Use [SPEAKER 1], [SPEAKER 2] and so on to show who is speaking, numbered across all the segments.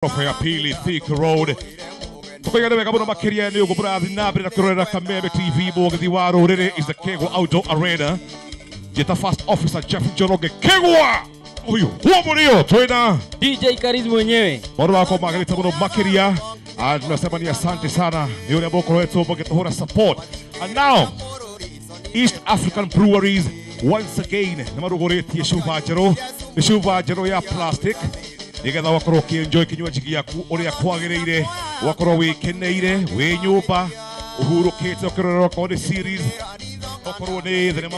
[SPEAKER 1] Ghorofa ya pili, Thika Road. Tukoiga nĩ wega mũno makĩria nĩ ũguo mũrathiĩ na mbere na kũrorera Kameme TV. Mũgithi wa rũrĩrĩ is the Kegwa Outdoor Arena. Njĩta First Officer Jeff Njoroge Kegwa ũyũ huo mũrĩo twĩna
[SPEAKER 2] DJ Kariz mwenyewe.
[SPEAKER 1] Maũndũ makwa magĩrĩte mũno makĩria. Ah, tunasema ni asante sana nĩ ũrĩa mũkoretwo mũgĩtũhũra support. And now East African Breweries once again nĩ marugũrĩtie cuba njerũ, nĩ cuba njerũ ya plastic nĩgetha ũgakorwo ũkĩenjoy kinywaji gĩaku ũrĩa kwagĩrĩire, ũgakorwo wĩkeneire wĩ nyũmba ũhurũkĩte ũkĩrorera okorwo nĩ series, okorwo nĩ thenema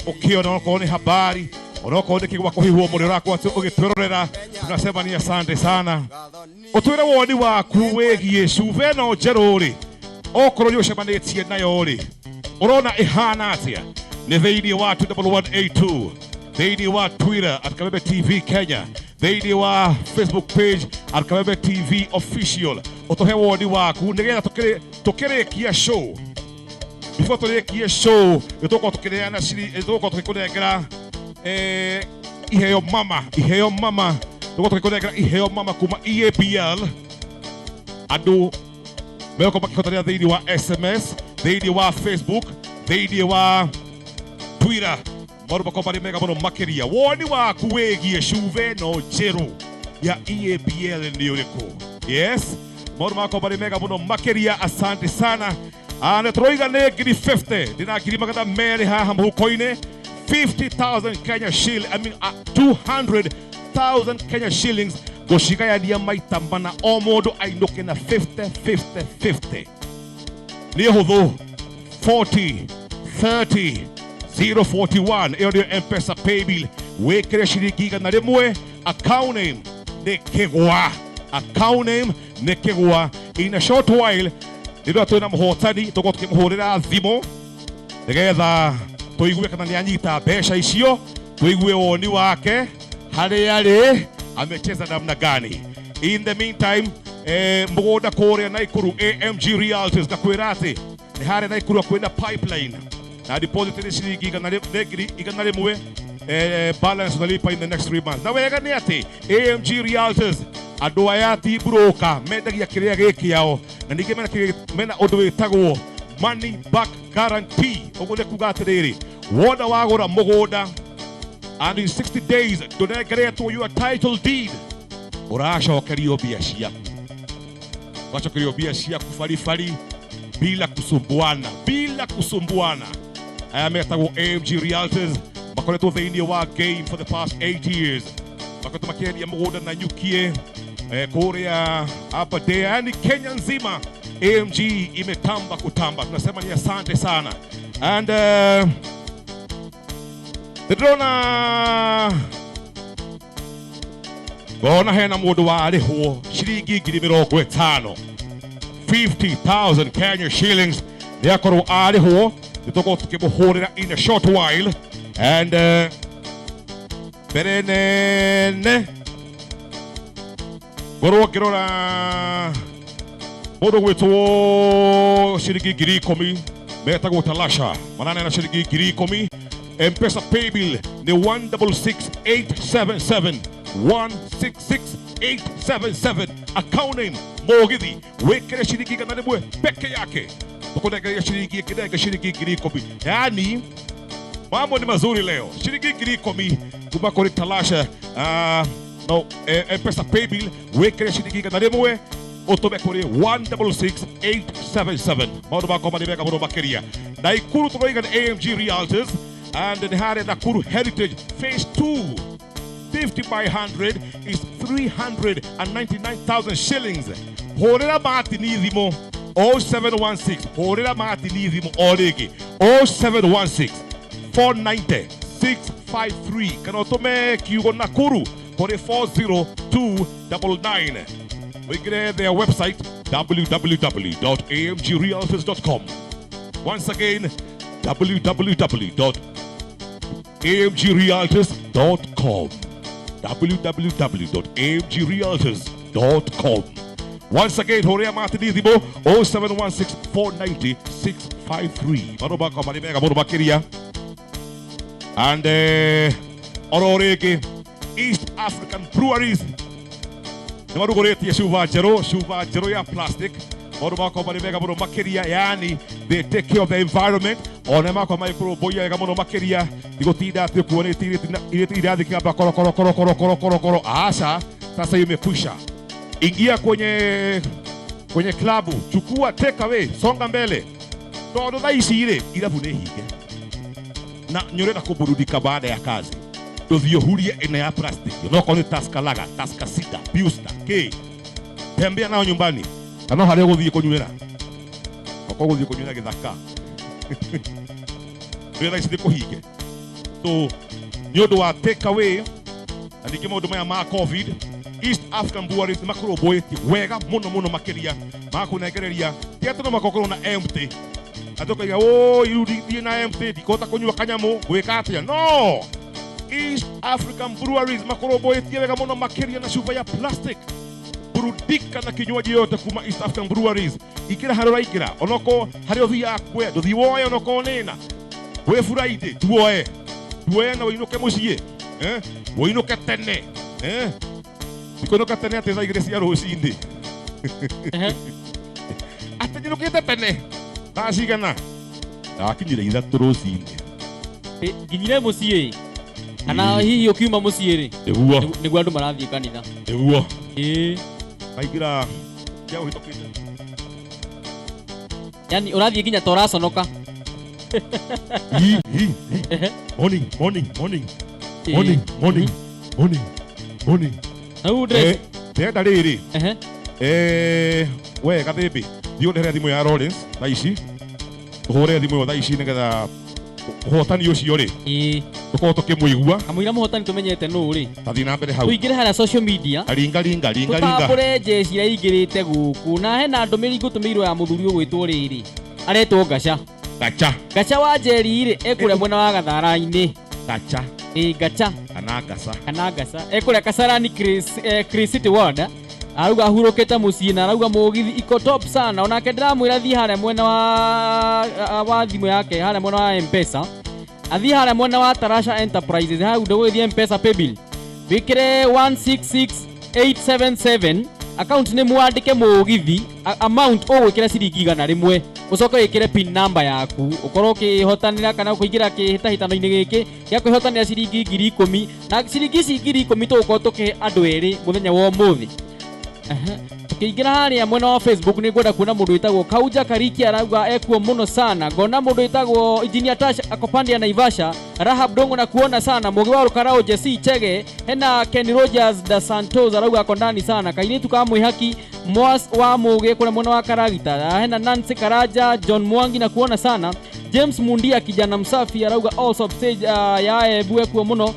[SPEAKER 1] ũkĩona, okorwo nĩ habari, onokorwo nĩ kĩgwa kũhihwo mũrĩ ũrakorwo atĩ ũgĩtwĩrorera. Tunasema ni asante sana. Ũtwĩre woni waku wĩgiĩ cuba ĩno njerũ rĩ, okorwo nĩ ũcemanĩtie nayo rĩ, ũrona ĩhana atĩa? Nĩ thĩinĩ wa 21182, thĩinĩ wa Twitter @KamemeTV Kenya, thĩinĩ wa Facebook page @KamemeTV Official, ũtũhe woni waku nĩgetha tũkĩrĩkia show, before tũrĩkie show nĩ tũgũkorwo tũkĩneana nĩ tũgũkorwo tũgĩkũnengera iheo mama, iheo mama, tũgũkorwo tũgĩkũnengera iheo mama kuma EABL. Andũ megũkorwo makĩhotanĩra thĩinĩ wa SMS, thĩinĩ wa Facebook, thĩinĩ wa Twitter. Maũndũ makorwo marĩ mega mũno makĩria. Woni waku wĩgiĩ cuba ĩno njerũ ya EABL nĩ ũrĩkũ? Yes, maũndũ makorwo marĩ mega mũno makĩria. Asante sana. Ah, nĩ tũroiga nĩ ngiri 50, ndĩna 200,000 haha mũhuko-inĩ, 50,000 Kenya shilling, I mean, 200,000 Kenya shillings, ngũcigayania maita mana, o mũndũ ainũke na 50 50 50. Nĩ hũthũ, 40 30 041, ĩyo nĩyo M-Pesa paybill. Wĩkĩre ciringi 100, account name nĩ Kĩgwa, account name nĩ Kĩgwa. In a short while rĩrĩa twĩna mũhotani tũkorwo tũkĩmũhũrĩra thimũ nĩgetha tũigue kana nĩ anyita mbeca icio, tũigue woni wake harĩa arĩ, amecheza namna gani. In the meantime, mũgũnda kũrĩa Naikuru, AMG Realtors ngakwĩra atĩ nĩ harĩa Naikuru kwĩna pipeline na deposit nĩ ciringi nĩ 100,000, balance unalipa in the next 3 months. Na wega nĩ atĩ AMG Realtors andũ aya ti broker, mendagia kĩrĩa gĩ kĩao, na ningĩ mena ũndũ wĩtagwo money back guarantee. Ũguo nĩ kuga atĩrĩrĩ, wona wagũra mũgũnda and in 60 days ndũnengeretwo your title deed, ũracokerio mbia ciaku, ũgacokerio mbia ciaku baribari bila kusumbuana, bila kusumbuana. Aya metagwo AMG Realtors, makoretwo thĩinĩ wa game for the past 8 years, makoretwo makĩendia mũgũnda na nyukie, kũrĩa Aberdare, yani Kenya nzima AMG imetamba kutamba. Tunasema ni asante sana. And ndĩrona ngona hena mũndũ warĩhwo ciringi 50,000, 50,000 Kenya shillings, nĩ akorwo arĩhwo. Nĩ tũkorwo tũkĩmũhũrĩra in a short while. And mbere nene ngorwo ngĩrora mũndũ gwĩtwo ciringi 10,000, metagwo Talasha, maraneana ciringi 10,000. M-Pesa paybill nĩ 166877, 166877, account name Mũgithi. Wĩkĩre ciringi 100 peke yake, tũkũnengeria ciringi ĩkĩnenge ciringi 10,000. Yani mambo ni mazuri leo. Ciringi 10,000 kuma kũrĩ Talasha. No M-Pesa paybill wĩkĩre ciringi 100 ũtũme kũrĩ 166877. Maũndũ makwa marĩ mega mũno makĩria. Naikuru tũroiga nĩ AMG Realtors and nĩ harĩa Nakuru Heritage Phase 2, 50 by 100 is 399,000 shillings. Hũrĩra Martin thimũ 0716, hũrĩra Martin thimũ o rĩngĩ 0716 490 653, kana ũtũme kiugo Nakuru kũrĩ 40299. Wĩingĩre their website www.amgrealtors.com. Once again, www.amgrealtors.com, www.amgrealtors.com. Once again, hũrĩra Martin thimũ 0716 490 653. Maũndũ makwa marĩ mega mũno makĩria. And oro rĩngĩ East African Breweries. Nĩ marugũrĩtie cuba njerũ, cuba njerũ ya plastic. Maũndũ makorwo marĩ mega mũno makĩria, yani they take care of the environment, ona makorwo magĩkũrũmbũiya wega mũno makĩria, tigũtinda atĩ ũkuonĩtie irĩti irathi kĩamba koro koro koro koro koro koro koro. Aca, sasa hiyo imekwisha. Ingia kwenye klabu, chukua take away, songa mbele, tondũ thaa ici rĩ irabu nĩ hinge na nĩ ũrenda kũburudika baada ya kazi, ndũthiĩ ũhurie ĩno ya plastic. Onokorwo nĩ Tusker Lager, Tusker Sita, Pilsner, K, tembea nayo nyumbani, na no harĩa ũgũthiĩ kũnyuĩra, okorwo ũgũthiĩ kũnyuĩra gĩthaka rĩrĩa thaa ici nĩ kũhinge. So nĩ ũndũ wa take away na ningĩ maũndũ maya ma COVID, East African Breweries nĩ makũrũmbũĩtie wega mũno mũno makĩria, magakũnengereria ti atĩ no makorwo na empty atĩ ũkaiga ũ rĩu ndirĩ na empty, ndikũhota kũnyua kanyamũ, gwĩka atĩa. No East African Breweries makũrũmbũĩtie wega mũno makĩria na cuba ya plastic. Burudika na kinywaji yote kuma East African Breweries. Ingĩra harĩa ũraingĩra, onokorwo harĩa ũthiaga kuoya, ndũthiĩ woe onokorwo nĩna gwĩ Friday, tuoe tuoe na ũinũke mũciĩ, eh? Ũinũke tene, eh? Ndikũinũka tene atĩ thaa 2 cia rũcinĩ, atĩ njinũkĩte tene thaa cigana, ndakinyire 3 rũcinĩ.
[SPEAKER 2] Nginyire mũciĩ kana hihi ũkiuma mũciĩ rĩ?
[SPEAKER 1] Nĩguo.
[SPEAKER 2] Nĩguo andũ marathiĩ kanitha.
[SPEAKER 1] Nĩguo.
[SPEAKER 2] Ĩĩ.
[SPEAKER 1] Kaingĩra kĩa ũhĩtũkĩte.
[SPEAKER 2] Yani ũrathiĩ nginya ta ũraconoka.
[SPEAKER 1] Hi, hi, hi. Morning, morning, morning. Morning, morning, morning, morning.
[SPEAKER 2] Rĩu ndĩreci-
[SPEAKER 1] Ndĩrenda rĩrĩ. We gathĩmbĩ, thiĩ ũndehere thimũ ya Lawrence thaa ici, tũhũre thimũ ĩyo thaa ici nĩgetha ũhotani ũcio rĩ tũkorwo tũkĩmũigua.
[SPEAKER 2] Kamũira mũhotani tũmenyete nũ rĩ,
[SPEAKER 1] tathiĩ na mbere hau.
[SPEAKER 2] Tũingĩre harĩa social media.
[SPEAKER 1] Ringa ringa ringa ringa.
[SPEAKER 2] Tũtambũre njeci iria ingĩrĩte gũkũ, na hena ndũmĩrĩri ngũtũmĩirwo ya mũthuri ũgwĩtwo rĩrĩ, aretwo Ngaca.
[SPEAKER 1] Ngaca.
[SPEAKER 2] Ngaca wa Njeri rĩ, ekũrĩa mwena wa Gathara-inĩ.
[SPEAKER 1] Ngaca.
[SPEAKER 2] Ĩ, Ngaca.
[SPEAKER 1] Kana Ngaca.
[SPEAKER 2] Kana Ngaca. Ekũrĩa Kasarani Chris City Ward. Arauga ahurũkĩte mũciĩ na arauga mũgithi iko top sana. Onake ndĩramwĩra thiĩ harĩa mwena wa thimũ yake, harĩa mwena wa M-Pesa. Athiĩ harĩa mwena wa Tarasha Enterprises, hau ndũgũgĩthiĩ M-Pesa paybill. Wĩkĩre 166877, account nĩ mwandĩke mũgithi, amount ũgwĩkĩra ciringi 100, ũcoke wĩkĩre pin number yaku, ũkorwo ũkĩhotanĩra kana kũingĩra kĩhĩtahĩtano-inĩ gĩkĩ gĩa kwĩhotanĩra ciringi 10,000. Na ciringi ici 10,000 tũgũkorwo tũkĩhe andũ erĩ mũthenya wa ũmũthĩ. Tũkĩingĩra harĩa mwena wa Facebook nĩ ngwenda kuona mũndũ wĩtagwo Kauja Kariki arauga ekuo mũno sana. Ngona mũndũ wĩtagwo Engineer Tash akopandia Naivasha, Rahab Dongo na kuona sana, Mũgĩ wa Rũkarao, Jesse Chege, hena Ken Rogers da Santos arauga ako ndani sana, kairĩtu ka mwĩhaki Mwas wa Mũgĩ kũrĩa mwena wa Karagita, hena Nancy Karaja, John Mwangi na kuona sana, James Mundia kijana msafi arauga also upstage, ya Embu ekuo mũno,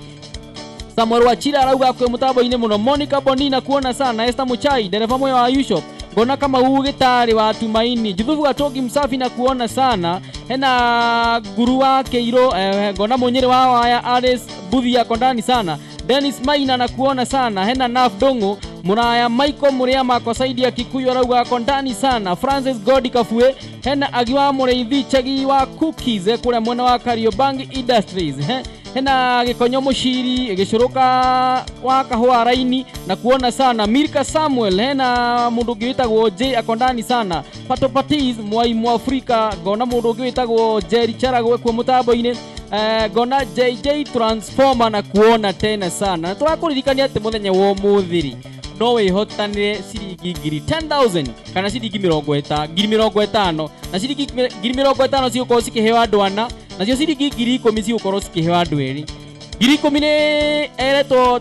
[SPEAKER 2] Samuel Wachira arauga akwe mutambo-inĩ mũno, Monica Bonina kuona sana, Esther Muchai dereva mwe wa Ushop, ngona kama huu gĩtarĩ wa Tumaini, Juthubu Gatogi msafi na kuona sana, hena nguru wa Keiro, ngona mũnyĩrĩ wa waya Alice Buthi ako ndani sana, Dennis Maina na kuona sana, hena Naf Dongo Muraya, Michael Muria mako saidi ya Kikuyu arauga ako ndani sana, Francis Godi Kafue, hena Agi wa Mũrĩithi Chegi wa Cookies, kũrĩa mwena wa Kariobangi Industries, hena Gĩkonyo Mũciri gĩcũrũka wa kahũa raini na kuona sana, Mirka Samuel, hena mũndũ ũngĩ wĩtagwo J ako ndani sana, Pato Patis Mwai Mwafrika, ngona mũndũ ũngĩ wĩtagwo Jerry Charagwe kuo mũtambo-inĩ, ngona JJ Transformer na kuona tena sana. Na tũrakũririkania atĩ mũthenya wa ũmũthĩ rĩ, no wĩhotanĩre ciringi ngiri 10,000 kana ciringi 50,000, na ciringi 50,000 cigũkorwo cikĩheo andũ ana, nacio ciringi 10,000 cigũkorwo cikĩheo andũ erĩ. 10,000 nĩ eretwo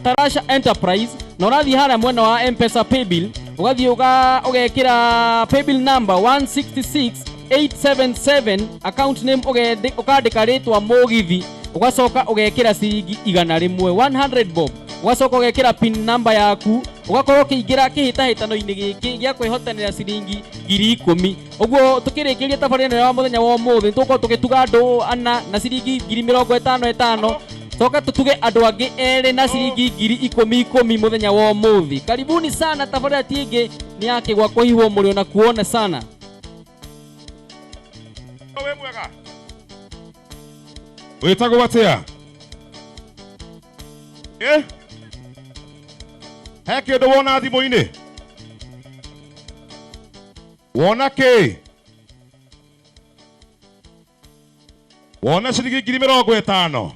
[SPEAKER 2] Tarasha Enterprise, na ũrathiĩ harĩa mwena wa M-Pesa paybill, ũgathiĩ ũgekĩra paybill number 166877, account name ũkandĩka rĩtwa mũgithi, ũgacoka ũgekĩra ciringi 100, 100 bob, ũgacoka ũgekĩra pin number yaku, ũgakorwo ũkĩingĩra kĩhĩtahĩtano-inĩ gĩkĩ gĩa kwĩhotanĩra ciringi 10,000. Ũguo tũkĩrĩkĩria tabarĩra ĩno ya mũthenya wa ũmũthĩ, tũgũkorwo tũgĩtuga andũ ana na ciringi ngiri mĩrongo ĩtano ĩtano, coka tũtuge andũ angĩ erĩ na ciringi ngiri ikũmi ikũmi mũthenya wa ũmũthĩ. Karibuni sana, tabarĩra ti ĩngĩ nĩ ya Kĩgwa kũhihwo mũrĩo na kuona sana.
[SPEAKER 1] Wĩ mwega? Wĩtagwo atĩa? He kĩndũ wona thimũ-inĩ? Wona kĩ? Wona ciringi 50,000.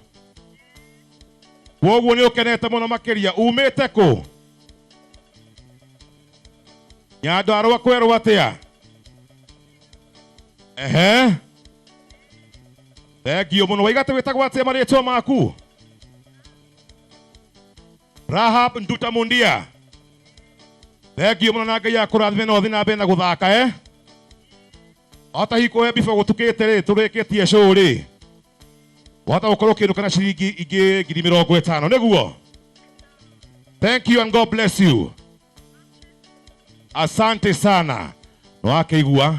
[SPEAKER 1] Kwoguo nĩ ũkenete mũno makĩria. Umĩte kũ? Nyandarũa kwerwo atĩa? Ehe. Thengiũ mũno. Waiga atĩ wĩtagwo atĩa marĩtwa maku? Rahab Nduta Mundia. Thengiũ mũno na Ngai akũrathime na ũthiĩ na mbere na gũthaka eh? Wahota hihi kũhe before gũtukĩte rĩ tũrĩkĩtie show rĩ wahota gũkorwo ũkĩinũka na ciringi ingĩ 50,000 nĩguo. Thank you and God bless you. Asante sana. Nĩwakĩigua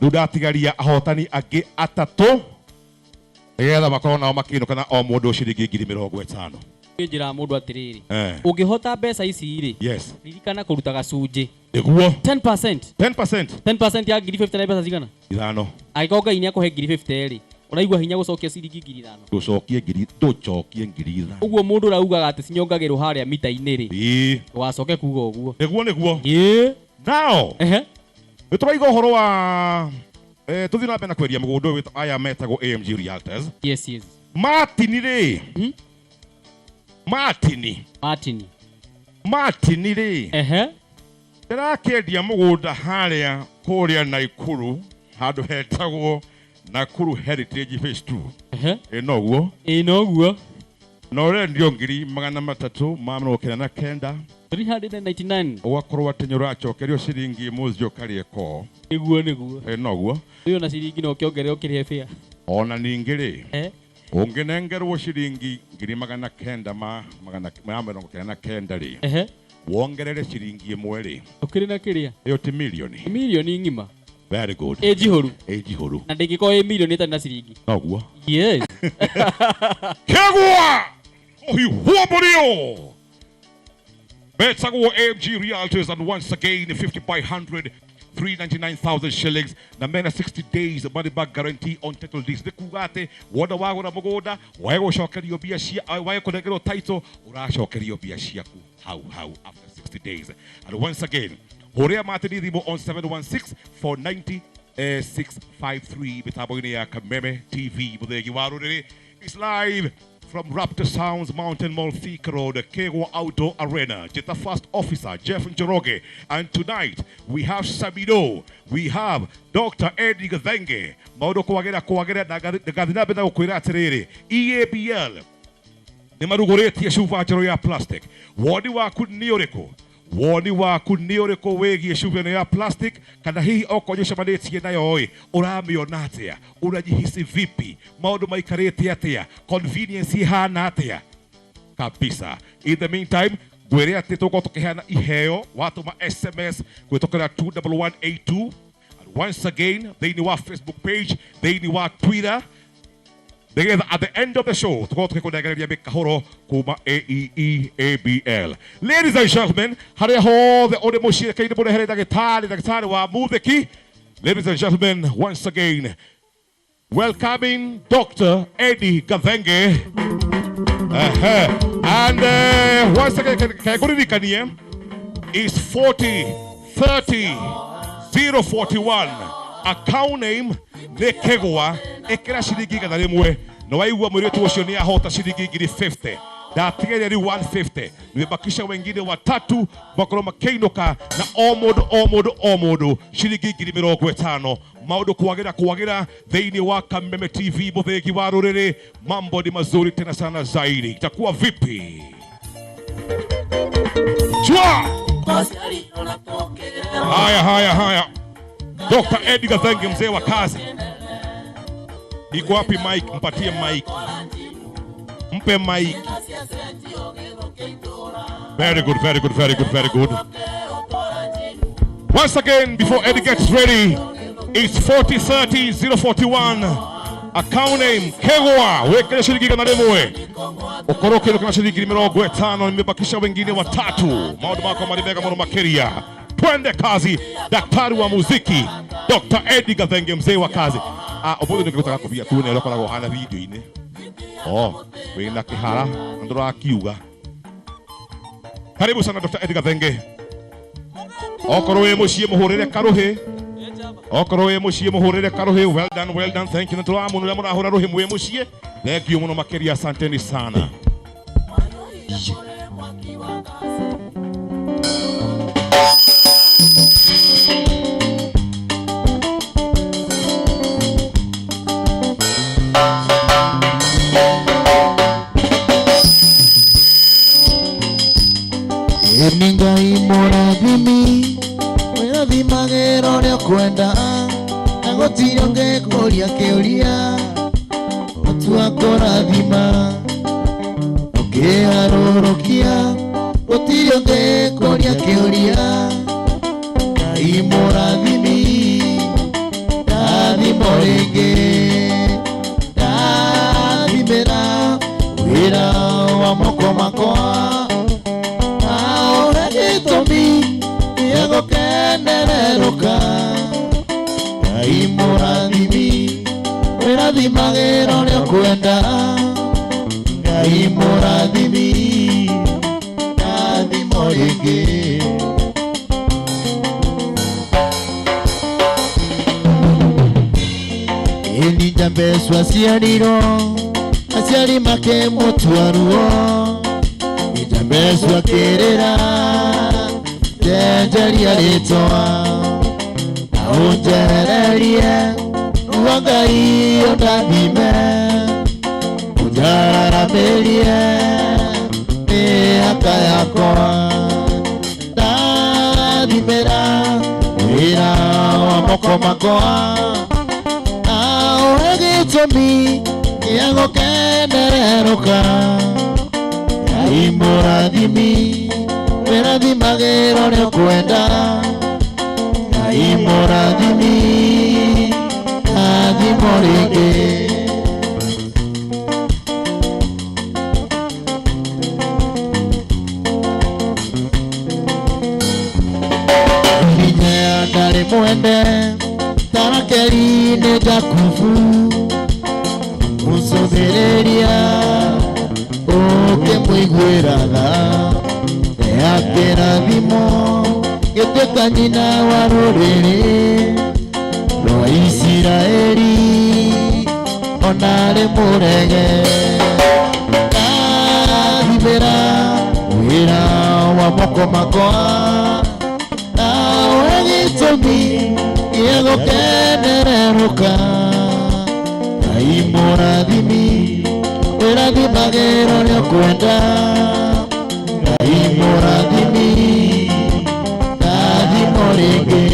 [SPEAKER 1] rĩu ndatigaria ahotani angĩ atatũ nĩgetha makorwo nao makĩinũka na o mũndũ ciringi 50,000.
[SPEAKER 2] Njĩraga mũndũ atĩrĩrĩ,
[SPEAKER 1] Eh.
[SPEAKER 2] ũngĩhota mbeca ici rĩ,
[SPEAKER 1] Yes.
[SPEAKER 2] ririkana kũruta gacunjĩ.
[SPEAKER 1] Nĩguo.
[SPEAKER 2] 10%.
[SPEAKER 1] 10%.
[SPEAKER 2] 10% ya 50,000 nĩ mbeca cigana?
[SPEAKER 1] Ithano.
[SPEAKER 2] Angĩkorwo Ngai nĩ akũhe 50,000 rĩ, ũraigua hinya gũcokia ciringi 5,000?
[SPEAKER 1] Ndũcokie ngiri, ndũcokie 5,000.
[SPEAKER 2] Ũguo mũndũ ũrĩa ugaga atĩ cinyongagĩrwo harĩa mita-inĩ rĩ,
[SPEAKER 1] Ĩĩ.
[SPEAKER 2] ndũgacoke kuga ũguo.
[SPEAKER 1] Nĩguo nĩguo.
[SPEAKER 2] Ĩĩ.
[SPEAKER 1] Now,
[SPEAKER 2] Ehe.
[SPEAKER 1] nĩ tũraiga ũhoro wa eh, tũthiĩ na mbere na kwendia mũgũnda ũyũ wĩtagwo aya metagwo AMG Realtors.
[SPEAKER 2] Yes, yes.
[SPEAKER 1] Martin rĩ,
[SPEAKER 2] Hmm?
[SPEAKER 1] Martin,
[SPEAKER 2] Martin.
[SPEAKER 1] Martin rĩ,
[SPEAKER 2] Ehe.
[SPEAKER 1] ndĩrakĩendia mũgũnda harĩa kũrĩa Naikuru handũ hetagwo Nakuru Heritage Phase 2.
[SPEAKER 2] Ehe.
[SPEAKER 1] Ĩ noguo.
[SPEAKER 2] Ĩ noguo.
[SPEAKER 1] Na ũrendio 399,000.
[SPEAKER 2] 399.
[SPEAKER 1] Ũgakorwo atĩ nĩ ũracokerio ciringi mũciĩ ũkarĩe ko.
[SPEAKER 2] Nĩguo nĩguo.
[SPEAKER 1] Ĩ noguo.
[SPEAKER 2] Rĩu ona ciringi no ũkĩongerere ũkĩrĩhe bĩa.
[SPEAKER 1] Ona ningĩ rĩ,
[SPEAKER 2] Eh?
[SPEAKER 1] ũngĩnengerwo ciringi ngiri magana kenda ma magana ma mĩrongo kenda na kenda rĩ,
[SPEAKER 2] Ehe.
[SPEAKER 1] wongerere ciringi ĩmwe rĩ,
[SPEAKER 2] Ũkĩrĩ na kĩrĩa?
[SPEAKER 1] Ĩyo ti milioni?
[SPEAKER 2] Nĩ milioni ng'ima.
[SPEAKER 1] Very good.
[SPEAKER 2] Ĩ njihũru.
[SPEAKER 1] Ĩ njihũru.
[SPEAKER 2] Na ndĩngĩkorwo ĩ milioni ĩtarĩ na ciringi.
[SPEAKER 1] Noguo.
[SPEAKER 2] Yes.
[SPEAKER 1] Kĩgwa ũhiũ wa mũrĩo betagwo AMG Realtors, and once again 50 by 100, 399,000 shillings, na mena 60 days money back guarantee on title deeds. Nĩ kuga atĩ wona wagũra mũgũnda wae gũcokerio mbia cia wae kũnengerwo title ũracokerio mbia ciaku hau hau after 60 days. And once again hũrĩra Martin thimũ on 716 490 653. Mĩtambo-inĩ ya Kameme TV, mũthegi wa rũrĩrĩ is live from Raptor Sounds, Mountain Mall, Thika Road, Kegwa Outdoor Arena. Jeta First Officer Jeff Njoroge. And tonight we have Samido, we have Dr. Eddie Gathenge. Maũndũ kwagĩra kwagĩra na ngathi na mbere na gũkwĩra atĩrĩrĩ, EABL nĩ marugũrĩtie cuba njerũ ya plastic. Woni waku nĩ ũrĩkũ? Woni waku nĩ ũrĩkũ wĩgiĩ cuba ĩno ya plastic? Kana hihi okorwo nĩ ũcemanĩtie nayo ĩ, ũramĩona atĩa? Unajihisi vipi? Maũndũ maikarĩte atĩa? Convenience ihana atĩa? Kabisa. In the meantime ngwĩre atĩ tũgũkorwo tũkĩheana iheo watũma SMS kũhĩtũkĩra 21182, and once again thĩinĩ wa Facebook page, thĩinĩ wa Twitter, nĩgetha at the end of the show tũkorwo tũgĩkũnengereria mĩkahũro kuma AEEABL. Ladies and gentlemen, harĩa hothe ũrĩ mũciĩ kĩndĩ mũrehere ndagĩtarĩ, ndagĩtarĩ wa Muthĩki. Ladies and gentlemen, once again welcoming Dr. Eddie Gathenge. And once again kengũririkanie is 40 30 041, account name nĩ Kĩgwa. Ĩkĩra ciringi 100 na waigua mũirĩtu ũcio nĩ ahota ciringi 50,000, ndatigeria rĩu 150, nimebakisha wengine watatu makorwo makĩinũka na o mũndũ o mũndũ o mũndũ ciringi 50,000. Maũndũ kwagĩra kwagĩra thĩinĩ wa Kameme TV, mũthĩgi wa rũrĩrĩ. Mambo ni mazuri tena sana zaidi. Itakuwa vipi? Chwa! Haya haya haya, Dr. Eddie Gathenge, mzee wa kazi. Iko wapi mic? Mpatie mic, mpe mic. Very good, very good, very good, very good. Once again, before Eddie gets ready, it's 40 30 041. Account name Kegwa. Wekele shilingi 100. Ũkorwo ũkĩinũka na ciringi 50,000, nimebakisha wengine watatu. Maũndũ makwa marĩ mega mũno makĩria. Twende kazi, daktari wa muziki Dr. Eddie Gathenge, mzee wa kazi. Ah, ũmũthĩ nĩngũtaka kũbia tuone ũrĩa ũkoragwo hana video-inĩ. Oh, wĩna kĩhara na ndũrakiuga. Karibu sana Dr. Edgar Thenge. Okorwo wĩ mũciĩ mũhũrĩre karũhĩ. Okorwo wĩ mũciĩ mũhũrĩre karũhĩ. Well done, well done. Thank you. Nĩtũrawa mũno ũrĩa mũrahũra rũhĩ mwĩ mũciĩ. Thank you mũno makĩria, asanteni sana.
[SPEAKER 3] Nĩ Ngai mũrathimi wĩrathimagĩra ũrĩa ũkwenda na gũtirĩ ũngĩkũria kĩũria matua kũrathima ũkĩharũrũkia gũtirĩ ũngĩkũria kĩũria Ngai mũrathimi ndathimo rĩngĩ ndathimĩra wĩra wa moko makwa aũhe gĩtũmi gĩa gũkenererũka Ngai mũrathimi wĩrathimagĩra ũrĩa ũkwenda Ngai mũrathimi ndathimo rĩngĩ. Ĩni Jambecu aciarirwo aciari makĩmũtua ruo Jambecu akĩrĩra njenjeria rĩtwa na ũnjehererie ruo Ngai ũndathime ũnjararamĩrie mĩhaka yakwa ndathimĩra wĩra wa moko makwa na ũhe gĩtũmi gĩa gũkenererũka Ngai mũrathimi wĩrathimagĩra ũrĩa ũkwenda Ngai mũrathimi ndathimo rĩngĩ. Hinya ndarĩ mwende tarakeri nĩ Jakubu mũcũthĩrĩria ũkĩmũiguĩra tha akĩrathimwo gĩtuĩka nyina wa rũrĩrĩ rwa Isiraeli ona arĩ mũrege ndathimĩra wĩra wa moko makwa na ũhe gĩtũmi gĩa gũkenererũka Ngai mũrathimi wĩrathimagĩra ũrĩa ũkwenda Ngai mũrathimi ndathimo rĩngĩ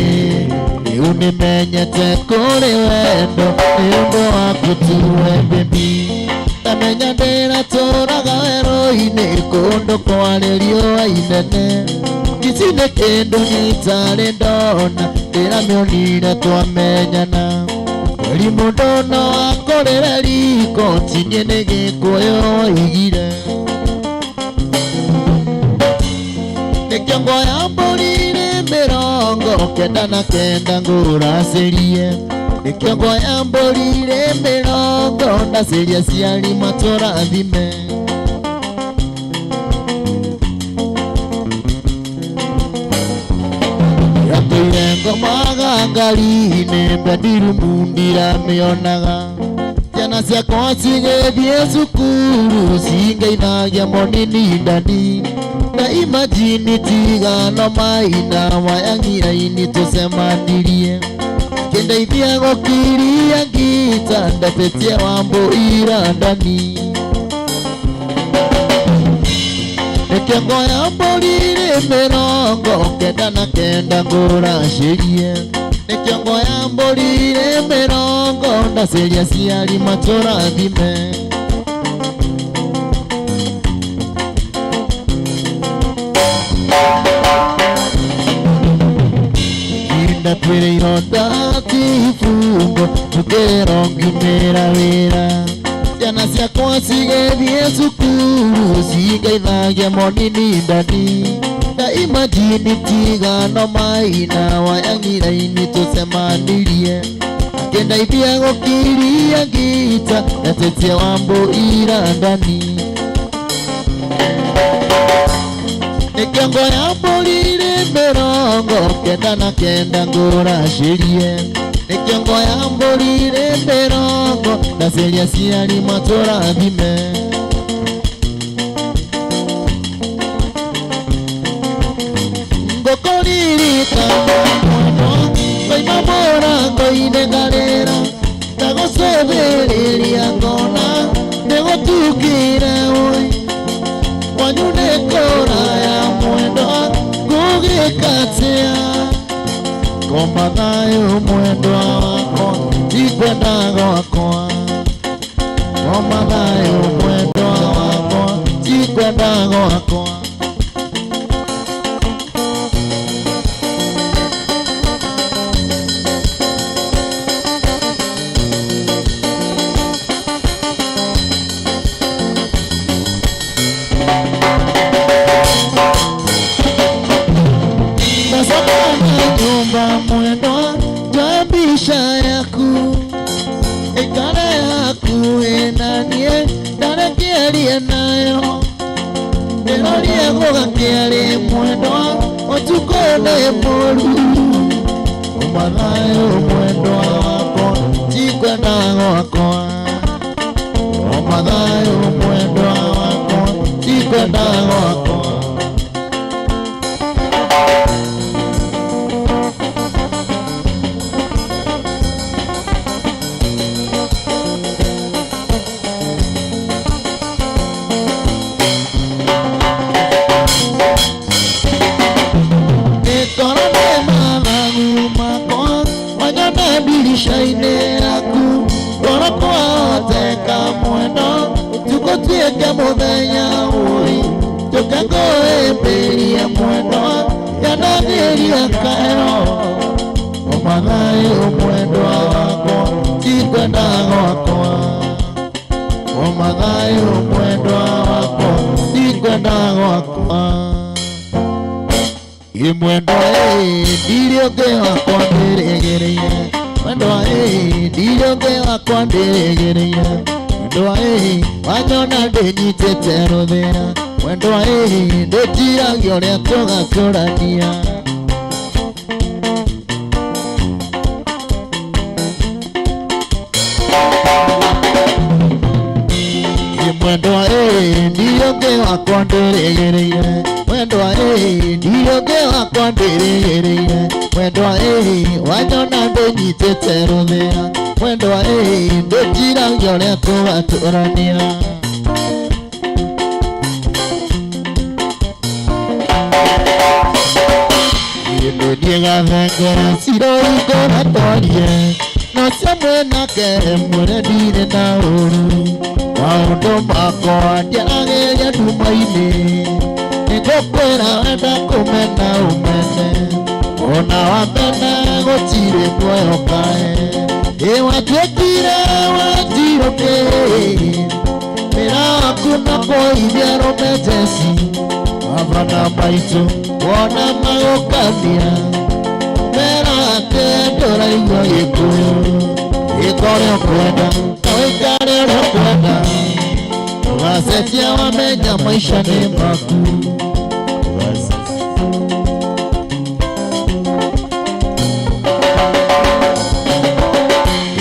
[SPEAKER 3] rĩu nĩmenyete kũrĩ wendo nĩ ũndũ waku tu we baby ndamenya ndĩratũraga werũ-inĩ kũndũ kwarĩ riũa inene ici nĩ kĩndũ itarĩ ndona ndĩramĩonire twamenyana Ri mũndũ no akũrĩre riko tinie nĩ gĩkũyũ oigire nĩkĩo ngoya mbũri rĩ 99 ngũracĩrie nĩkĩo ngoya mbũri rĩ mĩrongo ndacĩria aciari matũrathime. Yatũire ngomaga ngari-inĩ bedroom ndiramĩonaga ciana ciakwa cigĩthiĩ cukuru cingeithagia monini ndani na imagine tigano maina wayang'iraini tũcemanirie kĩndeithia gũkiria ngita ndetĩtie wambũ irandani nĩkĩo ngoya mbũri rĩ 99 ngũracĩrie nĩkĩo ngoya mbũri rĩ mĩrongo ndacĩria aciari matũrathime. Ihinda twĩrĩ ironda ti ibungo tũkĩrwo ngiumĩra wĩra ciana ciakwa cigĩthiĩ cukuru cingeithagia monini ndani na imagine tigano maina wayang'iraini tũcemanirie akĩndeithia gũkiria ngita ndetĩtie wambũ irandani. Nĩ kĩongo ya mbũri rĩ 99 ngũracĩrie. Nĩ kĩongo ya mbũri rĩ mĩrongo ndaceria ciari matũrathime. Ngũkũririkana mwendwa ngoima mũrango-inĩ ngarĩra ndagũcũthĩrĩria ngona nĩgũtukire ũi kwanyu nĩ kũraya mwendwa ngũgĩka atĩa koma thayũ mwendwa wakwa tikwenda gwakwa koma thayũ mwendwa wakwa tikwenda gwakwa. Ndacoka na nyũmba mwendwa njoe mbica yaku ĩkare hakuhĩ na niĩ ndarekĩarie nayo ndĩrorie gũgakĩarĩ mwendwa ũtukũ nĩ mũru uma thayũ mwendwa wakwa tikwenda gwakwa uma thayũ mwendwa wakwa tikwenda gwakwa. Ngoro nĩ mathagu makwa wanyona ndirica-inĩ yaku ngoro kwahoteka mwendo ũtukũ tuĩke mũthenya ũi njũke ngũhĩmbĩrie mwendwa yanagĩria kaero uma thayũ mwendwa wakwa tikwenda gwakwa uma thayũ mwendwa wakwa tikwenda gwakwa. Ĩ mwendwa ĩ ndirĩ ũngĩ wakwa ndĩrĩgĩrĩire mwendwa ĩ ndirĩ ũngĩ wakwa ndĩrĩgĩrĩire mwendwa ĩ wanyona ndĩnyitĩte rũthĩa mwendwa ĩ ndĩtiragia ũrĩa tũgatũrania. Ĩ mwendwa ĩ ndirĩ ũngĩ wakwa ndĩrĩgĩrĩire mwendwa ĩ ndirĩ ũngĩ wakwa ndĩrĩgĩrĩire mwendwa ĩ wanyona ndĩnyitĩte rũthĩa mwendwa ĩ ndĩtiragia ũrĩa tũgatũrania. Niĩ gathengera ciroringũra twarie nacio mwenake mwĩre ndirĩ na ũru maũndũ makwa ndiaragĩria nduma-inĩ nĩngũkwĩra wenda kũmena ũmene ona wamena gũtirĩ muoyo kae ĩ watuĩkire wanjirũkĩ wĩra waku na kũithia rũme jeci baba na maitũ wona magũkania mera atĩ ndũraigua gĩkũyũ ĩka ũrĩa ũkwenda na wĩikare ũrĩa ũkwenda ũgacenjia wamenya maica nĩ maku.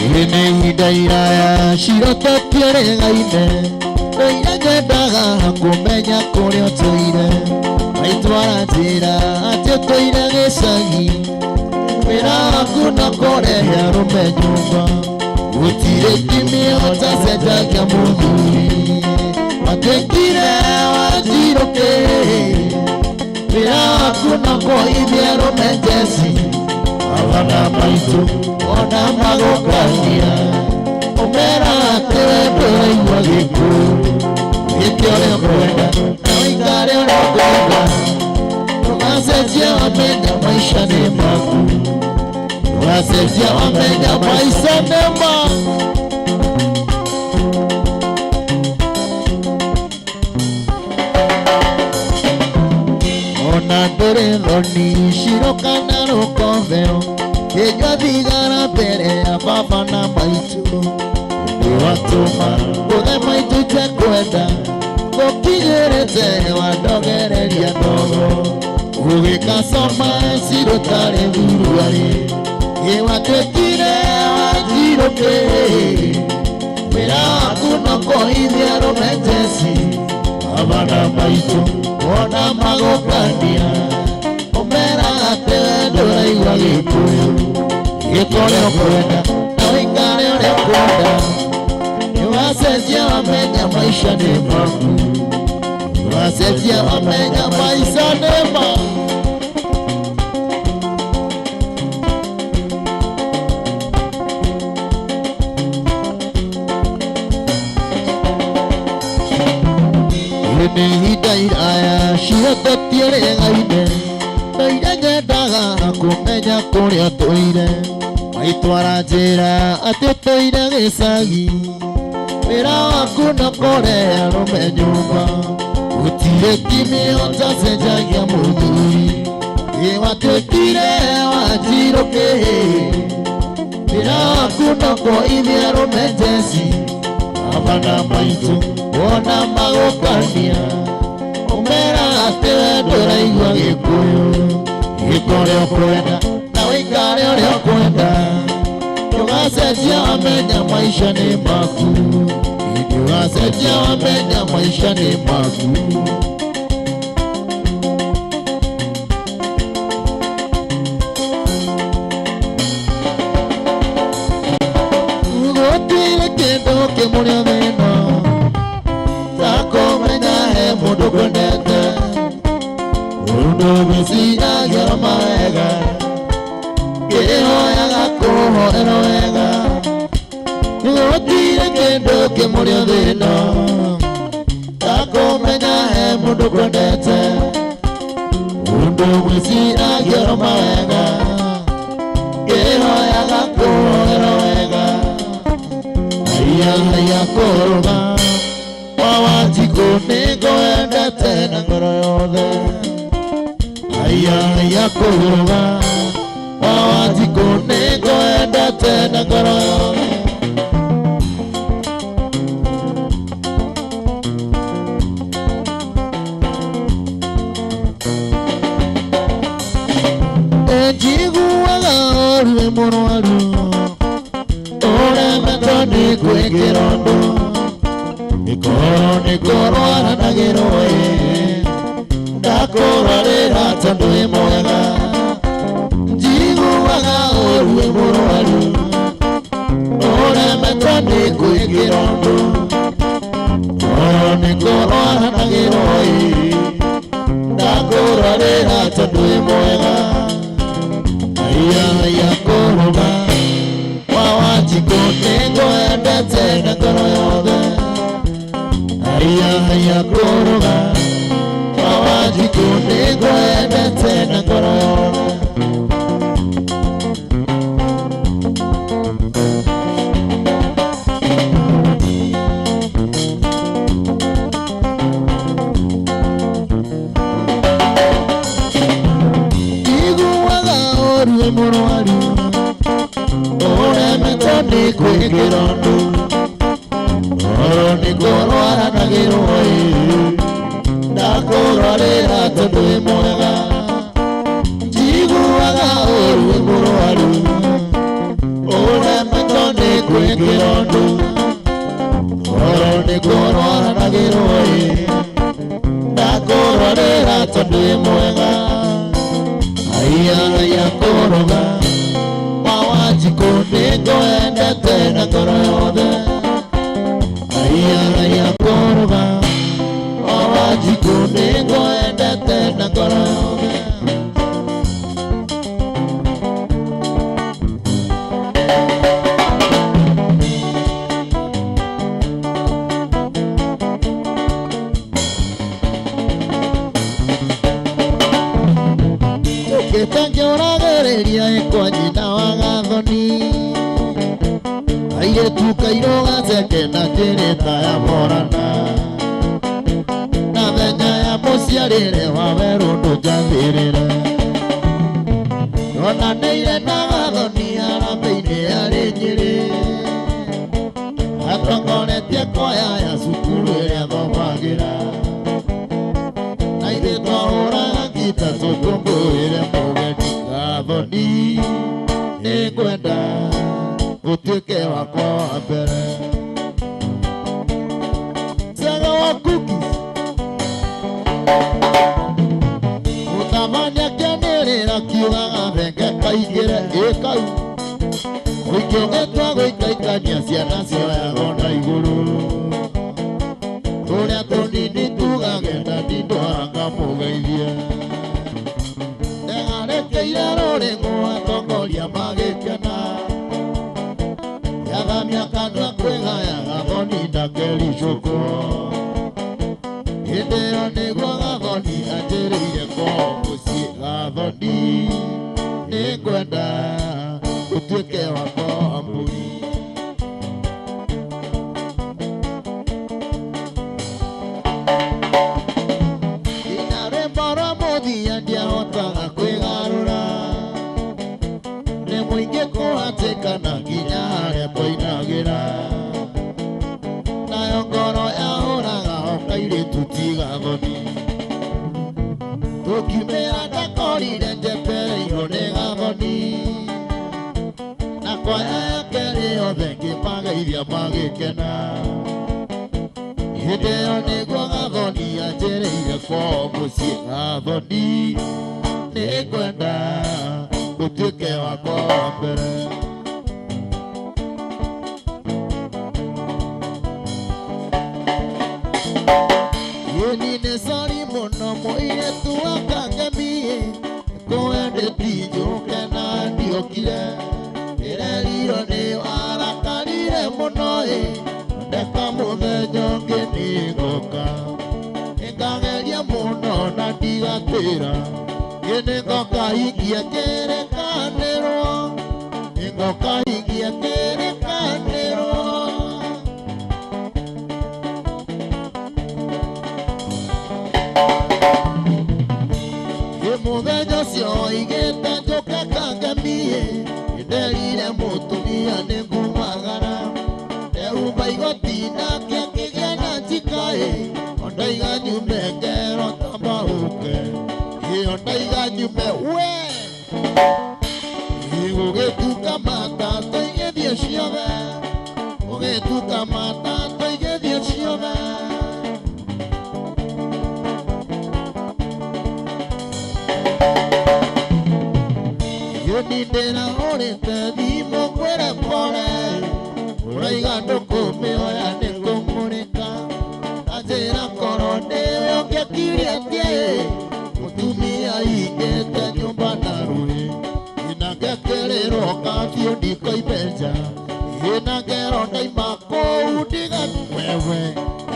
[SPEAKER 3] Ĩrĩ nĩ ihinda iraya cirotokĩrĩgaine ndũire nyendaga kũmenya kũrĩa ũtũire maitũ aranjĩra atĩ ũtũire gĩcagi wĩra waku no kũrehe arũme nyũmba gũtirĩ kimio tacenjagia mũthuri watuĩkire wanjirũkĩ wĩra waku no kũithia arũme njeci baba na maitũ ona magũkania ũmera atĩ we ndũraigua gĩkũyũ gĩke ũrĩa ũkwenda na wĩikare ũrĩa ũkwenda ndũgacenjia wamenya maica nĩ maku ndũgacenjia wamenya maica nĩ maku. Ona ndũrĩ thoni ciro kana rũkobero kĩnyua thigara mbere ya baba na maitũ ũndũ watũma ngũthe maitũ itekwenda ngũkinyĩrĩte. Watuĩkĩte wandogereria ndogo ũgĩkacoma cirũtarĩ thuruarĩ ĩ watuĩkire wanjirũkĩ wĩra waku no kũhithia arũme njeci abana maitũ wona magũkania ũmeraga atĩ we ndũraigua gĩkũyũ gĩka ũrĩa ũkwenda na ũikare ũrĩa ũkwenda nĩwacenjia wamenya maisha nĩ maku nĩwacenjia wamenya maisha nĩ maku. Nĩ ihinda iraya cirototie rĩgaine ndaire nyendaga kũmenya kũrĩa tũire maitwara njĩra atĩ tũire gĩcagi wĩra waku no kũrehe arũme nyũmba gũtirĩ kimio ũtacenjagia mũthuri ĩ watuĩkire wanjirũkĩ wĩra waku no kũithia arũme njeci abana maitũ wona magũkania ũmeraga atĩ we ndũraigua gĩkũyũ gĩka ũrĩa ũkwenda na ũikare ũrĩa ũkwenda ndũgacenjia wamenya maisha nĩ maku ndũgacenjia wamenya maisha nĩ maku. Gũtirĩ kĩndũ kĩmũrĩa thĩna takũmenya he mũndũ kwendete ũndũ gwĩciragia mawega kĩhoyaga kũhoerwo wega gũtirĩ kĩndũ kĩmũrĩa thĩna takũmenya he mũndũ kwendete ũndũ gwĩciragia mawega kĩhoyaga kũhoerwo wega haiya haiya kũrũga wa Wanjikũ nĩngwendete na ngoro yothe haiya haiya kũrũga wa Wanjikũ nĩngwendete na ngoro yothe. Njiguaga ũru wĩ mũrwaru ũremetwo nĩ gwĩkĩra ũndũ ĩkorwo nĩ kũrwara na gĩrũĩ ndakũrwarĩra tondũ wĩ mwega njiguaga ũru wĩ mũrwaru ũremetwo nĩ gwĩkĩra ũndũ ĩkorwo nĩ kũrwara na gĩrũĩ ndakũrwarĩra tondũ wĩ mwega haiya haiya kũrũga wa Wanjikũ nĩngwendete na ngoro yothe haiya haiya kũrũga wa Wanjikũ nĩngwendete na ngoro yothe. Njiguaga ũru wĩ mũrwaru ũremetwo nĩ gwĩkĩra ũndũ oro nĩ kũrwara na gĩrũĩ ndakũrwarĩra tondũ wĩ mwega njiguaga ũru wĩ mũrwaru ũremetwo nĩ gwĩkĩra ũndũ oro nĩ kũrwara na gĩrũĩ ndakũrwarĩra tondũ wĩ mwega haiya haiya kũrũga wa Wanjikũ nĩngwendete na ngoro yothe haiya haiya kũrũga wa Wanjikũ nĩngwendete na ngoro yothe. Njũkĩte ngĩũragĩrĩria ĩ kwa nyina wa Gathoni airĩtu kairũ gaceke na kĩrĩta ya morana na thenya ya mũciarĩre wa werũ ndũnjathĩrĩre onanĩire na Gathoni harambĩ-inĩ arĩ Nyĩrĩ atongoretie kwaya ya cukuru ĩrĩa thomagĩra. Gathoni nĩngwenda ũtuĩke wakwa wa mbere. Cega wa cookies mũtamania kĩanĩrĩra kiugaga thenge kaingĩre ĩ kau mũingĩ ũgĩtua gũikaikania ciana cioyagwo na igũrũ tũrĩa tũnini tugage ndandindwara ngamũgeithie ndegarekeire rũrĩng'ũ atongoria magĩkena yathamia kanua kwĩgaya Gathoni ndakericũkwo hĩndĩ ĩyo nĩguo Gathoni anjĩrĩire kwao mũciĩ. Gathoni nĩngwenda ũtuĩke wakwa wa mbũri. Ina rwĩmbo rwa mũthia ndiahotaga kwĩgarũra nĩ mũingĩ kũhatĩkana nginya harĩa twainagĩra nayo ngoro yahũraga o kairĩtu ti Gathoni tũkiumĩra ndakorire njetereirwo nĩ Gathoni na kwaya yake rĩothe ngĩmageithia magĩkena hĩndĩ ĩyo nĩguo Gathoni anjĩrĩire kwao mũciĩ. Gathoni nĩngwenda ũtuĩke wakwa wa mbere. Ĩni nĩ sorry mũno mũirĩtu wa Kangemi kwendeti njũke na ndiokire ndĩrerirwo nĩ warakarire mũno ĩ ndeka mũthenya ũngĩ nĩngoka nĩngageria mũno na ndigatĩra ĩ nĩngoka hingie kĩrĩkanĩro nĩngoka hingie kĩrĩkanĩro. Ĩ mũthenya ũcio oigĩte njũke Kangemi nderire mũtumia nĩngumagara ndehumba igoti nake akĩgĩa na njika ĩ ondaiga nyume ngero tambaũke ĩ ondaiga nyume we gũgĩtuka matatũ igĩthiĩ ciothe gũgĩtuka matatũ igĩthiĩ ciothe. Ĩni ndĩrahũrĩte thimũ ngwĩre pole ũraiga ndũkũmĩoya nĩ kũng'ũrĩka anjĩra korwo nĩwe ũngĩkirie atĩa mũtumia aingĩte nyũmba na rũĩ ĩna ngekĩrĩrwo kabiũ ndikoime nja ĩna ngero ndaima kũu ndiga wewe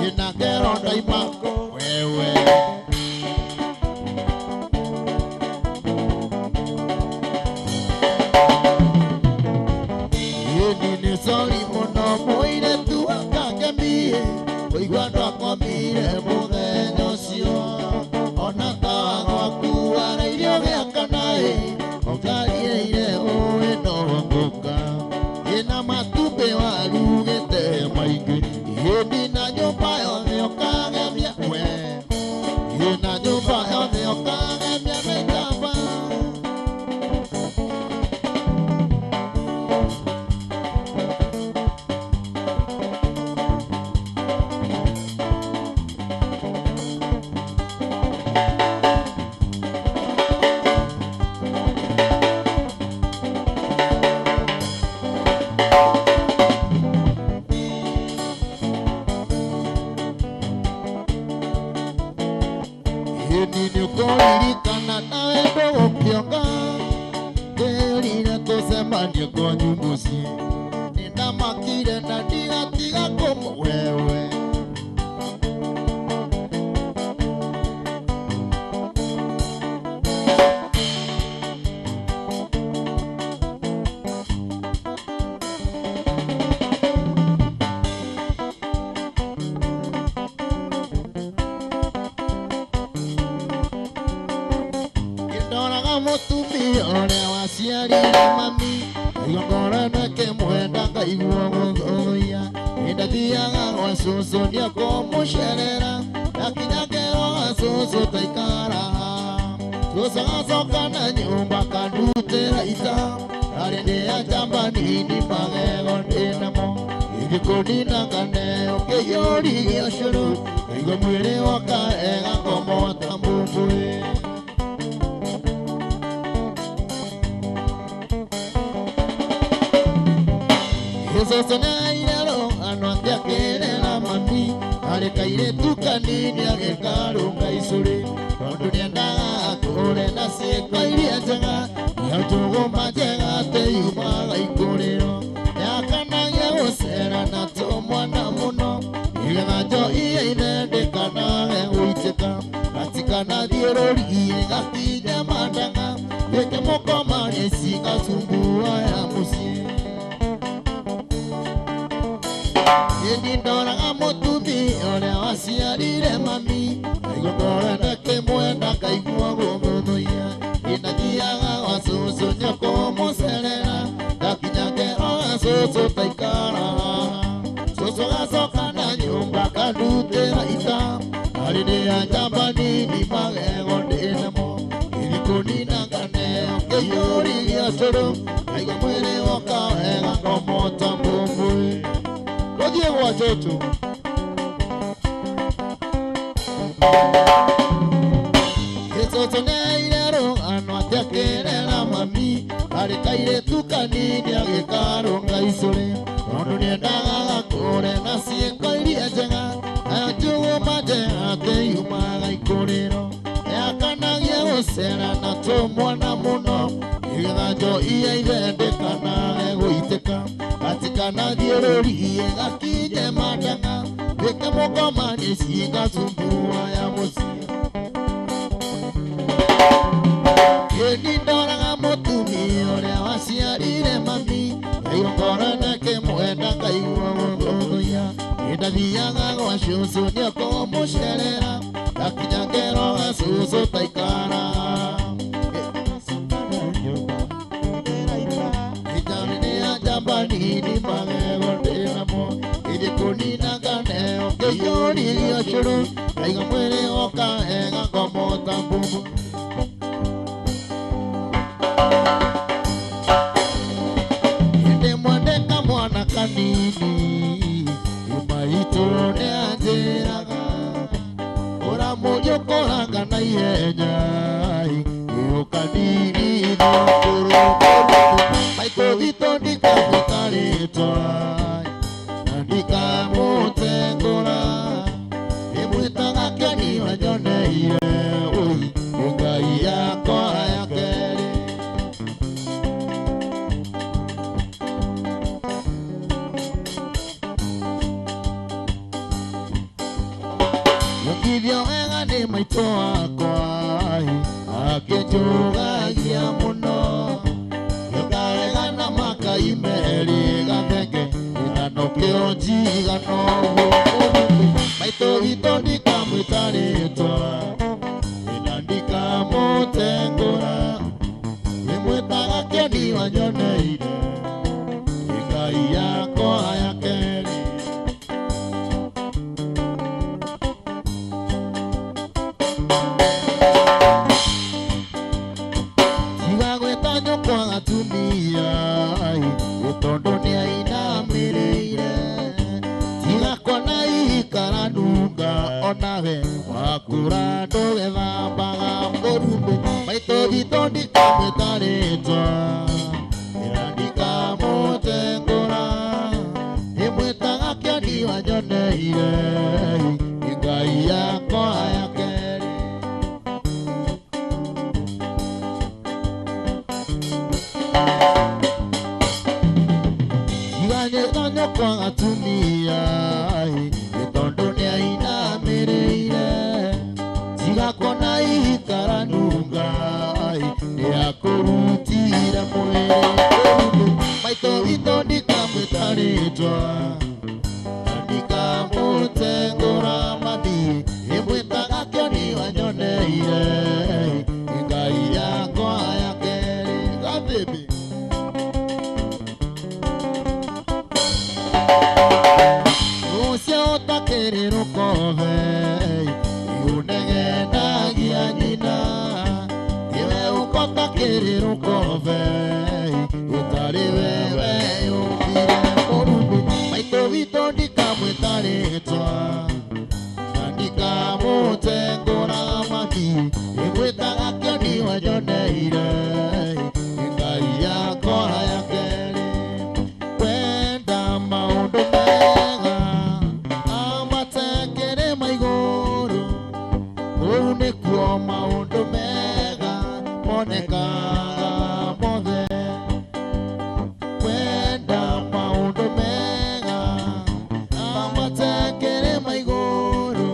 [SPEAKER 3] ĩna ngero ndaima kũu wewe. Ĩni nĩ sorry mũno mũirĩtu wa Kangemi kũigua ndwakomire mũthenya ũcio ona tawa gwaku warairio gĩakana ĩ ũngariĩire ũĩ no ngũka ĩna matumbĩ warugĩte maingĩ ĩni na nyũmba yothe ũkagemia we ĩna nyũmba yothe ũkagemia mĩtamba. Ĩni nĩũkũririkana nawe ndũgũkĩonga ndĩrire tũcemanie kwanyu mũciĩ nĩndamakire na ndigatiga kũmũ wewe. Ndoraga mũtumia ũrĩa waciarire mami igongona ĩkĩmwenda ngaigua gũthũya ndathiaga gwa cũcũ ndiakũmũcerera ndakinya ngero gwa cũcũ taikara. Cũcũ na nyũmba kandutĩra ita arĩ ndĩ ya njamba nini magego ndĩnamo gĩkũnina kaneo kĩiyũririe ũcũrũ ngaigua mwĩrĩ woka wega ngoma ta mbũmbũĩ. Cũcũ nĩaheire rũgano atĩ akĩrera mami arĩ kairĩtu kanini agĩkarũnga icũrĩ tondũ nĩendaga akũre na ciĩko iria njega na njũgũma njega atĩ yumaga ikũrĩro nĩakanagia gũcera na tũmwana mũno nĩgetha njohi ya ithe ndĩkanage gũitĩka gatikanathiĩ rũriĩ gakinya mandaga gĩkĩmũkoma nĩcigacumbua ya mũciĩ. Ĩni ndoraga mũtumia ũrĩa waciarire mami ngaigua ngoro ndakĩmwenda ngaigua gũthũthũia ĩnathiaga gwa cũcũ nĩkũmũcerera ngakinya ngero ga cũcũ taikara haha cũcũ gacoka na nyũmba kandutĩra ita arĩ ndĩ ya njamba nini magego ndĩnamo gĩkũnina nganeo kĩiyũririe ũcũrũ ngaigua mwĩrĩ woka wega ngoma ta mbũmbũĩ. Tũthiĩ gwa cũcũ. Cũcũ nĩaheire rũgano atĩ akĩrera mami arĩ kairĩtu kanini agĩkarũnga icũrĩ tondũ nĩendaga gakũre na ciĩko iria njega nayo njũgũma njega atĩ yumaga ikũrĩro nĩakanagia gũcera na tũmwana mũno nĩgetha njohi ya ithe ndĩkanage gũitĩka gatikanathiĩ rũriĩ gakinye mandaga gĩkĩmũkoma nĩcigacumbua ya mũciĩ. Ĩni ndoraga mũtumia ũrĩa waciarire mami ngaigua ngoro ndakĩmwenda ngaigua gũthũthũia nĩndathiaga gwa cũcũ nĩekũmũcerera ngakinya ngero ga cũcũ taikara Ĩnjarĩ nĩ ya njamba nini magego ndĩnamo ĩthĩ kũnina nganeo kĩiyũririe ũcũrũ ngaigua mwĩrĩ woka wega ngoma ta mbũmbũ. Hĩndĩ mwandĩka mwana kanini maitũ nĩanjĩraga ũramũria ũkũranga na ihenya ũkanirithia kũrũ maitũ witũ ndikamwĩta rĩtwa na ndikamũtengũra ndĩmwĩtaga kĩoni wanyoneire ũi nĩ Ngai yakwa ya kerĩ. Nyongithio wega nĩ maitũ wakwa akĩnjũgagia mũno nyoka wega na makai merĩ gathenge ĩtano kĩo njigano maitũ witũ ndikamwĩta rĩtwa ĩna ndikamũtengũra ndĩmwĩtaga kĩoni wanyoneire nĩ Ngai yakwa ya kerĩ. Tiga gwĩta nyũkwa gatumia tondũ nĩainamĩrĩire tiga kuona ikara nunga onawe wakũra ndũgethambaga mũrumbĩ maitũ witũ ndikamwĩta rĩtwa ĩra ndikamũtengũra ndĩmwĩtaga kĩoni wanyoneire nĩ Ngai yakwa ya kerĩ. Tiganyĩta nyũkwa gatumia tondũ nĩainamĩrĩire tiga kuona ikara nunga nĩakũrutire mwĩrĩ maitũ witũ ndikamwĩta rĩtwa na ndikamũtengũra mathiĩ ndĩmwĩtaga kĩoni wanyoneire nĩ Ngai yakwa ya kerĩ. Gathĩmbĩ. Ũcio ũtakĩrĩ rũkobe ũnegenagia nyina Ndĩrĩ rũkobe ũtarĩ wewe yũmbire mũrumbi maitũ witũ ndikamwĩta rĩtwa na ndikamũtengũra maki ĩmwĩtaga kĩoni wanyoneire Ngai yakwa ya kerĩ kwenda maũndũ mega amatekere maigũrũ kũu nĩkuo maũndũ mega monekaga mothe kwenda maũndũ mega amatekere maigũrũ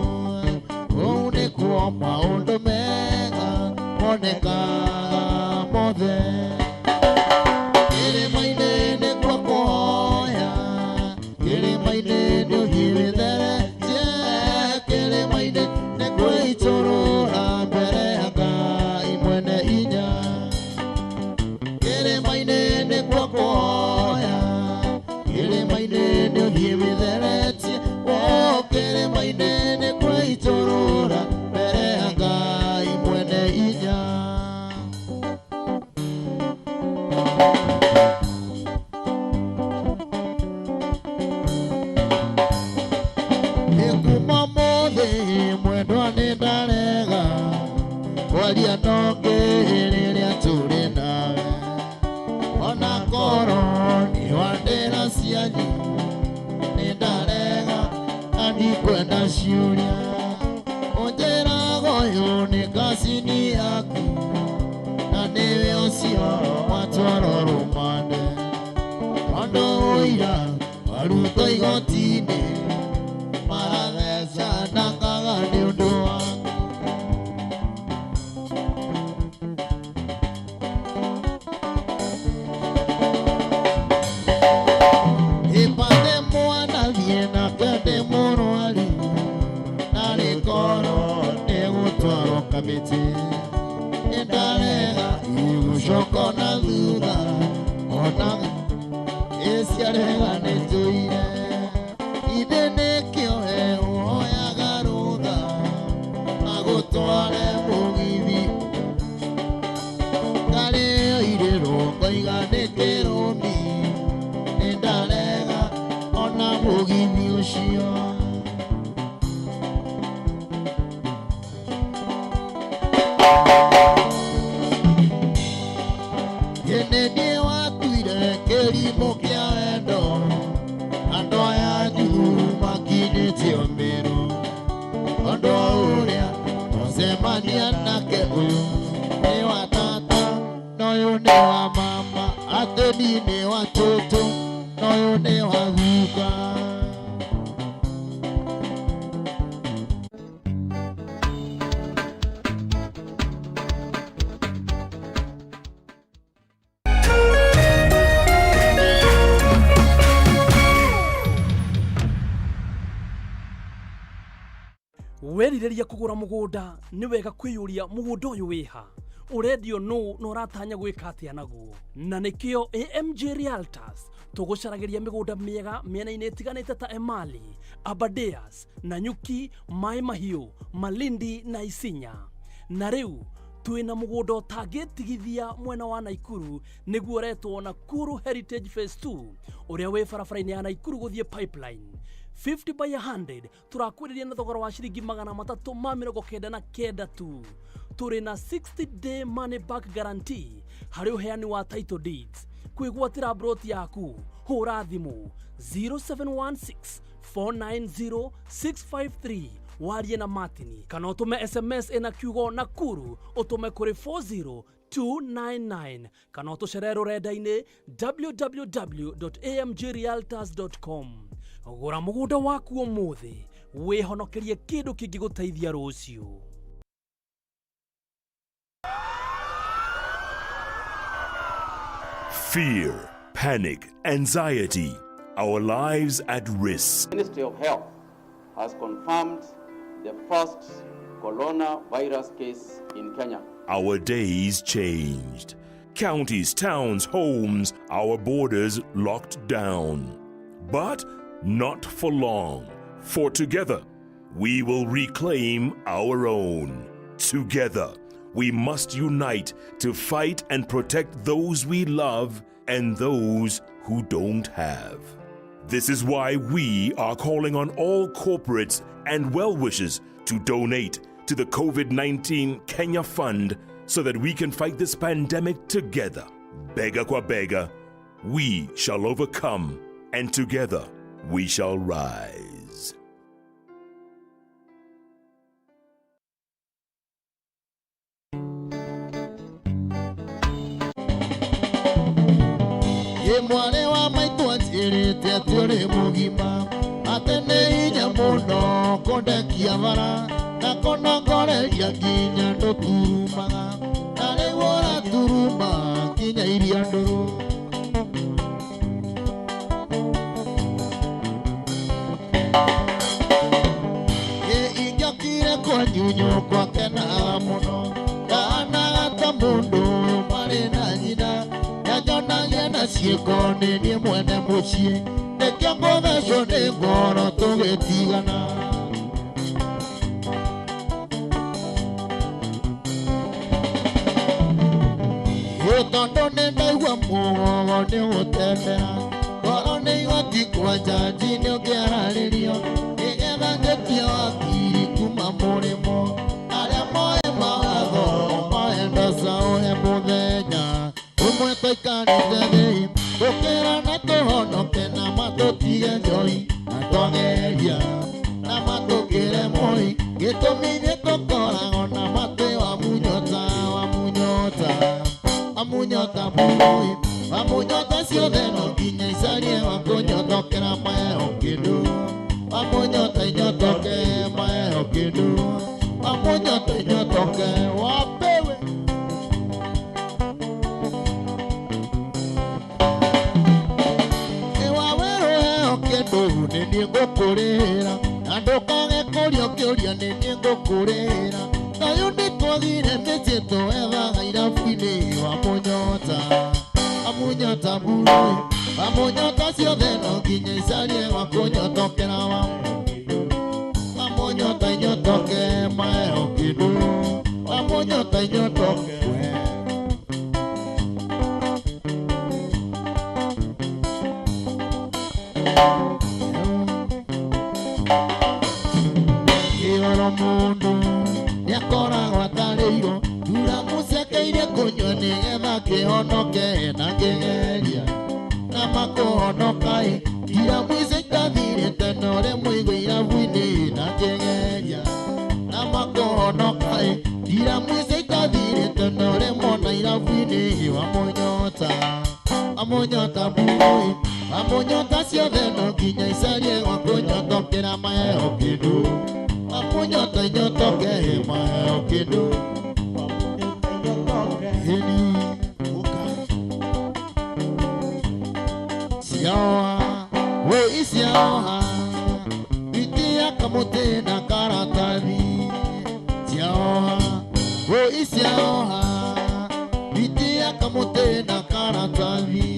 [SPEAKER 3] kũu nĩkuo maũndũ mega monekaga mothe kĩrĩma-inĩ nĩkuo kũhoya kĩrĩma-inĩ nĩ ũhiũtheretie kĩrĩma-inĩ nĩ kwĩitũrũra mbere ya Ngai mwene inya kĩrĩma-inĩ nĩkuo kũhoya kĩrĩma-inĩ nĩ ũhiũtheretie o kĩrĩma-inĩ nĩ kwĩitũrũra mbere ya Ngai mwene inya. Kuma mũthĩ mwendwa nĩ ndarega kwaria nongĩ rĩrĩa tũrĩ nawe ona korwo nĩ wandĩra cianyu nĩ ndarega na ndikwenda ciũria ũnjĩraga ũyũ nĩ kacini yaku na nĩwe ũcio watwarwo rũmande tondũ ũira warutwo igoti-inĩ marathecanaga nĩ ũndũ waku. Ipande mwana thiĩ nake ndĩ mũrwaru narĩ korwo nĩgũtwarwo kamĩtĩ nĩndarega igũcoka na thutha ona ĩciarega nĩtũire ithe nĩkĩo he ũhoyaga rũtha agũtware mũgithi karĩo irĩrwo ngoiga nĩ kĩrũmi nĩndarega ona mũgithi ũcio. Nĩ niĩ watuire kĩrimũ kĩa wendo andũ aya anyu makinyĩtio mĩro tondũ ũrĩa twacemania nake ũyũ nĩ wa tata na ũyũ nĩ wa mama atĩ niĩ nĩ wa tũtũ na ũyũ nĩ wa guka.
[SPEAKER 4] Werirĩria kũgũra mũgũnda nĩ wega kwĩyũria mũgũnda ũyũ wĩha ũrendio nũ na ũratanya gwĩka atĩa naguo na nĩkĩo AMG Realtors tũgũcaragĩria mĩgũnda mĩega mĩena-inĩ ĩtiganĩte ta Emali, Aberdares, Nanyuki, Mai Mahiũ, Malindi na Isinya. Na rĩu twĩna mũgũnda ũtangĩtigithia mwena wa Naikuru nĩguo ũretwo Nakuru Heritage Phase 2 ũrĩa wĩ barabara-inĩ ya Naikuru gũthiĩ Pipeline 50 by 100 tũrakwĩrĩria na thogora wa ciringi 399 tu. Tũrĩ na 60 day money back guarantee harĩ ũheani wa title deeds. Kwĩgwatĩra broti yaku hũra thimũ 0716 490 653 warie na Martini kana ũtũme SMS ĩna kiugo Nakuru ũtũme kũrĩ 40299 kana ũtũcerere rũrenda-inĩ www.amgrealtors.com. Gũra mũgũnda waku ũmũthĩ wĩhonokerie kĩndũ kĩngĩgũteithia rũciũ.
[SPEAKER 5] Fear, panic, anxiety, our lives at risk.
[SPEAKER 6] Ministry of Health has confirmed the first coronavirus case in Kenya.
[SPEAKER 5] Our days changed. Counties, towns, homes, our borders locked down. But not for long. For together, we will reclaim our own. Together, We must unite to fight and protect those we love and those who don't have. This is why we are calling on all corporates and well wishers to donate to the COVID 19 Kenya Fund so that we can fight this pandemic together. Bega kwa bega, we shall overcome, and together we shall rise.
[SPEAKER 3] Ĩ mwarĩ wa maitũ anjĩrĩte atĩ ũrĩ mũgima atĩ nĩ hinya mũno kũndekia bara na kũnongoreria nginya ndũturumaga na rĩu ũraturuma nginya iria ndũrũ. Ĩ ingĩokire kwanyu nyũkwa kenaga mũno ndahanaga ta mũndũ marĩ na nyina nyanyonagia na ciĩko nĩ niĩ mwene mũciĩ nĩkĩo ngũthecwo nĩ ngoro tũgĩtigana. Ĩ tondũ nĩ ndaigua mũgogo nĩ ũgũtembera ngoro nĩ igoti kwa njanji nĩ ũngĩararĩrio nĩgetha njĩtie wakiri kuma mũrĩmo arĩa moĩ mawatho maenda caũhe mũthenya ũmwe twaikarĩte thĩ tũkĩra na tũhonoke na matũtige njoi na twageria na matũkĩre moi gĩtũmi nĩ tũkoragwo na matĩ wa munyota wa munyota wa munyota moi wa munyota ciothe no nginya icarie wa kũnyotokera maheo kĩndũ wa munyota inyotoke maheo kĩndũ wa munyota inyotoke wapewe. Ĩwa werũheo kĩndũ nĩ niĩ ngũkũrĩra na ndũkage kũria kĩũria nĩ niĩ ngũkũrĩra thayũ nĩ twagire mĩciĩ twethaga irabu-inĩ wa mũnyota wa munyota burũĩ wa mũnyota ciothe no nginya icarie wa kũnyotokera wa wa mũnyota inyotoke maheo kĩndũ wa mũnyota inyotoke we. Ĩoro mũndũ nĩakoragwo atarĩirwo thura mũcekeire kũnyua nĩgetha kĩhonoke na kĩgeria na makũhonoka-ĩ irabu icio itathirĩte no rĩmwe igwe irabu-inĩ na kĩgeria na makũhonoka-ĩ irabu icio itathirĩte no rĩmwe ona irabu-inĩ wa mũnyota wa mũnyota burũĩ wa mũnyota ciothe no nginya icarie gwa kũnyotokera maheo kĩndũ wa mũnyota inyotoke maheo kĩndũ hĩni ciaoha wĩ iciaoha itia kamũtĩ na karatathi ciaoha wĩ iciaoha itia kamũtĩ na karatathi.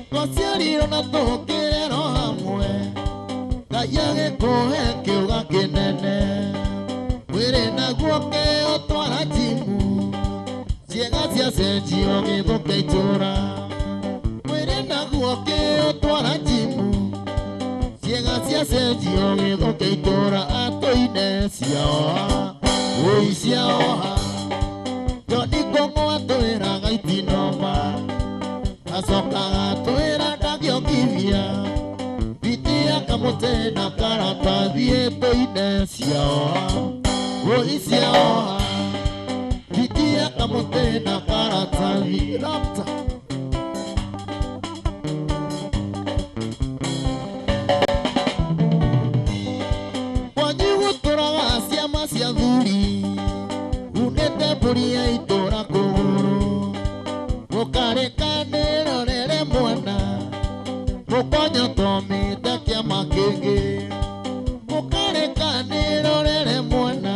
[SPEAKER 3] Twaciarirwo na tũkĩrerwo hamwe Ngai agĩkũhe kĩũga kĩnene mwĩrĩ naguo kĩũtwara timu ciĩga ciacenjio gĩthũkia itũra mwĩrĩ naguo kĩũtwara timu ciĩga ciacenjio gĩthũkia itũra atũine ciaoha wũi ciaoha Joni Kũng'ũ atwĩraga itinoma acokaga atwĩra ndangĩongithia bitia kamũtĩ na karatathi ĩtũine ciaoha wũi ciaoha bitia kamũtĩ na karatathi rapta. Kwanyu gũtũraga ciama cia thuri unĩte mbũri ya itũra kũgũrũ mũkarĩkanĩrorere mwana mũkonyotomĩte kĩama kĩngĩ mũkarĩkanĩrorere mwana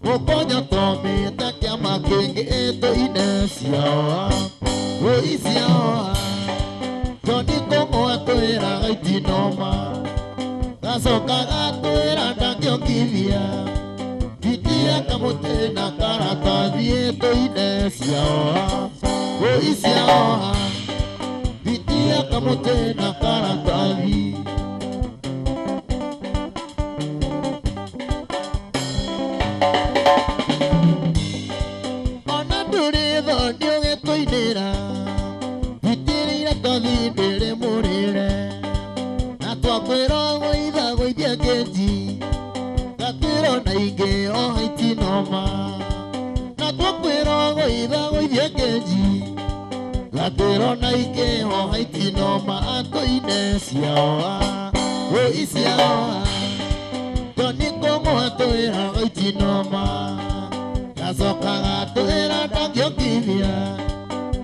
[SPEAKER 3] mũkonyotomĩte kĩama kĩngĩ ĩtũine ciaoha wũi ciaoha Joni Kũng'ũ atwĩraga itinoma. Gacokaga twĩra ndangĩongithia Bitia kamũtĩ na karatathi tũine ciaoha Ngũi ciaoha Bitia kamũtĩ na karatathi. Ona ndũrĩ thoni ũgĩtũinĩra Bitĩrĩ iratathi ndĩrĩ mũrĩre Na twakwĩra gũitha gũithia ngĩnji Gatwĩra ona ingĩ oha itinoma Na twakwĩra gũitha gũithia ngĩnji Gatwĩra ona ingĩ oha itinoma Atũine ciaoha Ngũi ciaoha Toni kũng'ũa twĩraga itinoma Gacokaga twĩra ndangĩongithia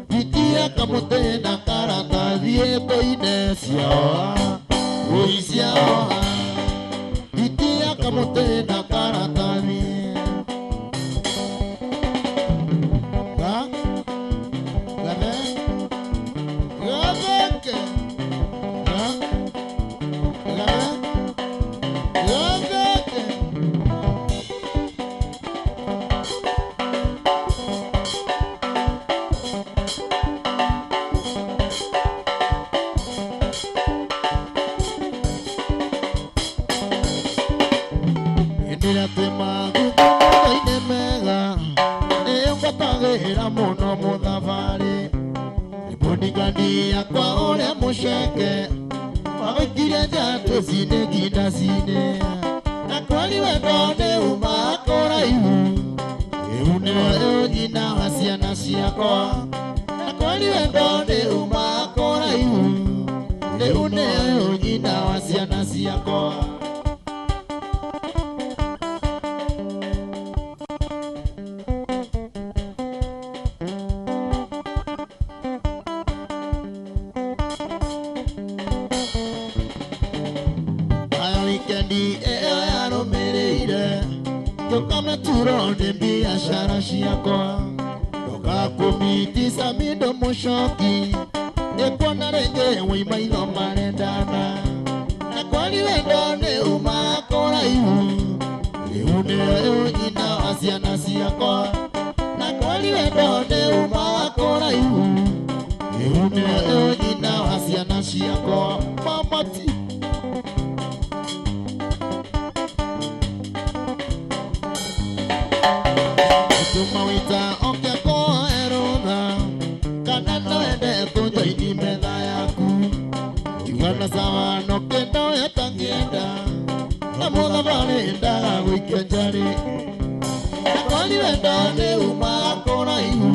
[SPEAKER 3] Bitia kamũtĩ na karatathi tũine ciaoha Ngũi ciaoha Bitia kamũtĩ na karatathi. Ga Gathe Gatheke Ga Gathe Gatheke. Hĩndĩ ĩrĩa twĩ maguku mega nĩngwatagĩra mũno mũthabarĩ Mbũndigani yakwa ũrĩa mũceke wagũikirie nja twĩcine nginda cine na kweri wendo nĩ uma kũraihu rĩu nĩwe nyina wa ciana ciakwa na kweri wendo nĩ uma kũraihu rĩu nĩwe nyina wa ciana ciakwa. Aya wikendi ĩyo yarũmĩrĩire ngĩũka meturo nĩ biacara ciakwa ndoka kũmitisa mindo mũcoki nĩkuona rĩngĩ wĩ maitho marendana na kwari wendo nĩ uma kũraihu rĩu nĩwe nyina wa ciana ciakwa na kwari wendo nĩ uma kũraihu rĩu nĩwe nyina wa ciana ciakwa mamati. Tuma wita oke kũherũtha kana no ende tũnjoini metha yaku kiuga na sawa no kĩndo ĩtangĩenda na mũthabarĩ ndaga gũikia njarĩ na kwari wendo nĩ uma kũraihu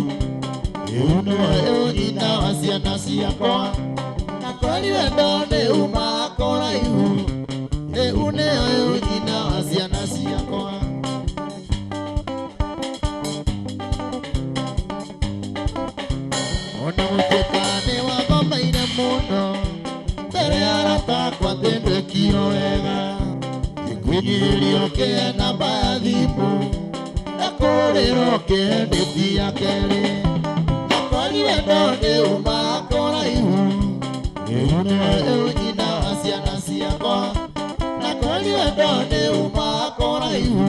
[SPEAKER 3] rĩu nĩwe nyina wa ciana ciakwa na kwari wendo nĩ uma kũraihu rĩu nĩwe nyina wa ciana ciakwa. Ona gũtuĩka nĩ wathomeire mũno mbere ya arata akwa ndĩndĩkirwo wega ngĩkwĩnyihĩrio kĩe namba ya thimũ ndakũrĩrwo kĩendĩti ya kerĩ na kwari wendo nĩ uma kũraihu rĩu nĩwe nyina wa ciana ciakwa na kwari wendo nĩ uma kũraihu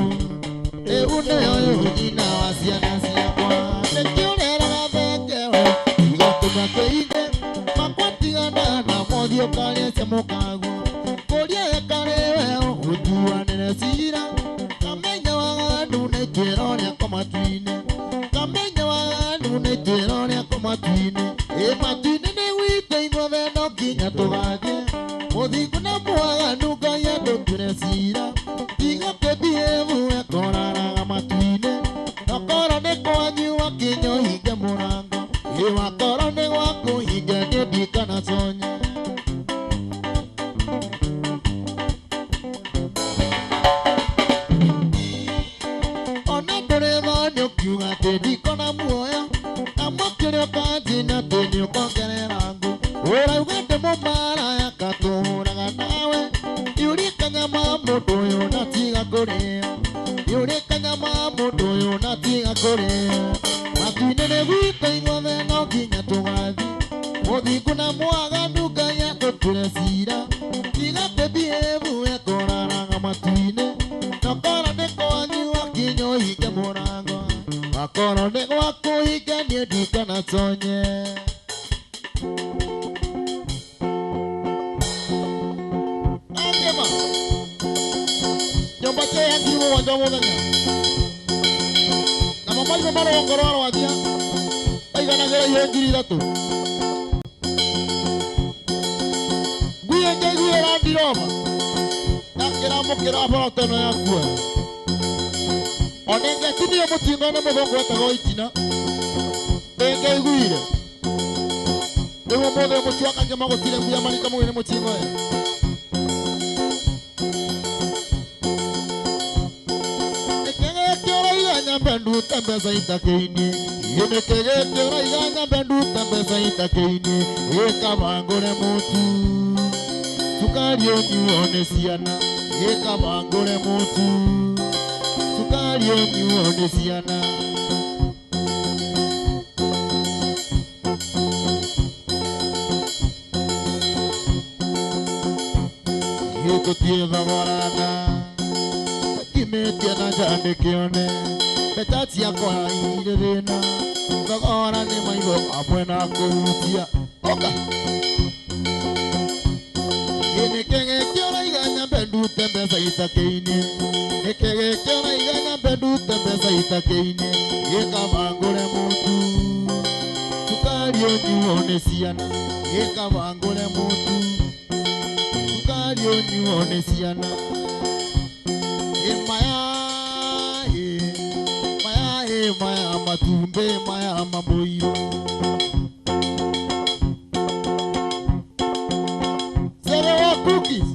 [SPEAKER 3] rĩu nĩwe nyina wa ciana ciakwa nĩkĩo ũreraga thengewe Tumakeine makwatigana na mothiũ karĩa cemũkaguo kũria ĩkarĩwe ũtuanĩre cira kamenya waganu nĩ ituĩro rĩakwa matu-inĩ kamenya waganu nĩ ituĩro rĩakwa matu-inĩ ĩ matu-inĩ nĩ gwitũ ithuothe no nginya tũgathiĩ mũthingu na mwaganu Ngai andũtuĩre cira tiga kĩbievu ekoraraga matu-inĩ okorwo nĩ kwanyu wakinya ũhinge mũrango Iwakoro nĩ gwaku hinge niĩ ndikana conya. Ona ndũrĩ thoni ũkiuga atĩ ndikona muoyo na mũkĩrĩ ũkanjina atĩ nĩ ũkongerera ngũ ũrauga ndĩ mũmaraya katũhũraga nawe yũrie kanyama mũndũ ũyũ na tiga kũrĩa yũrie kanyama mũndũ ũyũ na tiga kũrĩa matu-inĩ nĩ gwitũ ithuothe no nginya tũgathiĩ mũthingu na mwaganu Ngai atũtuĩre cira tiga kĩbievu ekoraraga matu-inĩ Nokora nĩ kwanyu wakinya ũhinge mũrango Wakorwo nĩ gwaku hinge niĩ ndikanatonye Angĩma nyũmba cia ya 7,000 mũthenya namo maima marũgongo rwa Rwathia maiganagĩra ihe 3,000 ngui ĩngĩ iguire Land Rover yakĩramũkĩra boroto ĩno yakuoya ona ĩngĩatinire mũtingo nĩ mũthũngũ wetagwo itina ĩngĩaiguire rĩu ũmũthĩ mũciwaka ngĩma gũtirĩ ngui ya marika mũgĩ nĩ mũtingo ĩ nĩkĩgĩkĩ ũraiga nyambe ndute mbeca itakĩini nĩkĩgĩkĩ ũraiga nyambe ndute mbeca itakĩini ĩkabangũre mũtu cukari ũnyuo nĩ ciana ĩkabangũre mũtu cukari ũnyuo nĩ ciana tũtiĩ thogorana kimĩtie na nja ndĩkĩone mbeca ciakwa irĩ thĩna thogora nĩ maitho hamwe na kũhutia oka nĩkĩ gĩkĩ ũraiga nyambe ndute mbeca itakĩini nĩkĩ gĩkĩ ũraiga nyambe ndute mbeca itakĩini ĩkabangũre mũtu cukari ũnyuo nĩ ciana ĩkabangũre mũtu cukari ũnyuo nĩ ciana maya maya maya matumbĩ maya mamũirũ Zero wa cookies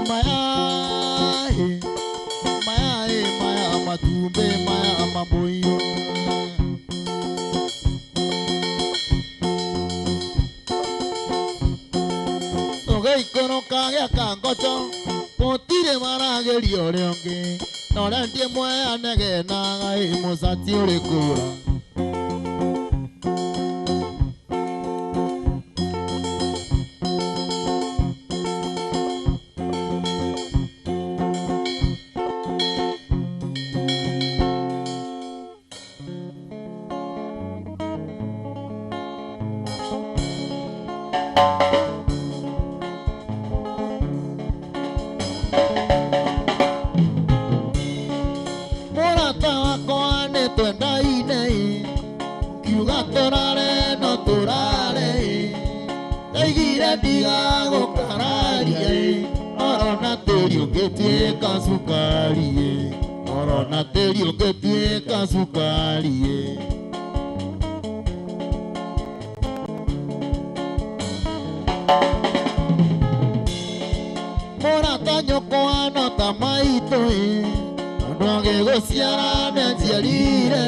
[SPEAKER 3] maya maya maya matumbĩ maya mamũirũ tũgĩikũrũka gĩa kangocho gũtirĩ marageria ũrĩa ũngĩ na ũrĩa ndiĩ mweanegenaga ĩ mũcati ũrĩ kũra mũrata wakwa nĩ twendaine kiuga tũrare no tũrare ndaigire ndigagũkararia orona tĩri ũngĩtuĩka cukari orona tĩri ũngĩtuĩka cukari. Mũrata nyũkwa no ta maitũ andũ agĩgũciara nĩanjiarire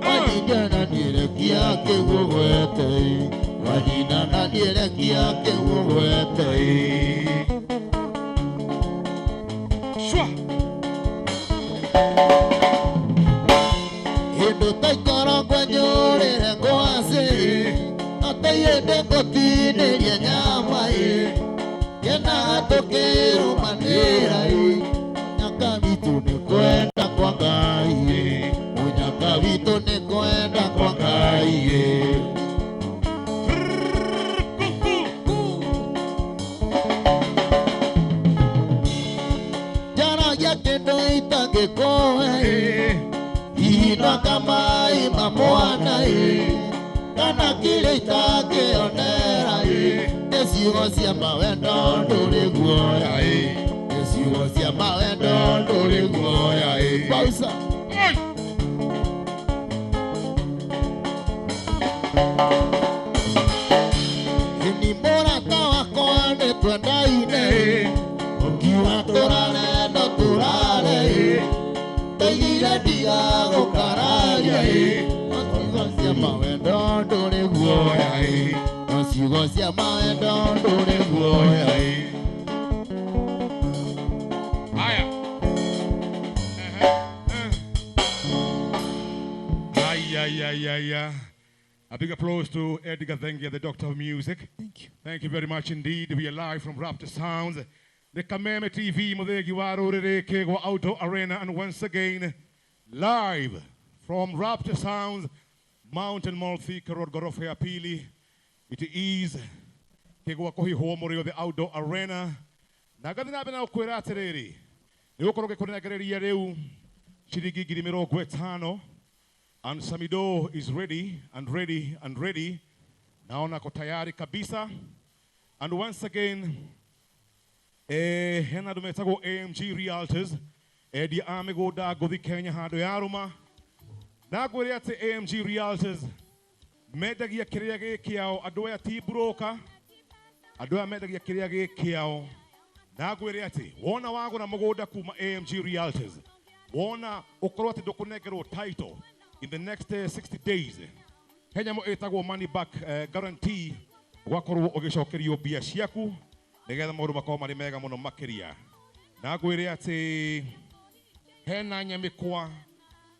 [SPEAKER 3] wanyina na niĩrekia kĩu ũgwete wanyina na niĩrekia kĩu ũgwete.
[SPEAKER 1] Shwa.
[SPEAKER 3] Hĩndĩ ta ikorogwe nyũrĩre ngwacĩ atĩ hĩndĩ ngũtinĩrie nyama kenaga tũkĩrũmanĩra nyaka witũ nĩ kwenda kwa Ngai mũnyaka witũ nĩ kwenda kwa Ngai. Njaragia kĩndũ itangĩkũhe ihinda kamai ma mwana kana kĩrĩa itangĩonera nĩ ciugo cia mawendo ndũrĩ guoya nĩ ciugo cia mawendo ndũrĩ guoya. Pausa. Ni mũrata wakwa nĩ twendaine ũkiuga tũrare no tũrare ndaigire ndigagũkararia no ciugo cia mawendo ndũrĩ guoya no ciugo cia mawendo ndũrĩ guoya.
[SPEAKER 1] Haya. Ay, ay, ay, ay, ay. A big applause to Eddie Gathenge, the doctor of music.
[SPEAKER 3] Thank you.
[SPEAKER 1] Thank you very much indeed. We are live from Raptor Sounds, the Kameme TV, Muthegi wa Ruriri, Kegwa Outdoor Arena, and once again, live from Raptor Sounds, Mountain Mall, Thika Road, Ghorofa ya Pili. It is Kegwa Kuhihwo Murio, the Outdoor Arena. Na ngathi na mbere na gũkwĩra atĩrĩrĩ, nĩ gũkorwo ngĩkũnengereria rĩu ciringi 50,000, and Samido is ready and ready and ready. Naona ako tayari kabisa. And once again, hena andũ metagwo AMG Realtors, endia a mĩgũnda ngũthi Kenya handũ yarũma. Na ngwĩre atĩ AMG Realtors mendagia kĩrĩa gĩ kĩao, andũ aya ti broker, andũ aya mendagia kĩrĩa gĩ kĩao. Na ngwĩre atĩ wona wagũra mũgũnda kuma AMG Realtors, wona ũkorwo atĩ ndũkũnengerwo title in the next 60 days, he nyamũ ĩtagwo money back guarantee, ũgakorwo ũgĩcokerio mbia ciaku nĩgetha maũndũ makorwo marĩ mega mũno makĩria. Na ngwĩre atĩ hena nyamĩkwa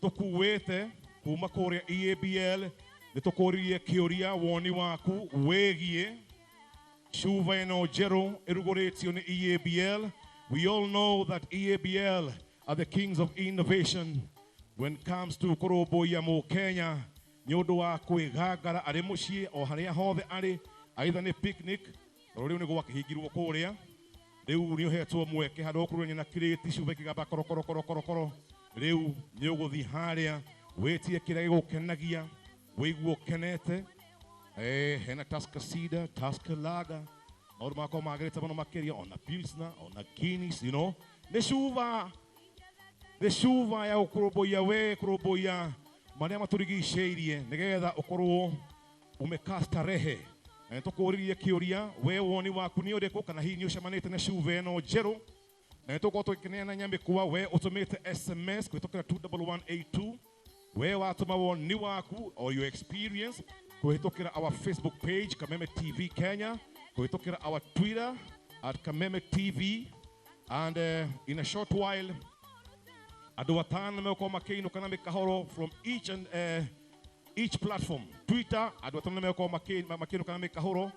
[SPEAKER 1] tũkuĩte kuma kũrĩa EABL, nĩ tũkũririe kĩũria woni waku wĩgiĩ cuba ĩno njerũ ĩrugũrĩtio nĩ EABL. We all know that EABL are the kings of innovation when it comes to kũrũmbũiya mũkenya nĩ ũndũ wa kwĩgangara arĩ mũciĩ o harĩa hothe arĩ, either nĩ picnic, tondũ rĩu nĩ gwakĩhingirwo kũrĩa, rĩu nĩ ũhetwo mweke handũ ũkũrũrania na kirĩti cuba ĩkĩgamba korokoro korokoro koro, rĩu nĩ ũgũthiĩ harĩa wĩtie kĩrĩa gĩgũkenagia, wĩigue ũkenete. Hena Tusker Cider, Tusker Lager, maũndũ makorwo magĩrĩte mũno makĩria, ona Pilsner, ona Guinness. Nĩ cuba ya gũkũrũmbũiya we, kũrũmbũiya marĩa matũrigicĩirie nĩgetha ũkorwo umekaa starehe. Na nĩ tũkũririe kĩũria, we woni waku nĩ ũrĩkũ, kana hihi nĩ ũcemanĩte na cuba ĩno njerũ? Na nĩ tũgũkorwo tũgĩkĩneana nyamĩkwa, we ũtũmĩte SMS kũhĩtũkĩra 21182, we watũma woni waku or your experience kũhĩtũkĩra our Facebook page, Kameme TV Kenya, kũhĩtũkĩra our Twitter @KamemeTV, and in a short while andũ atano megũkorwo makĩinũka na mĩkahoro from each and each platform. Twitter, andũ atano megũkorwo makĩinũka na mĩkahoro,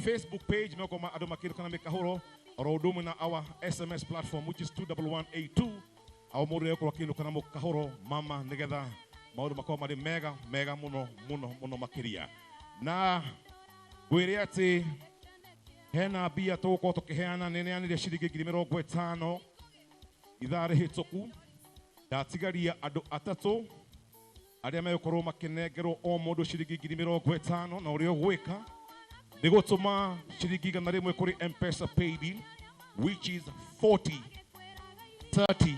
[SPEAKER 1] Facebook page megũkorwo andũ makĩinũka na mĩkahoro, oro ũndũ ũmwe na our SMS platform, which is 21182, au mũndũ egũkorwo akĩinũka na mũkahoro mama, nĩgetha maũndũ makorwo marĩ mega mega mũno mũno mũno makĩria. Na ngwĩre atĩ hena mbia tũgũkorwo tũkĩheana, nĩ neanire ciringi 50,000 ithaa rĩhĩtũku, ndatigaria andũ atatũ arĩa megũkorwo makĩnengerwo o mũndũ ciringi 50,000, na ũrĩa ũgwĩka nĩ gũtũma ciringi 100 kũrĩ M-Pesa paybill, which is 40 30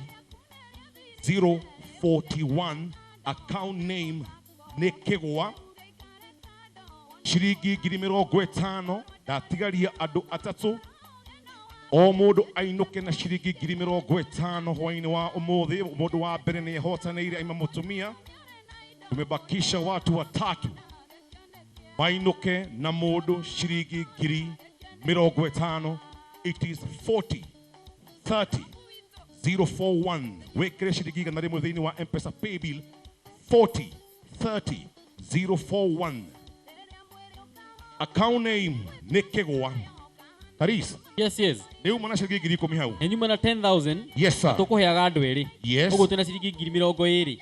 [SPEAKER 1] 041, account name nĩ Kĩgwa, ciringi 50,000. Ndatigaria andũ atatũ, o mũndũ ainũke na ciringi 50,000 hwainĩ wa ũmũthĩ. Mũndũ wa mbere nĩ ehotanĩire, aima mũtumia. Tumebakisha watu watatu mainũke na mũndũ ciringi 50,000. It is 40 30 041. Wĩkĩre ciringi 100 thĩinĩ wa M-Pesa paybill 40 30 041, account name nĩ Kĩgwa. Karis.
[SPEAKER 2] Yes.
[SPEAKER 1] Nĩ uma na ciringi 10,000 hau.
[SPEAKER 2] Nĩ nyuma na 10,000.
[SPEAKER 1] Yes sir.
[SPEAKER 2] Tũkũheaga andũ erĩ.
[SPEAKER 1] Yes.
[SPEAKER 2] Ũguo twĩna ciringi 20,000.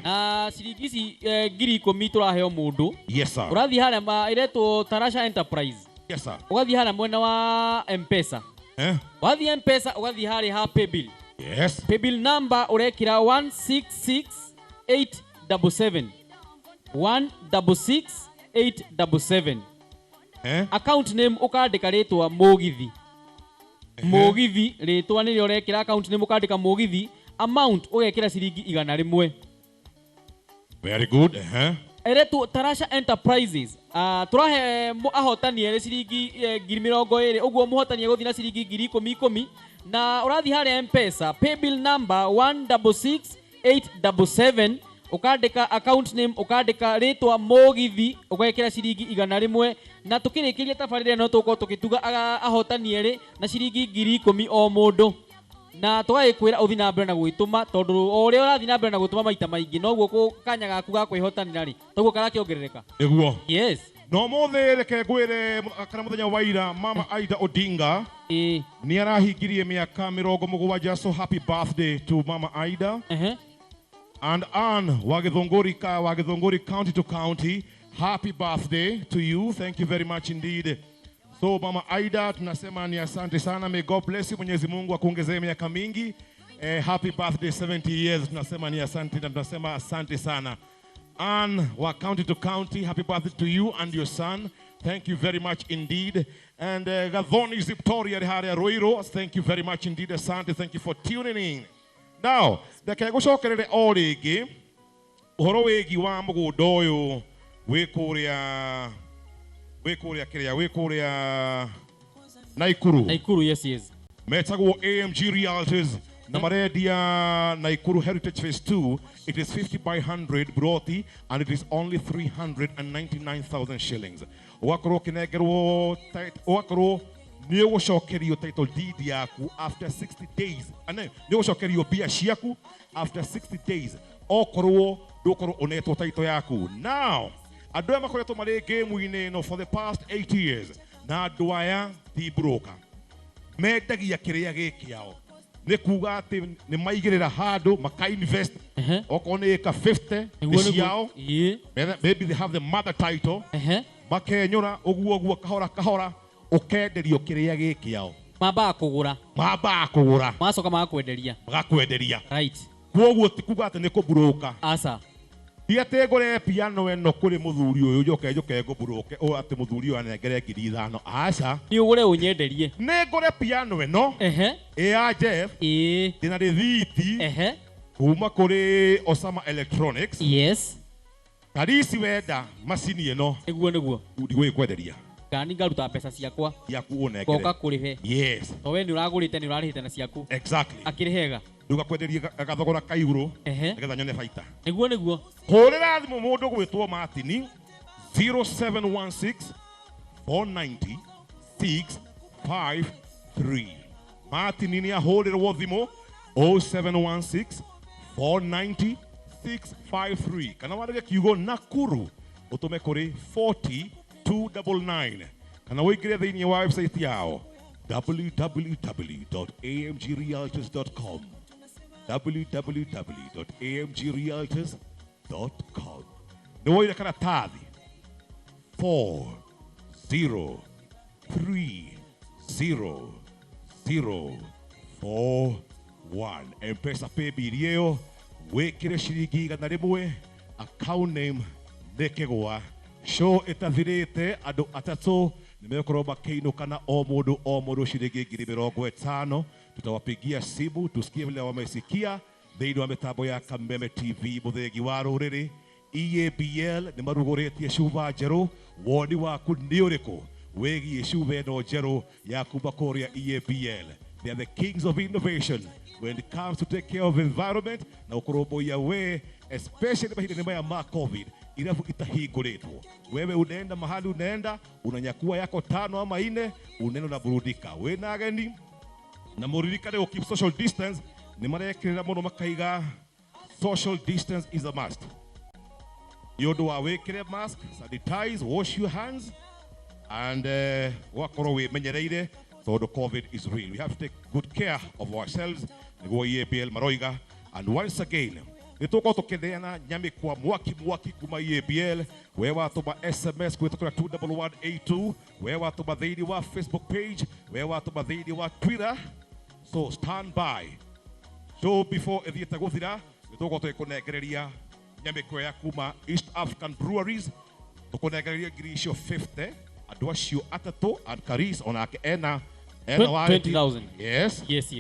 [SPEAKER 2] Na ciringi ici 10,000 tũraheo mũndũ.
[SPEAKER 1] Yes sir.
[SPEAKER 2] Ũrathiĩ harĩa ĩretwo Tarasha Enterprise.
[SPEAKER 1] Yes sir.
[SPEAKER 2] Ũgathiĩ harĩa mwena wa M-Pesa. Wathiĩ M-Pesa, ũgathiĩ harĩa ha paybill. Paybill number ũrekĩra 166877, 166877. Account name ũkandĩka rĩtwa Mũgithi. Mũgithi rĩtwa nĩrĩo ũrekĩra account name, ũkandĩka Mũgithi, amount ũgekĩra ciringi 100.
[SPEAKER 1] Very good.
[SPEAKER 2] Ĩretwo Tarasha Enterprises. Tũrahe ahotani erĩ ciringi 20,000, ũguo mũhotani egũthiĩ na ciringi 10,000 ikũmi, na ũrathiĩ harĩa M-Pesa, paybill number 166877, ũkandĩka account name, ũkandĩka rĩtwa Mũgithi, ũgekĩra ciringi 100, na tũkĩrĩkĩria tabarĩra ĩno tũgũkorwo tũgĩtuga ahotani erĩ na ciringi 10,000 o mũndũ. Na tũgagĩkwĩra ũthiĩ na mbere na gwĩtũma, tondũ o ũrĩa ũrathiĩ na mbere na gwĩtũma maita maingĩ, noguo kanya gaku ga kwĩhotanĩra rĩ, toguo karakĩongerereka.
[SPEAKER 1] Nĩguo.
[SPEAKER 2] Yes.
[SPEAKER 1] No mũthĩ reke ngwĩre kana mũthenya wa ira, Mama Aida Odinga nĩ arahingirie mĩaka 70. So happy birthday to Mama Aida. And Ann Wagithunguri, Wagithunguri, county to county, happy birthday to you. Thank you very much indeed. So Mama Aida, tunasema ni asante sana. May God bless you. Mwenyezi Mungu akuongezee miaka mingi. Happy birthday, 70 years. Tunasema ni asante na tunasema asante sana. Ann wa county to county, happy birthday to you and your son. Thank you very much indeed. And Gathoni Ziptoria Haria Ruiru, thank you very much indeed. Asante, thank you for tuning in. Now, reke ngũcokerere o rĩngĩ ũhoro wĩgiĩ wa mũgũnda ũyũ wĩ kũrĩa kĩrĩa wĩ kũrĩa Naikuru.
[SPEAKER 2] Naikuru, yes.
[SPEAKER 1] Metagwo AMG Realtors na marendia Naikuru Heritage Phase 2. It is 50 by 100 broti and it is only 399,000 shillings. Ũgakorwo ũkĩnengerwo, ũgakorwo nĩ ũgũcokerio title deed yaku after 60 days. Ane nĩ ũgũcokerio mbia ciaku after 60 days okorwo ndũkorwo ũnetwo title yaku. Now, andũ aya makoretwo marĩ game-inĩ ĩno for the past 8 years, na andũ aya ti broker, mendagia kĩrĩa gĩ kĩao. Nĩ kuga atĩ nĩ maigĩrĩra handũ maka invest, okorwo nĩ ĩka 50
[SPEAKER 2] Nĩguo,
[SPEAKER 1] nĩ
[SPEAKER 2] nĩguo.
[SPEAKER 1] ciao. Maybe they have the mother title, makenyũra ũguo ũguo, kahora kahora, ũkenderio kĩrĩa gĩ kĩao.
[SPEAKER 2] Mambaga kũgũra.
[SPEAKER 1] Mambaga kũgũra.
[SPEAKER 2] Magacoka magakwenderia.
[SPEAKER 1] Magakwenderia.
[SPEAKER 2] Right.
[SPEAKER 1] Koguo ti kuga atĩ nĩ kũmburoka.
[SPEAKER 2] Aca.
[SPEAKER 1] Ti atĩ ngũre piano ĩno kũrĩ mũthuri ũyũ, njoke njoke ngũmburoke ũ atĩ mũthuri ũyũ anengere 5,000. Aca.
[SPEAKER 2] Nĩ ũgũre ũnyenderie.
[SPEAKER 1] Nĩ ngũre piano ĩno ĩ ya Jeff, ndĩna rĩthiti kuma kũrĩ Osama Electronics. Karisi, wenda macini ĩno?
[SPEAKER 2] Nĩguo.
[SPEAKER 1] Ndigũgĩkwenderia.
[SPEAKER 2] Ngani ngaruta mbeca ciakwa.
[SPEAKER 1] Yaku ũnengere.
[SPEAKER 2] Ngoka kũrĩhe.
[SPEAKER 1] Yes.
[SPEAKER 2] To we nĩ ũragũrĩte, nĩ ũrarĩhĩte na ciaku.
[SPEAKER 1] Exactly.
[SPEAKER 2] Akĩrĩ hega.
[SPEAKER 1] Ndugakwenderie gathogora ka igũrũ nĩgetha nyone baita.
[SPEAKER 2] Nĩguo.
[SPEAKER 1] Hũrĩra thimũ mũndũ gwĩtwo Martini, 0716 490 653. Martini nĩ ahũrĩrwo thimũ 0716 490 653, kana wandĩke kiugo Nakuru ũtũme kũrĩ 40299, kana ũingĩre thĩinĩ wa website yao, www.amgrealtors.com, www.amgrealtors.com. Nĩ woire karatathi? 4 0 3 0 0 4 1, Mpesa paybill ĩyo, wĩkĩre ciringi 100, account name nĩ Kĩgwa. Show ĩtathirĩte, andũ atatũ nĩ megũkorwo makĩinũka na o mũndũ o mũndũ ciringi 50,000. Tutawapigia simu tusikie vile wamesikia thĩinĩ wa mĩtambo ya Kameme TV, mũthĩgi wa rũrĩrĩ. EABL nĩ marugũrĩtie cuba njerũ. Woni waku nĩ ũrĩkũ wĩgiĩ cuba ĩno njerũ ya kuma kũrĩa EABL? They are the kings of innovation when it comes to take care of environment na ũkũrũmbũiya we, especially mahinda-inĩ maya ma COVID, irabu itahingũrĩtwo. Wewe unaenda mahali, unaenda unanyakua yako tano ama ine, unaenda unaburudika wĩna ageni, na mũririkane gũ keep social distance. Nĩ marekĩrĩra mũno makaiga social distance is a must. Nĩ ũndũ wa wĩkĩre mask, sanitize, wash your hands and ũgakorwo wĩmenyereire, tondũ COVID is real. We have to take good care of ourselves, nĩguo EABL maroiga. And once again, nĩ tũgũkorwo tũkĩneana nyamĩkwa mwaki mwaki kuma EABL. We watũma SMS kũhĩtũkĩra 21182, we watũma thĩinĩ wa Facebook page, we watũma thĩinĩ wa Twitter. So stand by. So before ĩthiĩte gũthira, nĩ tũgũkorwo tũgĩkũnengereria nyamĩkwa ya kuma East African Breweries. Tũkũnengereria ngiri icio 50 andũ acio atatũ, and Karis onake ena warranty.
[SPEAKER 2] 20,000.
[SPEAKER 1] Yes.
[SPEAKER 2] Yes.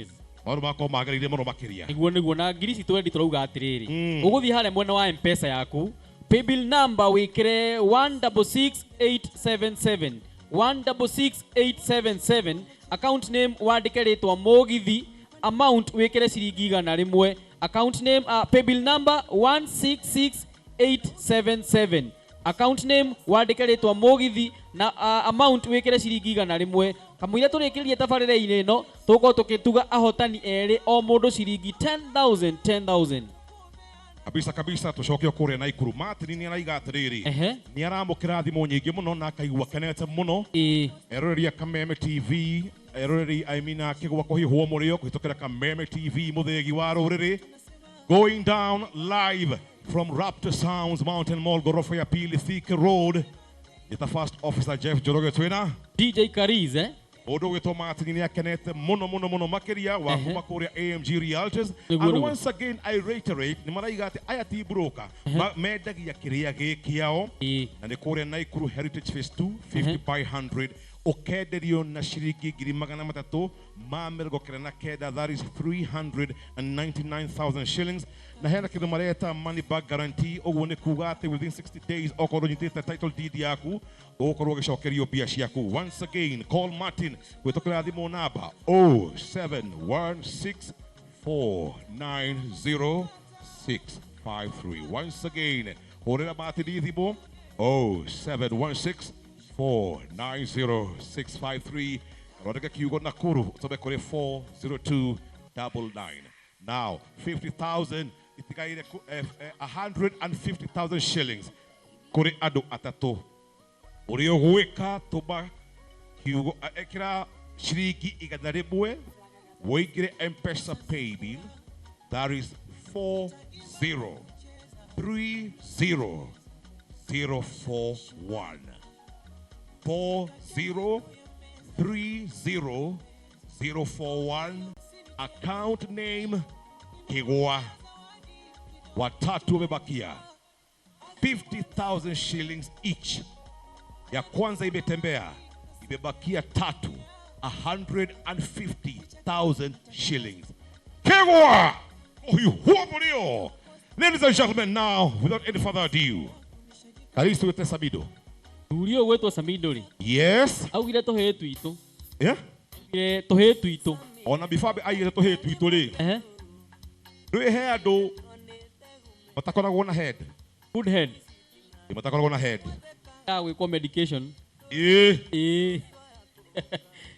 [SPEAKER 1] Maũndũ makorwo magĩrĩire mũno makĩria.
[SPEAKER 2] Nĩguo, na ngiri ici twendi tũrauga atĩrĩrĩ, ũgũthiĩ harĩa mwena wa Mpesa yaku, paybill number wĩkĩre 166877, 166877, account name wandĩke rĩtwa Mũgithi, amount wĩkĩre ciringi 100. Account name, paybill number 166877, account name wandĩke rĩtwa Mũgithi, na amount wĩkĩre ciringi 100. Kamũira tũrĩkĩrĩrie tabarĩra-inĩ ĩno tũgũkorwo tũkĩtuga ahotani erĩ o mũndũ ciringi 10,000 10,000.
[SPEAKER 1] Kabisa kabisa, tucoke kuria Naikuru. Martin nĩ araiga atĩrĩrĩ, nĩ aramũkĩra thimũ nyingĩ mũno na akaigua kenete mũno. Eroreri a Kameme TV, eroreri I mean akĩgwa kũhiũhwo mũrĩo kũhĩtũkĩra Kameme TV, mũthĩgi wa rũrĩrĩ, going down live from Raptor Sounds, Mountain Mall, ghorofa ya pili, Thika Road. Ita First Officer Jeff Njoroge twina
[SPEAKER 2] DJ Kariz, eh?
[SPEAKER 1] Mũndũ ũgwĩtwo Martin nĩ akenete mũno mũno mũno makĩria wa kuma kũrĩa AMG Realtors.
[SPEAKER 2] Nĩguo,
[SPEAKER 1] And
[SPEAKER 2] nĩguo.
[SPEAKER 1] once again I reiterate, nĩ maraiga atĩ aya ti broker, mendagia kĩrĩa gĩ kĩao, na nĩ kũrĩa Naikuru Heritage Phase 2, 50 by 100, ũkenderio na ciringi 399,000, that is 399,000 shillings, na hena kĩndũ mareta money back guarantee. Ũguo nĩ kuga atĩ within 60 days okorwo ũnyitĩte title deed yaku, ũgũkorwo ũgĩcokerio mbia ciaku. Once again, call Martin gwĩtũkĩra thimũ namba 0716 490 653. Once again, hũrĩra Martin thimũ 0716 490 653. Rondeka kiugo Nakuru ũtũme kũrĩ 40299. Now 50,000 itigaire, 150,000 shillings kũrĩ andũ atatũ. Ũrĩa ũgwĩka, tũma kiugo, ĩkĩra ciringi 100 wũingĩre Mpesa paybill, that is 4030041, 4030041, account name Kigwa. Watatu wamebakia, 50,000 shillings each. Ya kwanza imetembea, imebakia tatu, 150,000 shillings. Kigwa huyu huo mulio. Ladies and gentlemen, now without any further ado, Karisu wete Samido.
[SPEAKER 2] Thuri ũyũ gwĩtwo Samido rĩ, augire tũhĩĩ twitũ. Augire tũhĩĩ twitũ.
[SPEAKER 1] Ona before aigire tũhĩĩ twitũ rĩ, rĩ he andũ matakoragwo na head.
[SPEAKER 2] Good head.
[SPEAKER 1] Ĩ, matakoragwo na head.
[SPEAKER 2] Ya gwĩkwo medication.
[SPEAKER 1] Ĩ.
[SPEAKER 2] Ĩ.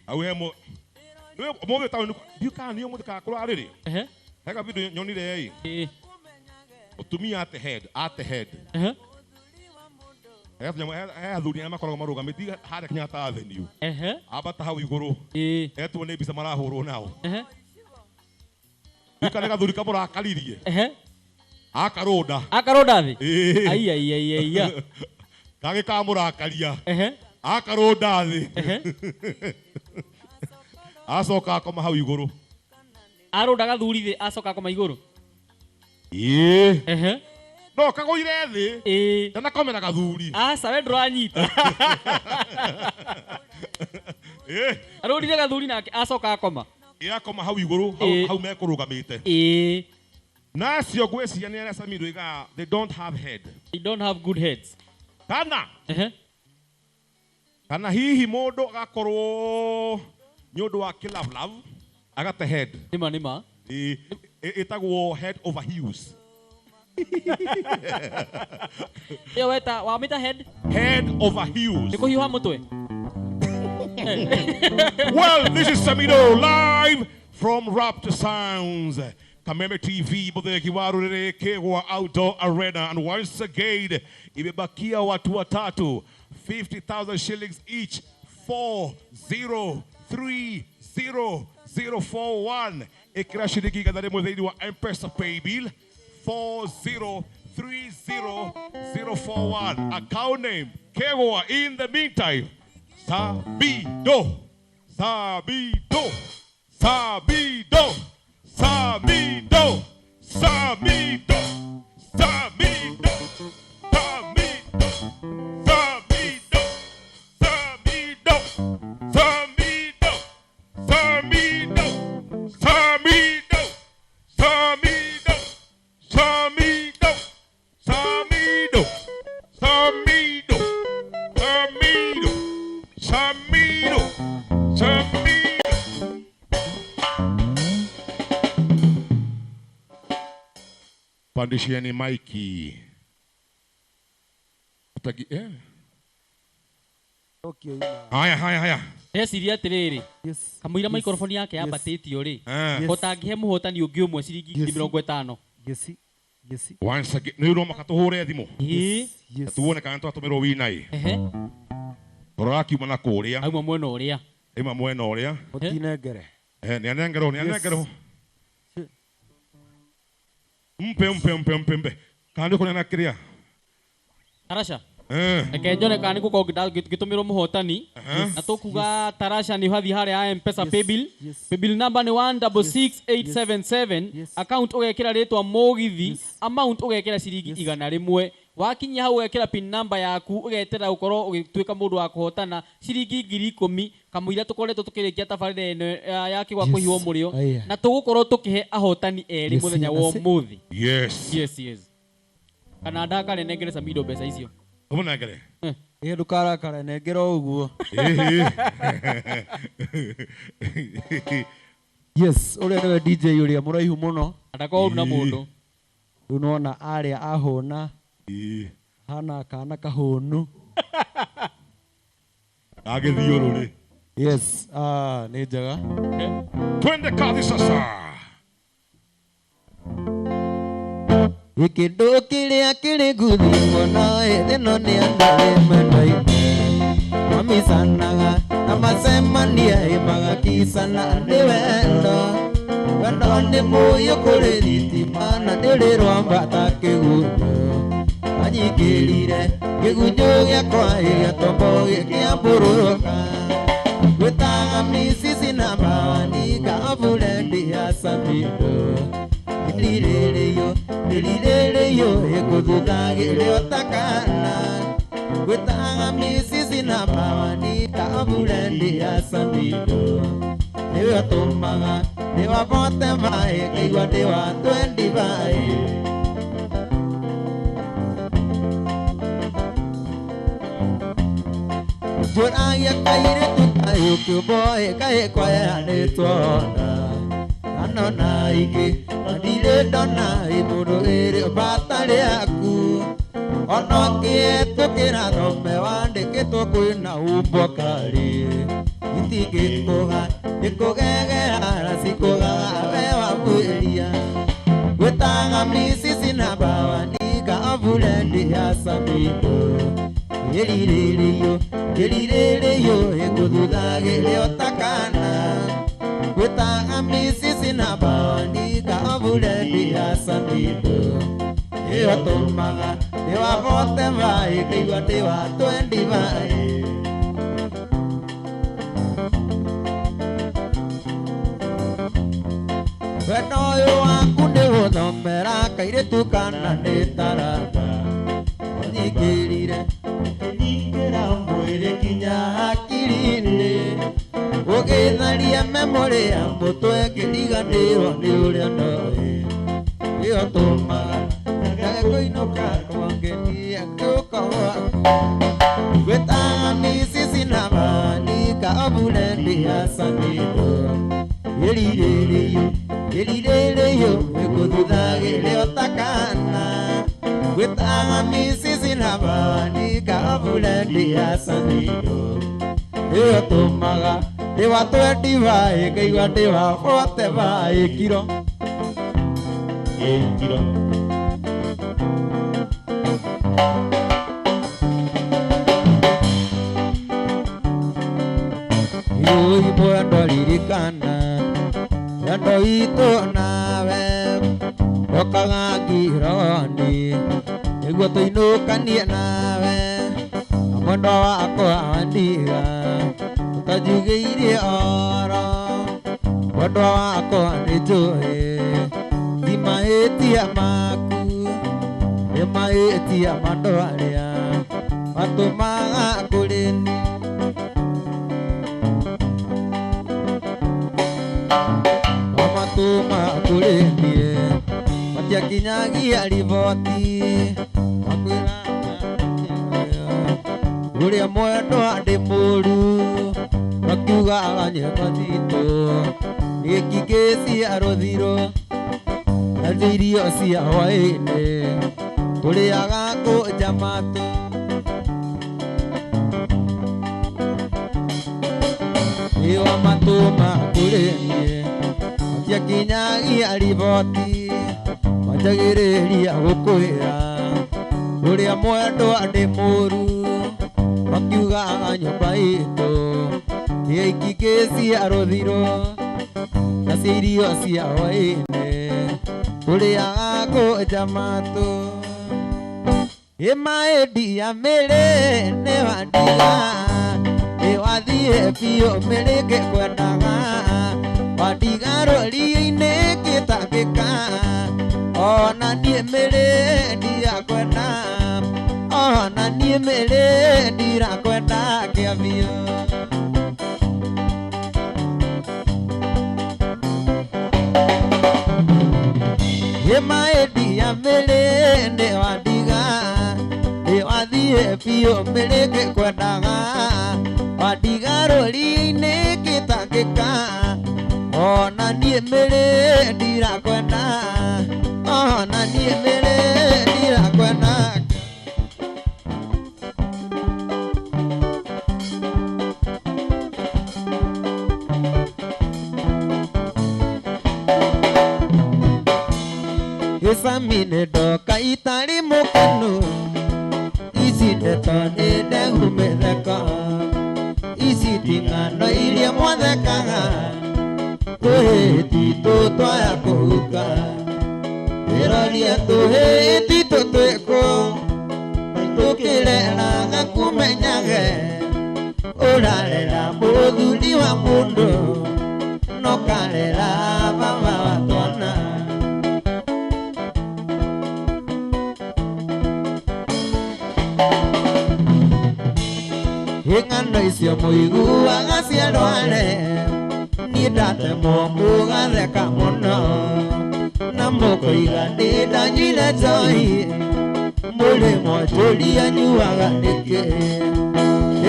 [SPEAKER 1] Au he mo rĩ ũmũthĩ taũni ndiũ kana nĩ ũmũthĩ kana kũrarĩrĩ. Hega video nyonire ĩ. Mũtumia ate head, ate head. He tũnyamũ, he athuri arĩa makoragwo marũgamĩtie harĩa Kenyatta Avenue. Ambata hau igũrũ. Etwo nĩ mbica marahũrwo nao. Rĩu kana gathuri kamũrakaririe. Akarũnda.
[SPEAKER 2] Akarũnda thĩ?
[SPEAKER 1] Ĩĩ.
[SPEAKER 2] Ai, ai, ai, ai, ai.
[SPEAKER 1] Kagĩ kamũrakaria. Akarũnda thĩ. Acoka akoma hau igũrũ.
[SPEAKER 2] Arũnda gathuri thĩ, acoka akoma igũrũ.
[SPEAKER 1] Ĩĩ. No kagũire thĩ. Ndanakomera gathuri.
[SPEAKER 2] Aca, we ndũranyita.
[SPEAKER 1] Ĩĩ.
[SPEAKER 2] Arũndire gathuri nake acoka akoma.
[SPEAKER 1] Ĩĩ, akoma hau igũrũ, hau mekũrũgamĩte. Na acio ngwĩciria nĩ arĩa Samido oigaga they don't have head.
[SPEAKER 2] They don't have good heads.
[SPEAKER 1] Kana. Kana hihi mũndũ agakorwo nĩ ũndũ wa kĩ love agate head.
[SPEAKER 2] Nĩma, nĩma.
[SPEAKER 1] Ĩĩ, ĩtagwo head over heels.
[SPEAKER 2] Ĩyo weta wamĩta head?
[SPEAKER 1] Head over heels.
[SPEAKER 2] Nĩ kũhiũha mũtwe.
[SPEAKER 1] Well, this is Samido live from Raptor Sounds, Kameme TV, Muthegi wa Ruriri, Kegwa Outdoor Arena. And once again, imebakia watu watatu, 50,000 shillings each, 4030041. Ikira shilingi 100 thĩinĩ wa M-Pesa paybill 4030041. Account name Kegwa. In the meantime, Samido, Samido, Samido, Samido, Samido, Samido, Samido, Samido, Samido, Samido, Samido, Samido, Samido, Samido, Samido, Samido, Samido, Samido, Samido. Pandishieni maiki. Utagi, eh? Haya haya haya.
[SPEAKER 2] Ndeciria atiriri,
[SPEAKER 7] Yes.
[SPEAKER 2] kamũira microphone yake yambatĩtio rĩ,
[SPEAKER 1] Eh.
[SPEAKER 2] ũtangĩhe mũhotani ũngĩ ũmwe ciringi ngiri mĩrongo ĩtano.
[SPEAKER 7] Yes. Yes.
[SPEAKER 1] Once again, nĩ ũroma katũhũre thimũ.
[SPEAKER 2] Ĩĩ.
[SPEAKER 7] Yes.
[SPEAKER 1] Tuone kana twatũmĩrwo winai.
[SPEAKER 2] Ehe.
[SPEAKER 1] Rora akiuma na kũrĩa.
[SPEAKER 2] Auma mwena ũrĩa.
[SPEAKER 1] Auma mwena ũrĩa.
[SPEAKER 7] Mũtinengere.
[SPEAKER 1] Eh, nĩ anengerwo, nĩ anengerwo. Mpe mpe mpe mpe mpe. Kana nĩ ũkũneana kĩrĩa?
[SPEAKER 2] Tarasha.
[SPEAKER 1] Eh.
[SPEAKER 2] Reke njone kana nĩ gũkorwo ngĩtũmĩrwo mũhotani na tũkuga Tarasha nĩ ũrathiĩ harĩa M-Pesa paybill. Paybill number nĩ 166877, account ũgekĩra rĩtwa mũgithi, amount ũgekĩra ciringi 100. Wakinyia hau ũgekĩra pin number yaku, ũgeterera gũkorwo ũgĩtuĩka mũndũ wa kũhotana ciringi 10,000 kamũira tũkoretwo tũkĩrĩkia tabarĩra ĩno ya kĩgwa kũhiũo mũrĩo,
[SPEAKER 7] Aya.
[SPEAKER 2] na tũgũkorwo tũkĩhe ahotani erĩ
[SPEAKER 7] Yes,
[SPEAKER 2] mũthenya wa
[SPEAKER 7] yes.
[SPEAKER 2] ũmũthĩ.
[SPEAKER 1] Yes.
[SPEAKER 2] Yes, yes. Kana ndakare nengere Samido mbeca icio.
[SPEAKER 1] Ũmũnengere.
[SPEAKER 7] Ĩ ndũkarakare nengera o ũguo. Yes, ũrĩa nĩwe DJ ũrĩa mũraihu mũno.
[SPEAKER 2] Atakorwo na mũndũ.
[SPEAKER 7] Rĩu nĩwona arĩa ahũna. Hana kana kahũnu.
[SPEAKER 1] Agĩthiũrũrĩ.
[SPEAKER 7] Yes, ah, nĩ njega.
[SPEAKER 1] Twende kazi sasa.
[SPEAKER 3] Gĩkĩndũ kĩrĩa kĩrĩ nguthi mũno ĩthĩno nĩ andũ arĩa mendaine mamicanaga na macemania ĩ magakicana nĩ wendo. Wendo nĩ mũiyũ kũrĩ thitima na ndĩrĩ rwambata kĩgunyũ. Anyingĩrire kĩgunyũ gĩakwa ĩ gĩatombo gĩkĩambũrũrũka. Gwĩtaga micici na mawani kaburendi ya Samido. Ĩrirĩrĩyo, ĩrirĩrĩyo, ĩkũthuthagĩrĩ o ta kana. Gwĩtaga micici na mawani kaburendi ya Samido. Nĩwe ũtũmaga ndĩwabote maĩ ngaigua ndĩ wa twendi maĩ. Njũragia kairĩtu kayũ kĩũmboĩ kaĩ kwaya nĩtwona. Kanona ingĩ na ndirĩ ndona ĩ mũndũ ĩrĩ bata rĩaku. Ona ũkĩhetũkĩra thome wandĩkĩtwo kwĩna umbo kari. Itingĩkũga nĩkũgegera cikũgaga we wabuĩria. Gwĩtaga micici na mbawani kaburendi ya Samido. Ĩrirĩrĩyo, ĩrirĩrĩyo, ĩkũthuthagĩrĩ o ta kana. Gwĩtaga micici na mbawani kaburendi ya Samido. Ĩyo tũmaga ndĩwabote maĩ ngaigua ndĩ wa twendi maĩ. Wendo ũyũ waku nĩgũthomera kairĩtu kana nĩ taranda. Ũnyingĩrire ũkĩnyingĩra mwĩrĩ nginya hakiri-inĩ. Ũgĩtharia memory ya mũtwe ngĩriganĩrwo nĩ ũrĩa ndoĩ. Ĩyo tũmaga ngage kũinũka kwangenia ngĩũka gwaku. Gwĩtaga micici na mawani kaburendi ya Samido. Ĩrirĩrĩyo, ĩrirĩrĩyo, ĩkũthuthagĩrĩ o ta kana. Gwĩtaga micici na mawani kaburendi ya Samido. Ĩyo tũmaga ndĩ wa twendi maĩ ngaigua ndĩ wa bote maĩ kiro. Ĩ kiro. Yũi mwendwa ririkana wendo witũ nawe ndokaga ngironi nĩguo tũinũkanie nawe na mwendwa wakwa wandiga ũtanjugĩire oro mwendwa wakwa nĩ njũĩ ti mahĩtia maku nĩ mahĩtia ma andũ arĩa matũmaga kũrĩ niĩ. Matũma kũrĩ niĩ matiakinyagia riboti makwĩra ũrĩa mwendwa ndĩ mũru makiugaga nyĩmbo citũ nĩ ngingĩ cia rũthirũ na irio cia hwaĩ-inĩ tũrĩaga kũnja matũ.
[SPEAKER 7] Ĩwa matũma kũrĩ niĩ matiakinyagia riboti manjagĩrĩria gũkwĩra ũrĩa mwendwa ndĩ mũru makiugaga nyũmba itũ ĩikingĩ cia rũthiro na cia irio cia hwaĩ-inĩ tũrĩaga kũnja matũ ĩmaendia mĩrĩ nĩ wandiga nĩ wathiĩ biũ mĩrĩ ngĩkwendaga wandiga rũriĩ-inĩ ngĩtangĩka ona niĩ mĩrĩ ndirakwenda ona niĩ mĩrĩ ndirakwenda kĩa biũ. Ĩmaendia mĩrĩ nĩ wandiga nĩ wathiĩ biũ mĩrĩ ngĩkwendaga wandiga rũriĩ-inĩ ngĩtangĩka ona niĩ mĩrĩ ndirakwenda ona niĩ mĩrĩ ndirakwenda. Gĩcami nĩ ndoka itarĩ mũkenu ici ndeto nĩ ndegu mĩtheko ici ti ng'ano iria mwathekaga tũhĩti twaya kũhuka ĩrorie tũhĩti tũtwĩkũ tũkĩreraga kũmenyage ũrarera mũthuri wa mũndũ no karera baba wa twana. Ng'ano icio mũiguaga cia ndware niĩ ndatemwo mũgatheka mũno na mũkoiga ndĩ ndanyuire njohi mũrĩ mwanjũria nyuaga nĩkĩ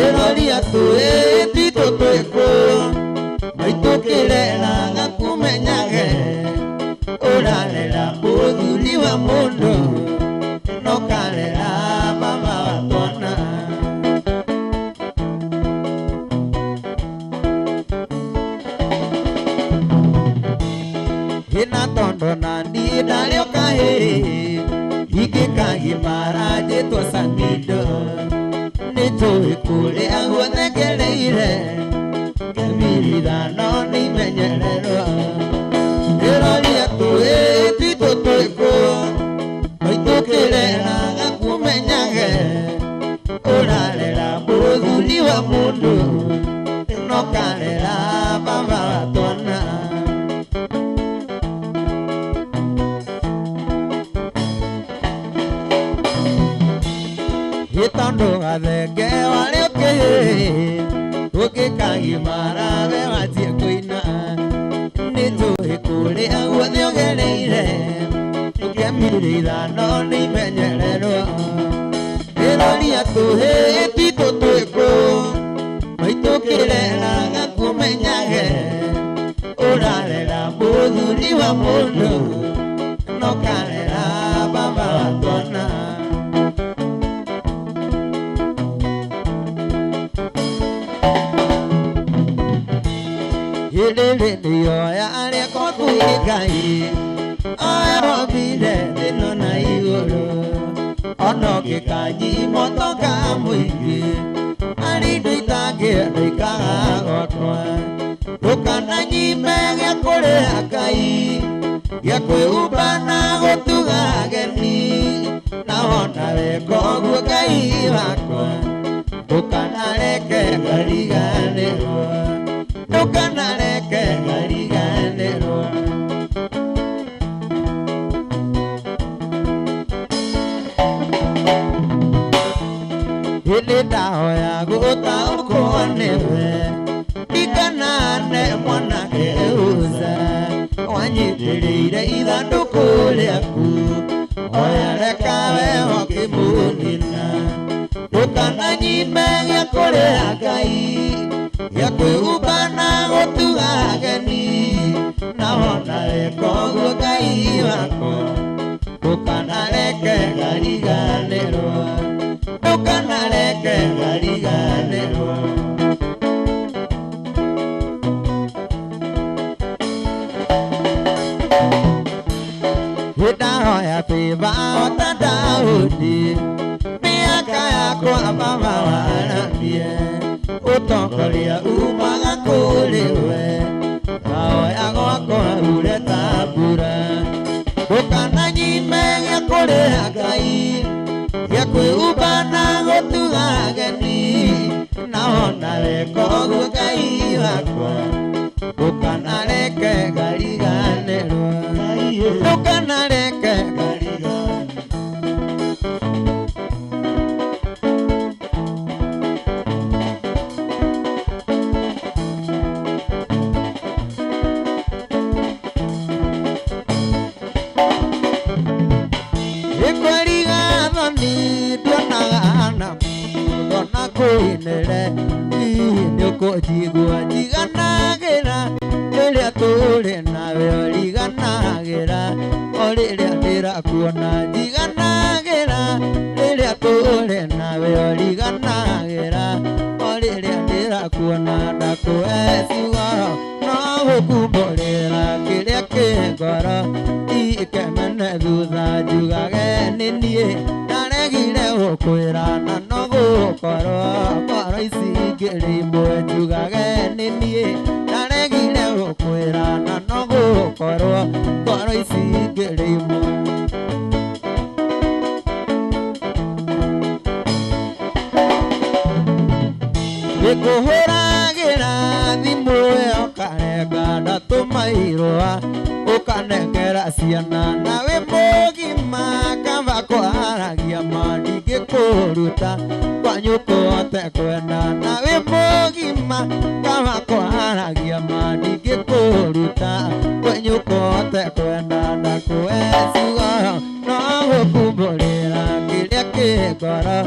[SPEAKER 7] ĩroria tũhĩti tũtwĩkũ maitũkĩreraga kũmenyage ũrarera mũthuri wa mũndũ no karera baba wa twana. Ĩna tondũ na niĩ ndarĩ o kahĩĩ ingĩkagimara njĩtwo Samido nĩ njũĩ kũrĩa guothe ngereire ngemiri ithano nĩ imenyererwo ĩroria tũhĩti tũtwĩkũ maitũkĩreraga kũmenyage ũrarera mũthuri wa mũndũ no karera baba wa twana. Tondũ gathenge warĩ ũkĩhĩ ũngĩkagimara we wanjie kũina nĩ njũĩ kũrĩa guothe ũgereire ũkĩmiri ithano nĩ imenyererwo ĩroria tũhĩti tũtwĩkũ maitũkĩreraga kũmenyage ũrarera mũthuri wa mũndũ no karera baba wa twana. Rĩrĩ nĩoya rĩakwa kwĩ Ngai oya thĩ ĩno na igũrũ ona ũngĩkanyima ũtonga mũingĩ arĩ indo itangĩenda ikaga gwakwa ndũkananyime gĩa kũrĩa Ngai gĩa kwĩhumba na gũtuga ageni na wona weka ũguo Ngai wakwa ndũkanareke ngariganĩrwo ndũkanareke ngariganĩrwo. Hĩndĩ ndahoya gũtaũkwo nĩwe ndikanane mwanake Uza wanyitĩrĩire ithandũkũ rĩaku oya reka we ũkĩmũnina ndũkananyime gĩa kũrĩa Ngai gĩa kwĩhumba na gũtuga ageni na wona weka ũguo Ngai wakwa ndũkanareke ngariganĩrwo ndũkanareke ngariganĩrwo. Ndahoya favor ota Daudi, mĩaka yakwa baba waramie, ũtongoria umaga kũrĩ we, mahoya gwakwa ure ta mbura. Ndũkananyime gĩa kũrĩa Ngai, gĩa kwĩhumba na gũtuga ageni, na wona weka ũguo Ngai wakwa, ndũkanareke ngariganĩrwo, ndũkanareke ngariganĩrwo. Ikweriga thoni ndionaga na mũndũ na kũinĩre, hihi nĩũkũnjigua njiganagĩra rĩrĩa tũrĩ nawe, ũriganagĩra o rĩrĩa ndĩrakuona, njiganagĩra rĩrĩa tũrĩ nawe, ũriganagĩra o rĩrĩa ndĩrakuona. Ndakũhe ciugo no gũkumbũrĩra kĩrĩa kĩ ngoro, ikemene thutha njugage nĩ niĩ ndaregire gũkwĩra, na no gũkorwo ngoro ici igĩrĩ imwe, njugage nĩ niĩ ndaregire gũkwĩra, na no gũkorwo ngoro ici igĩrĩ imwe. Ngĩkũhũragĩra thimũ ĩyo ũkarenga, ndatũma irũa ũkanengera ciana, nawe mũgima kaba kwaragia ma, ndingĩkũruta kwanyu kũhote kwenda, nawe mũgima kaba kwaragia ma, ndingĩkũruta kwanyu kũhote kwenda. Ndakũhe ciugo no gũkumbũrĩra kĩrĩa kĩ ngoro,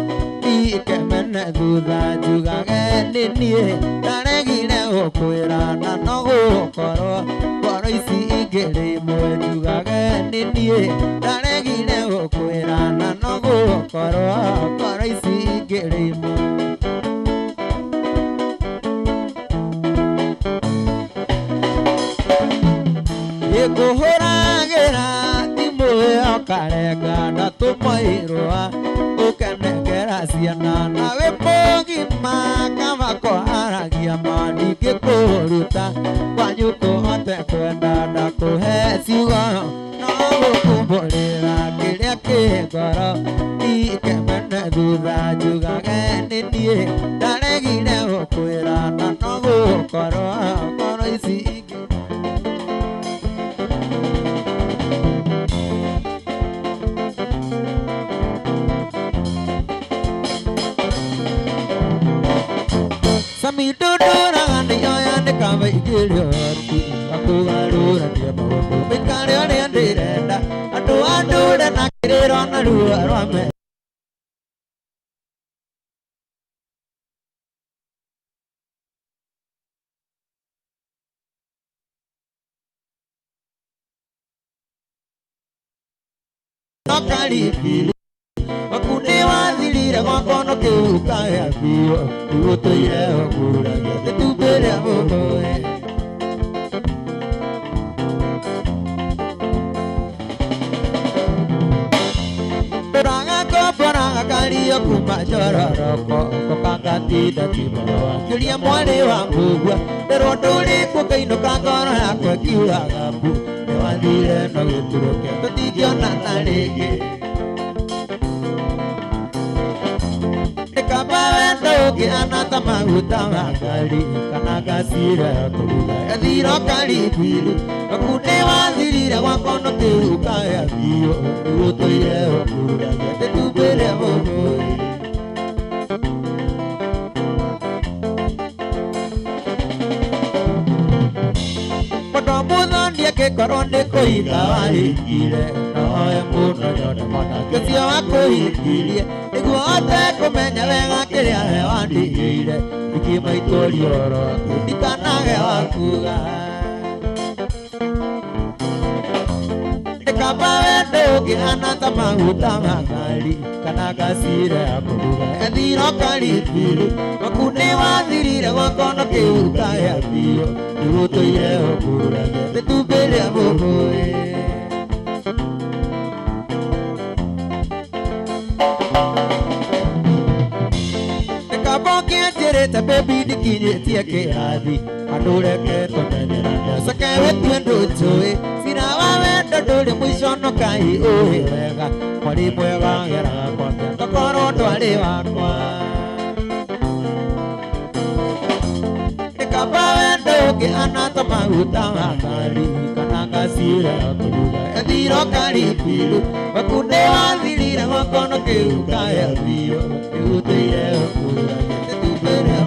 [SPEAKER 7] ikemene thutha njugage nĩ niĩ ndaregire gũkwĩra, na no gũkorwo ngoro ici igĩrĩ imwe, njugage nĩ niĩ ndaregire gũkwĩra, na no gũkorwo ngoro ici igĩrĩ imwe. Ngĩkũhũragĩra thimũ ĩyo ũkarenga, ndatũma irũa ũkanengera ciana, nawe mũgima kaba kwaragia ma, ndingĩkũruta kwanyu kũhote kwenda. Ndakũhe ciugo no gũkumbũrĩra kĩrĩa kĩ ngoro, ikemene thutha njugage nĩ niĩ ndaregire gũkwĩra, na no gũkorwo ngoro ici ingĩ. Sami ndũndũraga nĩoya nĩkaba igĩrĩ oti akũgarũrania maũndũ mĩkare ũrĩa ndĩrenda, andũ a ndũre na kĩrĩro na ruo rwa me. Karibiri makundi wathirire gwakono kĩu kaya biũ, ũtũire ũkũragia itumbĩ rĩa mũmwe. Ndũraga komboraga kario kuma njororoko kokangatinda timorwa kĩria mwarĩ wa mũgua ndĩrwo ndũrĩkwo kainũka ngoro yakwa ĩkiugaga mbu, nĩwathire no gĩturũke tũtingĩonana rĩngĩ. Kaba wendo ũngĩhana ta maguta ma ngari kana ngacira ya kũruga gathiro karibiri makundi wathirire gwakono kĩu kaya biũ, ũtũire ũkũragia itumbĩ rĩa mũmũĩ. Mũndũ mũthoni angĩkorwo nĩ kũhinga wahingire, noe mũno nyone mwanake ũcio wakũhingirie, nĩguo hote kũmenya wega kĩrĩa we wandigĩire, ingĩmaitũria ũhoro waku ndikanage wa kuga. Kaba wendo ũngĩhana ta maguta ma ngari kana ngacira ya kũruga gathiro karibiri makundi wathirire gwakono kĩu kaya biũ, ũtũire ũkũragia itumbĩ rĩa mũmũĩ. Nĩkamba ũkĩanjĩrĩte baby ndikinyĩtie kĩrathi andũ reke tũmenyerane ũcoke wĩtue ndũnjũĩ cira wa wendo ndũrĩ mũico no kai ũĩ wega mwarĩ mwega geraga kwambia tokorwo ndwarĩ wakwa nĩkamba wendo ũngĩhana ta maguta ma ngari kana ngacira kũruga ethiro karibiru makunde wathirire gwakono kĩu kaya biũ kĩhutĩire kũra gĩtĩtumbĩre.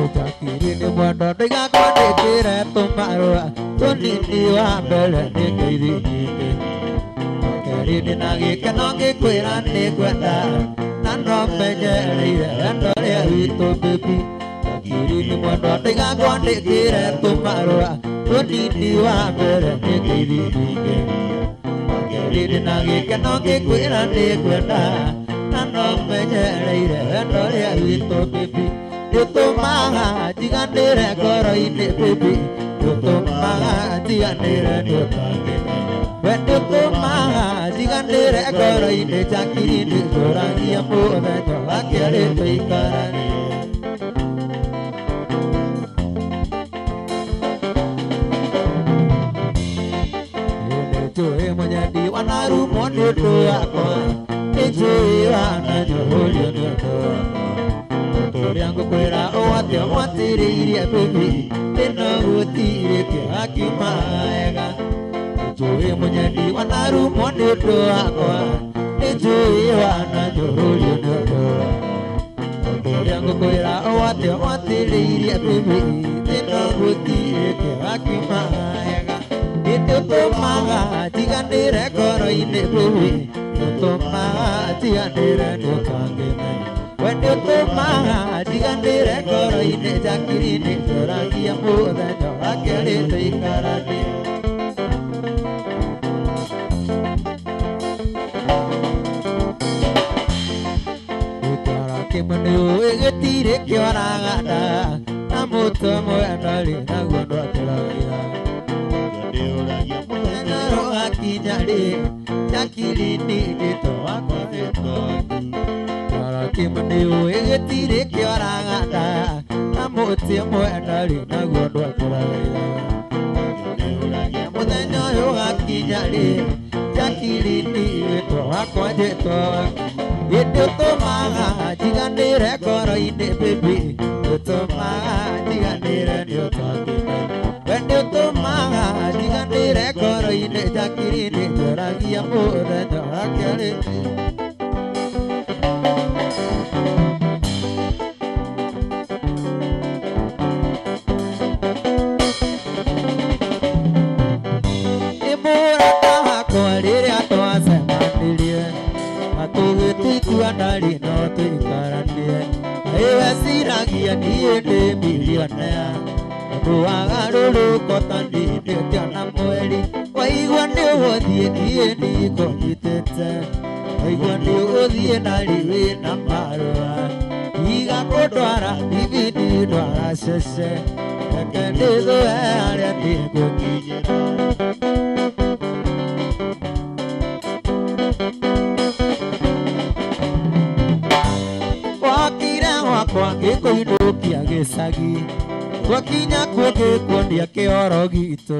[SPEAKER 7] Ũtakiri nĩ mwendo ndigakwandĩkĩre tũmarũa tũnini wa mbere nĩ ngeithi nyingĩ kerĩ ndĩna gĩkeno ngĩkwĩra nĩ ngwenda na no menyereire wendo rĩa witũ baby Ũtakiri nĩ mwendo ndigakwandĩkĩre tũmarũa tũnini wa mbere nĩ ngeithi nyingĩ kerĩ ndĩna gĩkeno ngĩkwĩra nĩ ngwenda na no menyereire wendo rĩa witũ baby nĩũtũmaga njiganĩre ngoro-inĩ baby nĩũtũmaga njiganĩre nĩũtangĩmenya we nĩũtũmaga njiganĩre ngoro-inĩ njakiri nĩngũragia mũthenya wa kerĩ tũikaranie. Nĩnjũĩ mũnyendi wanarumwo nĩ ũndũ wakwa nĩnjũĩ wananjũhũrio nĩ ũndũ wakwa ũrĩa ngũkwĩra ũwate ũmwatĩrĩirie baby ĩno gũtirĩ kĩeha kiuma wega nĩnjũĩ mũnyendi wanarumwo nĩ ũndũ wakwa nĩnjũĩ wananjũhũrio nĩ ũndũ wakwa ũrĩa ngũkwĩra ũwate ũmwatĩrĩirie baby ĩno gũtirĩ kĩeha kiuma wega nĩũtũmaga njiganĩre ngoro-inĩ baby nĩũtũmaga njiganĩre nĩũtangĩmenya we nĩũtũmaga njiganĩre ngoro-inĩ njakiri nĩngũragia mũthenya wa kerĩ tũikaranie. Gĩkĩara kĩmwe nĩũĩ gĩtirĩ kĩoraga nda na mũtwe mwena-rĩ naguo ndwatũragia mũthenya ũgakinya rĩ njakiri ningĩtwo wakwa gĩtondu kĩara kĩmwe nĩũĩ gĩtirĩ kĩoraga nda na mũtĩ mwena-rĩ naguo ndwatũragia mũthenya ũyũ ũgakinya rĩ njakiri ningĩtwo wakwa njĩtwo hĩndĩ ũtũmaga njiganĩre ngoro-inĩ baby ũtũmaga njiganĩre nĩũtangĩmenya we nĩũtũmaga njiganĩre ngoro-inĩ njakiri nĩnjũragia mũthenya wa kerĩ. Nĩ mũrata wakwa rĩrĩa twacemanirie na tũgĩtua ndarĩ no tũikaranie ĩwe ciragia niĩ ndĩ milionea ũndũ wagarũrũko ta ndindĩte ona mweri waigua nĩ ũgũthiĩ niĩ ndikũnyitĩte waigua nĩ ũgũthiĩ narĩ wĩna marũa tiga kũndwara ibindi ndwara cece reke ndĩthũe harĩa ndĩgũkinyĩra. Wakire gwakwa ngĩkũinũkia gĩcagi twakinya kuo ngĩkuonia kĩoro gitũ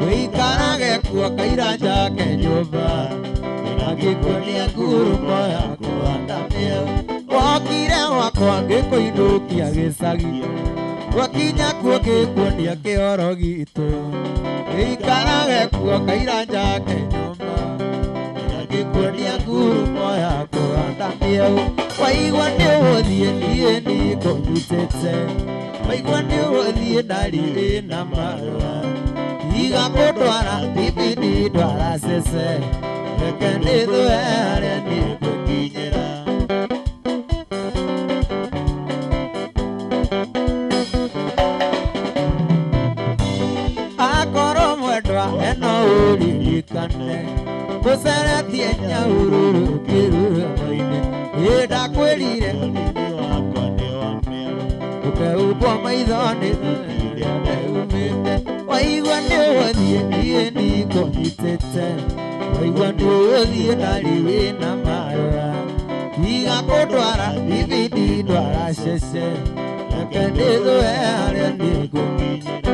[SPEAKER 7] wĩikarage kuo kaira njake nyũmba na ngĩkuonia ngurumo ya kũhanda mĩeũ wakire gwakwa ngĩkũinũkia gĩcagi twakinya kuo ngĩkuonia kĩoro gitũ wĩikarage kuo kaira njake nyũmba na ngĩkuonia ngurumo ya kũhanda mĩeũ waigua nĩ ũgũthiĩ niĩ ndikũnyitĩte waigua nĩ ũgũthiĩ ndarĩ na marũa tiga kũndwara thibindi ndwara cece reke ndĩthũe harĩa nĩngũkinyĩra. Akorwo mwendwa eno Ũririkane Gũceretie nyaururu kĩrurũmo-inĩ Ĩ ndakwĩrire Ũkeumbwo maitho nĩ rĩrĩa ndeumĩte Waigua nĩ ũgũthiĩ niĩ ndikũnyitĩte Waigua nĩ ũgũthiĩ ndarĩ wĩna marũa Tiga kũndwara ibindi ndwara cece Reke ndĩthũe harĩa nĩngũkinyĩra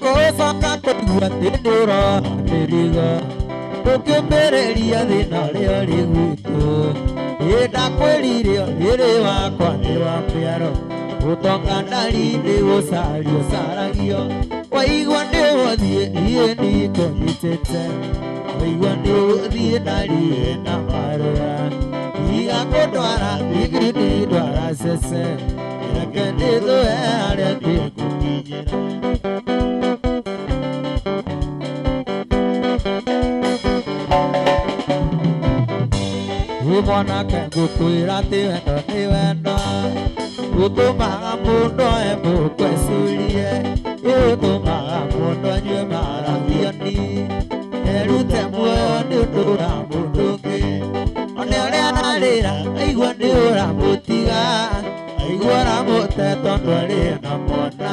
[SPEAKER 7] Gũcoka kũigua atĩ nĩũroha mĩrigo Ũkĩũmbĩrĩria thĩna ũrĩa ũrĩ gwitũ Ĩ ndakwĩrire ũrĩrĩ wakwa nĩ wa mĩaro Ũtonga ndari nĩ gũcario caragio Waigua nĩ ũgũthiĩ niĩ ndikũnyitĩte Waigua nĩ ũgũthiĩ ndari wĩna marũa Tiga kũndwara ibindi ndwara cece Reke ndĩthũe harĩa nĩngũkinyĩra Ĩ mwanake ngũkwĩra atĩ wendo nĩ wendo Ũtũmaga mũndũ oe mũkwe curie Ũtũmaga mũndũ anyue marathioni Erute muoyo nĩ ũndũ wa mũndũ ũngĩ One ũrĩa ararĩra aigua nĩ ũramũtiga Aigua ũramũte tondũ arĩ na mwana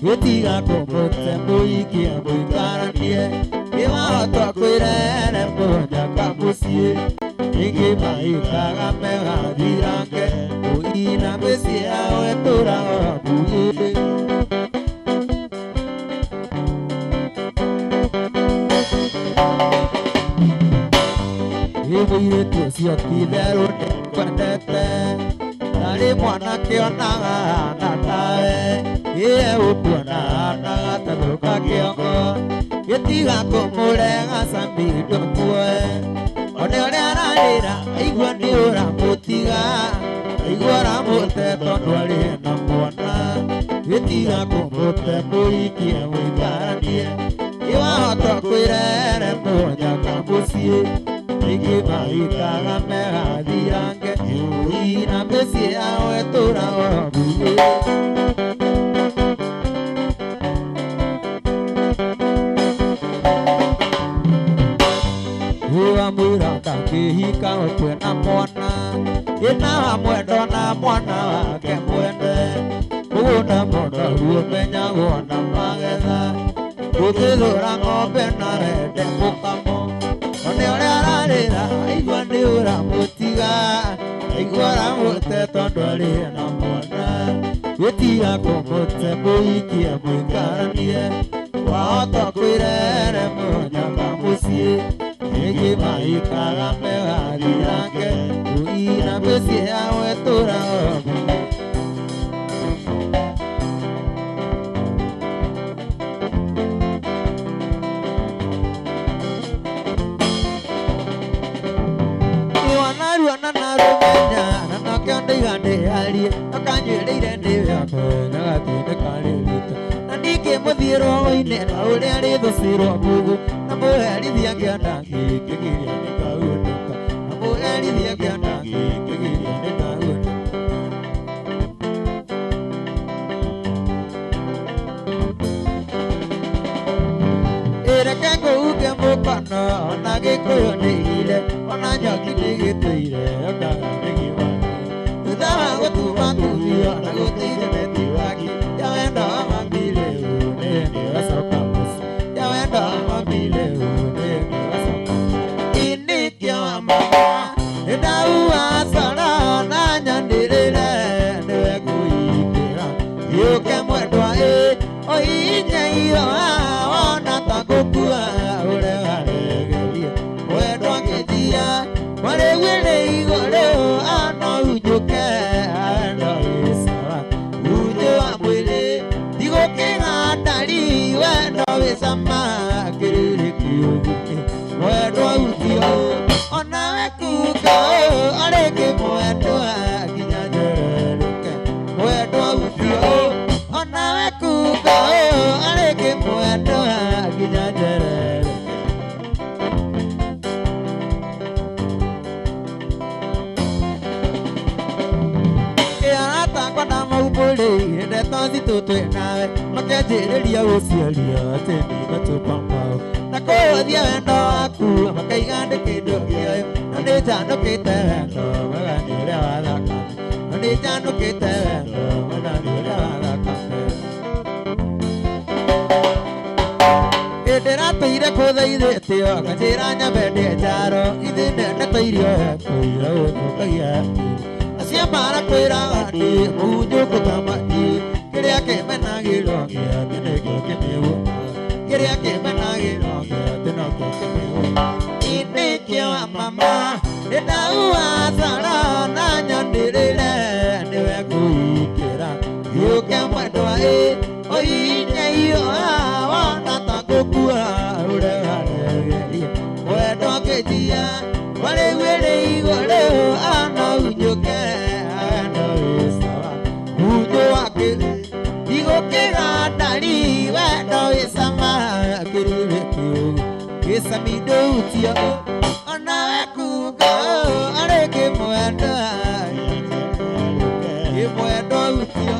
[SPEAKER 7] Gĩtiga kũmũte mũikie mũikaranie Ĩ wahota kwĩrehere mũnyaka mũciĩ Ningĩ maikaga megathirange Ũina mĩciĩ yao ĩtũraga hakuhĩ Ĩ mũirĩtu ũcio ti-itherũ nĩngwendete Ndarĩ mwanake onaga ahana tawe Ĩ egũkuona ahana gategũka kĩongo Gĩtiga kũmũrega cami ndũmuoe One ũrĩa ararĩra aigua nĩ ũramũtiga Aigua ũramũte tondũ arĩ na mwana Gĩtiga kũmũte mũikie mũikaranie Ĩ wahota kwĩrehere mũnyaka mũciĩ Ningĩ maikaga megathirange Ina mĩciĩ yao ĩtũraga hakuhĩ Wamwĩra ndangĩhika ũtwe na mwana Ĩna wa mwendo na mwana wake mwene Mũgũnda mũnoru ũmenyagwo na magetha Gũthĩthũra ng'ombe na wende mũkamo One ũrĩa ararĩra aigua nĩ ũramũtiga Aigua ũramũte tondũ arĩ na mwana Gĩtiga kũmũte mũikie mũikaranie Wahota kwĩrehere mũnyaka mũciĩ Ningĩ maikaga megathirange Ũina mĩciĩ yao ĩtũraga hakuhĩ Iwanaruona na rũmenya na nokĩo ndaiga ndĩarie Akanyuĩrĩire ndĩwe amenya gatĩ karĩrĩte Na ningĩ mũthiĩ rũĩ-inĩ na ũrĩa rĩthũcirwo mũgũ Na mũherithia ngĩona ngĩkĩgiria nĩkaunĩka Na mũherithia ngĩona ngĩkĩgiria nĩkaunĩka Ĩreke ngũhuke mũkono ona gĩkũyũ nĩire ona njoki nĩgĩtũire onaga nĩgĩwaki Thutha wa gũtuma tubio na gũteithia netiwaki ya wendo wa mami rĩu nĩ wacoka mũciĩ ya wendo wa mami rĩu nĩ wacoka Inĩkĩo wa mama nĩndaua coro na nyanĩrĩre nĩwe ngũingĩra Gĩũke mwendwa ĩ ohinye iroa wona ta ngũkua ũregaregerie mwendwa ngĩthia warĩguĩrĩ igũrũ ano unjũke wendo wĩ sawa unjũ wa mwĩrĩ ndigũkĩga ndari wendo wĩ cama kĩrĩrĩ kĩũguni mwendwa utio onawe kuga arĩngĩ mwendwa nginya njererũke mwendwa utio onawe kuga arĩngĩ mwendwa nginya njererũke akwa ndamaumbũrĩire ndeto citũ twĩ nawe makĩanjĩrĩria gũciaria atĩ ndinatũpa mbaũ na kũhũthia wendo waku makaiga ndĩ kĩndũ kĩoĩ na nĩnjanũkĩte wendo mwega nĩ ũrĩa wa thakame na nĩnjanũkĩte wendo mwega nĩ ũrĩa wa thakame ndĩratũire kũthaithĩtio nganjĩra nyambe ndĩe njaro ithe nene ta irio kũira gũthũkagia acio marakwĩra ndĩ mũhunyũku ta mati kĩrĩa kĩmenagĩrwo gĩake nĩkĩo kĩmĩgũma kĩrĩa kĩmenagĩrwo gĩake nokĩo kĩmĩgũma inĩkĩo wa mama nĩndaua coro na nyonĩrĩre nĩwe ngũikĩra gĩũke mwendwa ĩ ũinyeiyo wona ta ngũkua ũregaregeria wendo ngĩnjia warĩu ĩrĩ igũrũ ana unyũke wendo wĩ sawa unyũ wa kĩrĩ igũkĩra ndari wendo wĩ cama kĩrĩrĩ kĩu gĩcamindũtio onawe kunga arĩ kĩmwendo kĩmwendo utio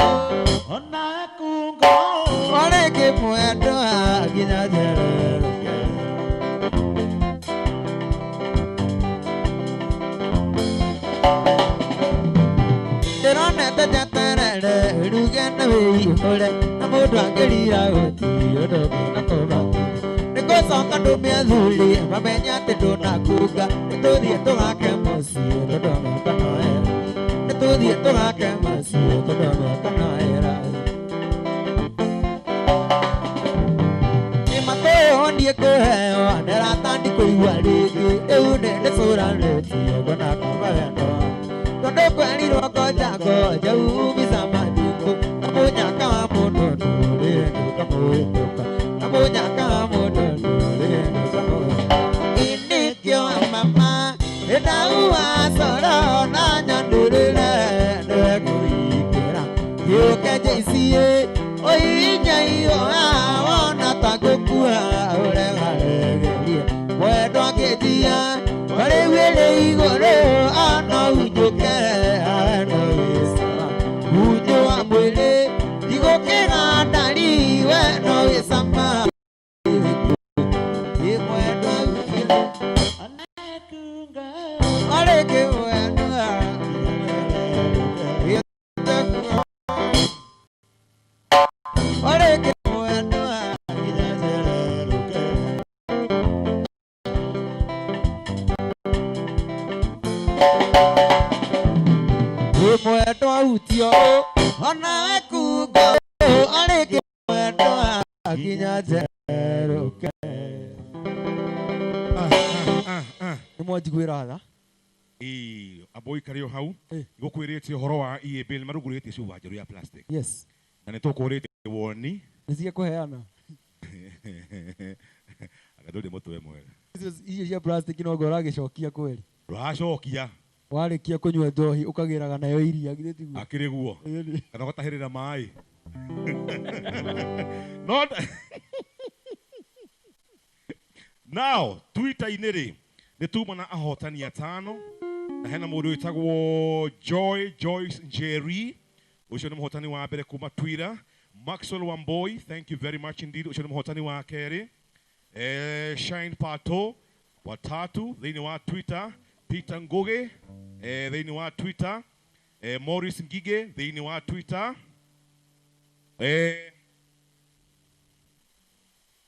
[SPEAKER 7] arĩ kĩmwendo nginya njererũke. Ndĩronete njeterere ruge na wĩihũre na mũndũ angĩrira gũtirĩ ũndũ ũngĩ kũbati nĩngũcoka ndũme athuri mamenye atĩ ndũnakunga nĩtũthiĩ tũgake mũciĩ tondũ mĩaka no ĩra nĩtũthiĩ tũgake mũciĩ tondũ mĩaka no ĩra nĩmatũhoniĩ kũheo nderata ndikũigua rĩngĩ rĩu nĩ ndĩcũranĩtie ngona kaba wendo tondũ kwerirwo ngoja ngoja umisa mathiko na mũnyaka wa mũndũ ndũrĩ ndũkamũhĩtũka na mũnyaka wa mũndũ ndũrĩ ndũkamũhĩtũka inĩkĩo wa mama nĩndaua coro na nyandũrĩre nĩwe ngũikĩra gĩũke njĩciĩ ũinyaiyo wona ta ngũkua ũregaregerie mwendo ngĩnjia warĩu ĩrĩ igũrũ ana unyũke wendo wĩ sawa unyũ wa mwĩrĩ ndigũkĩra ndari wendo wĩ cama kĩmwendo utio arĩ kĩmwendo arĩ kĩmwendo nginya njererũke. Kĩmwendo utio onawe kunga arĩ kĩmwendo nginya njererũke. Nĩ mwanjiguĩra tha.
[SPEAKER 1] Ĩĩ, amba ũikare o hau.
[SPEAKER 7] Ĩ.
[SPEAKER 1] Ngũkwĩrĩte ũhoro wa EABL marugũrĩtie cuba njerũ ya plastic
[SPEAKER 7] Yes.
[SPEAKER 1] Na nĩ tũkũrĩte woni.
[SPEAKER 7] Nĩ cia kũheana.
[SPEAKER 1] Anga ndũrĩ mũtwe mwega.
[SPEAKER 7] Icio icio cia plastic no ũragĩcokia kweri.
[SPEAKER 1] Ũracokia.
[SPEAKER 7] Warĩkia kũnyua njohi ũkagĩraga nayo iria githĩ tiguo?
[SPEAKER 1] Akĩrĩ guo.
[SPEAKER 7] Ĩni.
[SPEAKER 1] Kana ũgatahĩrĩra maĩ no now Twitter-inĩ rĩ nĩ tuma na ahotani atano na hena mũndũ wĩtagwo Joy Joyce Njeri ũcio nĩ mũhotani wa mbere kuma Twitter. Maxwell Wamboi, thank you very much indeed, ũcio nĩ mũhotani wa kerĩ. Shine Pato watatu thĩinĩ wa Twitter, Peter Ngugi thĩinĩ wa Twitter, Morris Ngige thĩinĩ wa Twitter.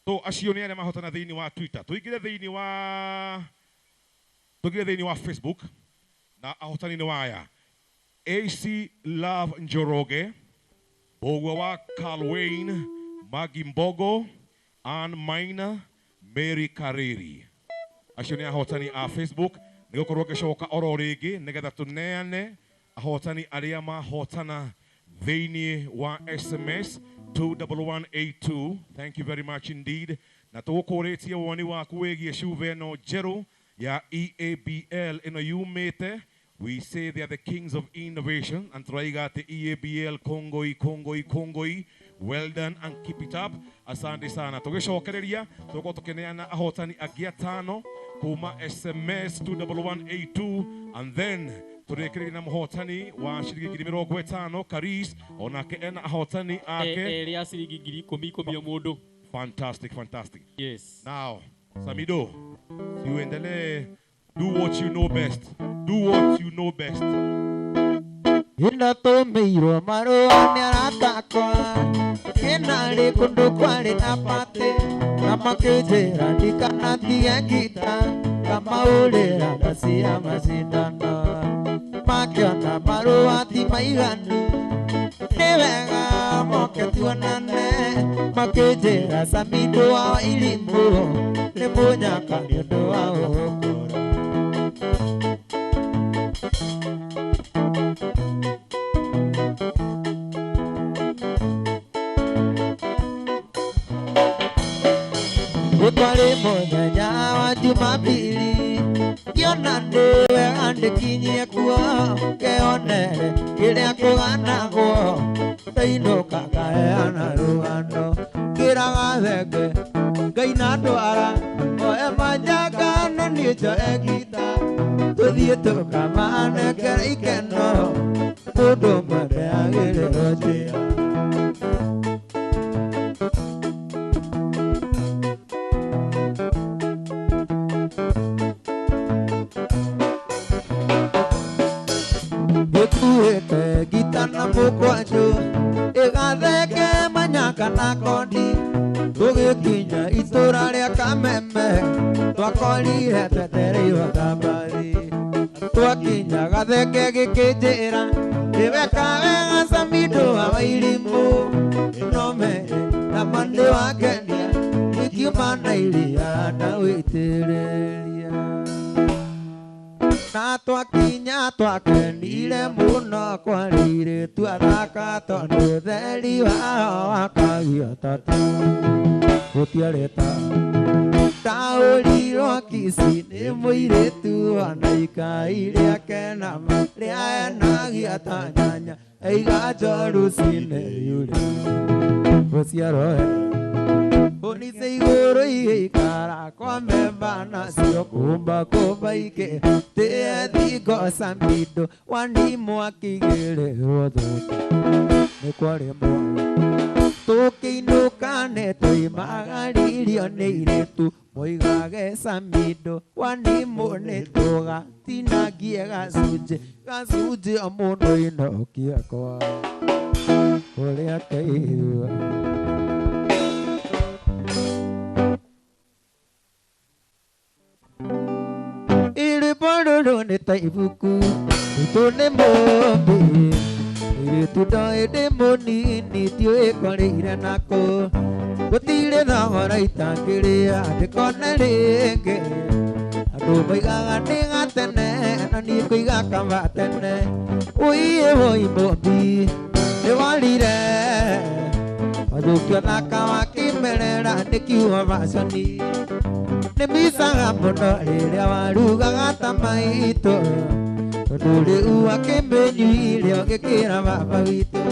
[SPEAKER 1] So acio nĩ arĩa mahotana thĩinĩ wa Twitter. Tũingĩre thĩinĩ wa Facebook na ahotani nĩ waya: AC Love Njoroge, Bogwa wa Carl Wayne, Maggie Mbogo, Ann Maina, Mary Kariri. Acio nĩ ahotani a Facebook. Nĩ gũkorwo ngĩcoka oro rĩngĩ nĩgetha tũneane ahotani arĩa mahotana thĩinĩ wa SMS 21182. Thank you very much indeed. Na tũgũkũrĩtie woni waku wĩgiĩ cuba ĩno njerũ ya EABL ĩno yumĩte. We say they are the kings of innovation and turaiga atĩ EABL kongoi kongoi kongoi, well done and keep it up. Asante sana. Tũgĩcokereria tũgũkorwo tũkĩneana ahotani angĩ atano kuma SMS 21182 and then Tũrĩkĩrĩria na mũhotani wa ciringi 50,000 Karis, onake ena ahotani ake.
[SPEAKER 2] Erĩ a ciringi 10,000 o mũndũ.
[SPEAKER 1] Fantastic, fantastic.
[SPEAKER 2] Yes.
[SPEAKER 1] Now, Samido, uendelee. Do what you know best. Do what you know best.
[SPEAKER 7] Ndatũmĩirwo marũa nĩ arata akwa kĩnarĩ kũndũ kwarĩ na patĩ na makĩnjĩra ndikanatige ngita kamaũrĩra ndacia macindano makĩona marũa ti maiganu nĩ wega moke tuonane makĩnjĩra Samido wa Irimũ nĩ mũnyaka nĩ ũndũ wa ũkũra. Gũtwarĩ mũthenya wa Jumapili ngĩona nĩ wega ndĩkinyie kuo ngeyonere kĩrĩa kũganagwo ndainũka ngaheana rũgano ngĩraga thenge Ngai na ndwara oe manjanga na niĩ njoe ngita tũthiĩ tũkamanengere ikeno mũndũ mwende agĩrĩrwo njĩra. Gĩkuĩte ngita na mũkwanjũ ĩgatheke manyaka na kondi tũgĩkinya itũra rĩa Kameme twakorire twetereirwo thabarĩ twakinya gatheke gĩkĩnjĩra nĩweka wega Samido wa Wairimũ no mere na ma nĩwangenia nĩngiuma na iria na wĩitĩrĩria na twakinya twakenire mũno kwarĩ airĩtu athaka tondũ ũtheri wao wakagia tata gũtiarĩ ta ndaũrirwo Kisii nĩ mũirĩtu ona ikai rĩake nama rĩaenagia ta nyanya eiga njoru cineyure gũciarwo Onice igũrũ igĩikara kwa memba nacio kũmba kũmba ikĩ tĩe thingo Samido wanimũ akĩigĩrĩrwo thũkũ nĩ kwarĩ mwaka tũkĩinũka nĩ twoimagaririo nĩ airĩtu moigage Samido wanimũ nĩ tũgatinangie gacunjĩ gacunjĩ o mũndũ inokia kwa ũrĩa kaigua. Irĩmbo rũrũ nĩ ta ibuku ritũ nĩ mũmbi irĩtu ndoĩ ndĩ mũnini ndiũĩ ngorĩire nakũ gũtirĩ thogora itangĩrĩa ndĩkone rĩngĩ andũ moigaga nĩ gatene na niĩ ngũiga kaba tene ũiĩ wũi mũmbi nĩ worire wathũkia thaka wa kĩmerera nĩ kiugo baconi nĩ micaga mũno rĩrĩa warugaga ta maitũ tondũ rĩu akĩmĩnyuire ũgĩkĩra baba witũ.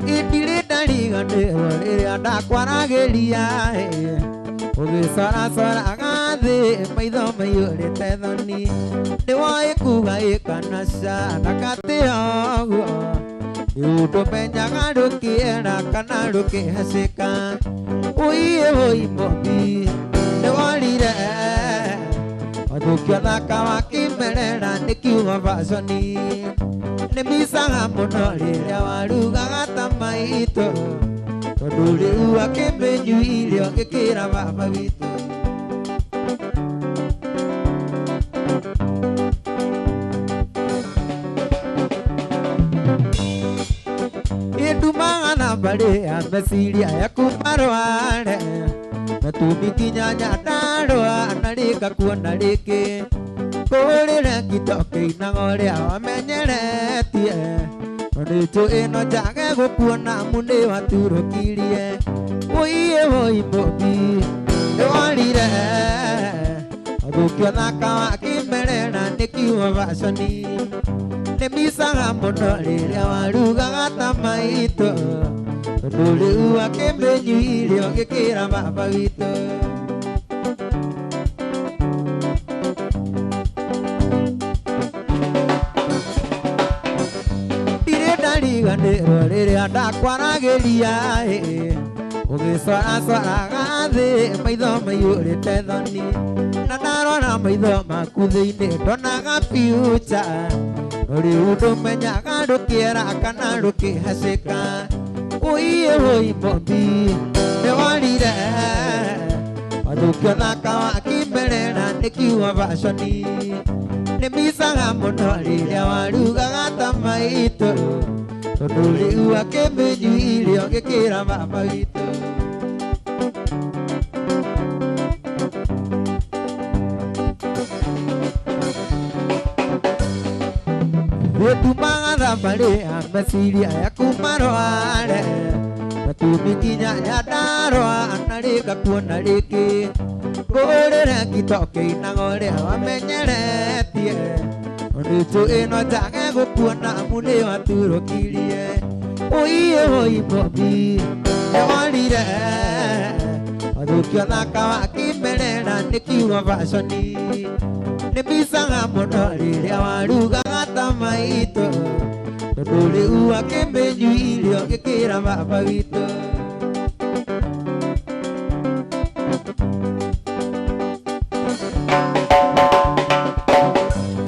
[SPEAKER 7] Ndirĩ ndariganĩrwo rĩrĩa ndakwaragĩria ũgĩcoracoraga thĩ maitho maiyũrĩte thoni nĩ woĩ kuga ĩ kana ca na katĩ ũguo nĩ ũndũ menyaga rũkĩera kana rũkĩhacĩka ũiĩ wũi mũmbi nĩ worire wathũkia thaka wa kĩmerera nĩ kiugo baconi nĩ micaga mũno rĩrĩa warugaga ta maitũ tondũ rĩu akĩmĩnyuire ũgĩkĩra baba witũ. Ĩndumaga na mbarĩ ya meciria yaku marware matumi nginya Nyandarũa na rĩngakuona rĩngĩ kũrĩre ngito kĩinaga ũrĩa wamenyeretie no nĩnjũĩ ĩno njage gũkuona amu nĩ waturũkirie ũiĩ wũi mũmbi nĩ worire wathũkia thaka wa kĩmerera nĩ kiugo baconi nĩ micaga mũno rĩrĩa warugaga ta maitũ Tondũ rĩu akĩmĩnyuire ũgĩkĩra baba witũ. Ndirĩ ndariganĩrwo rĩrĩa ndakwaragĩria ĩ, ũgĩcoracora thĩ maitho maiyũrĩte thoni, na ndarora maitho maku thĩinĩ ndonaga future, no rĩu ndũmenyaga rũkĩera kana rũkĩhacĩka. Ũiĩ ũi Mombi nĩworire, wathũkia ũthaka wa kĩmerera nĩ kiugo baconi, nĩ micaga mũno rĩrĩa warugaga ta maitũ, tondũ rĩu akĩmĩnyuire ũgĩkĩra baba witũ. Gĩtumaga thabarĩ ya meciria yaku marware, matumi nginya Nyandarũa na rĩngakuona rĩngĩ, ngũrĩre ngitoke inaga ũrĩa wamenyeretie, nĩnjũĩ ĩno njage gũkuona amu nĩ waturũkirie. Ũiĩ ũi Mombi nĩworire, wathũkia ũthaka wa kĩmerera nĩ kiugo baconi, nĩ micaga mũno rĩrĩa warugaga ta maitũ, tondũ rĩu akĩmĩnyuire ũgĩkĩra baba witũ.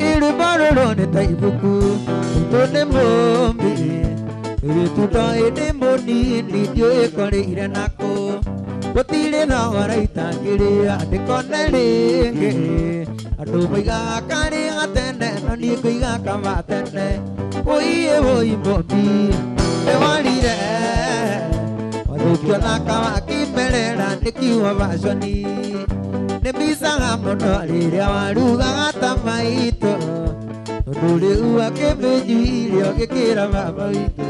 [SPEAKER 7] Irũmba rũrũ nĩ ta ibuku, maitũ nĩ mũmbi, rĩtuto ĩndĩ mũnini ndiũĩ koreire nakũ, gũtirĩ thogora itangĩrĩa ndĩkone rĩngĩ, andũ moigaga karĩ gatene no niĩ ngũiga kaba tene. Ũiĩ ũi Mombi nĩworire, wathũkia ũthaka wa kĩmerera nĩ kiugo baconi, nĩ micaga mũno rĩrĩa warugaga ta maitũ, tondũ rĩu akĩmĩnyuire ũgĩkĩra baba witũ.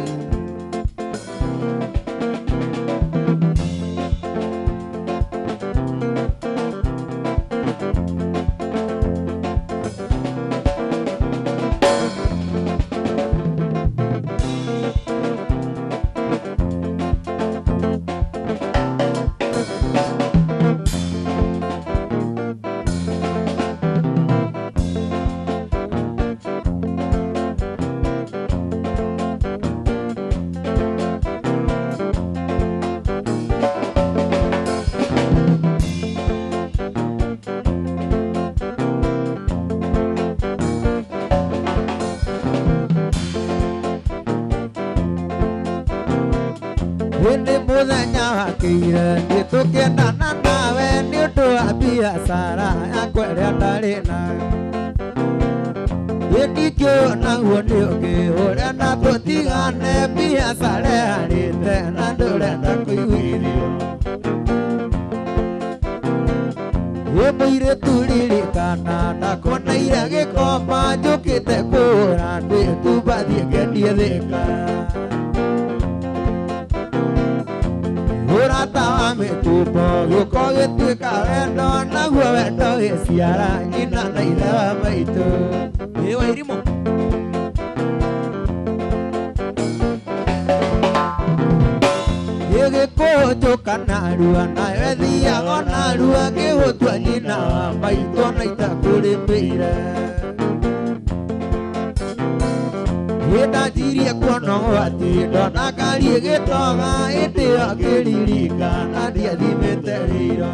[SPEAKER 7] Nĩ mũthenya wakĩire niĩ tũkĩendana nawe nĩ ũndũ wa biacara yakwa ĩrĩa ndarĩ nayo, ĩndikĩũ naguo nĩ ũngĩ ũrenda tũtigane, biacara ĩharĩte na ndũrenda kũiguithio. Ĩ mũirĩtu ririkana ndakoneire gĩkomba njũkĩte kũhũra ndĩtumba thiĩ ngendie Thĩka. Ũrata wa mĩtumbo gĩũka gĩtuĩka wendo, naguo wendo gĩciara nyina na ithe wa maitũ.
[SPEAKER 8] Ĩ Wairimũ.
[SPEAKER 7] Gĩgĩkũnjũka narua nayo ĩthiaga o narua, ngĩgũtua nyina wa maitũ ona itakũrĩmĩire. Ndanjirie kuona ũgwati ndona ngari ĩgĩtoga, ĩndĩ ĩyo ngĩririkana ndiathimĩte rĩiro.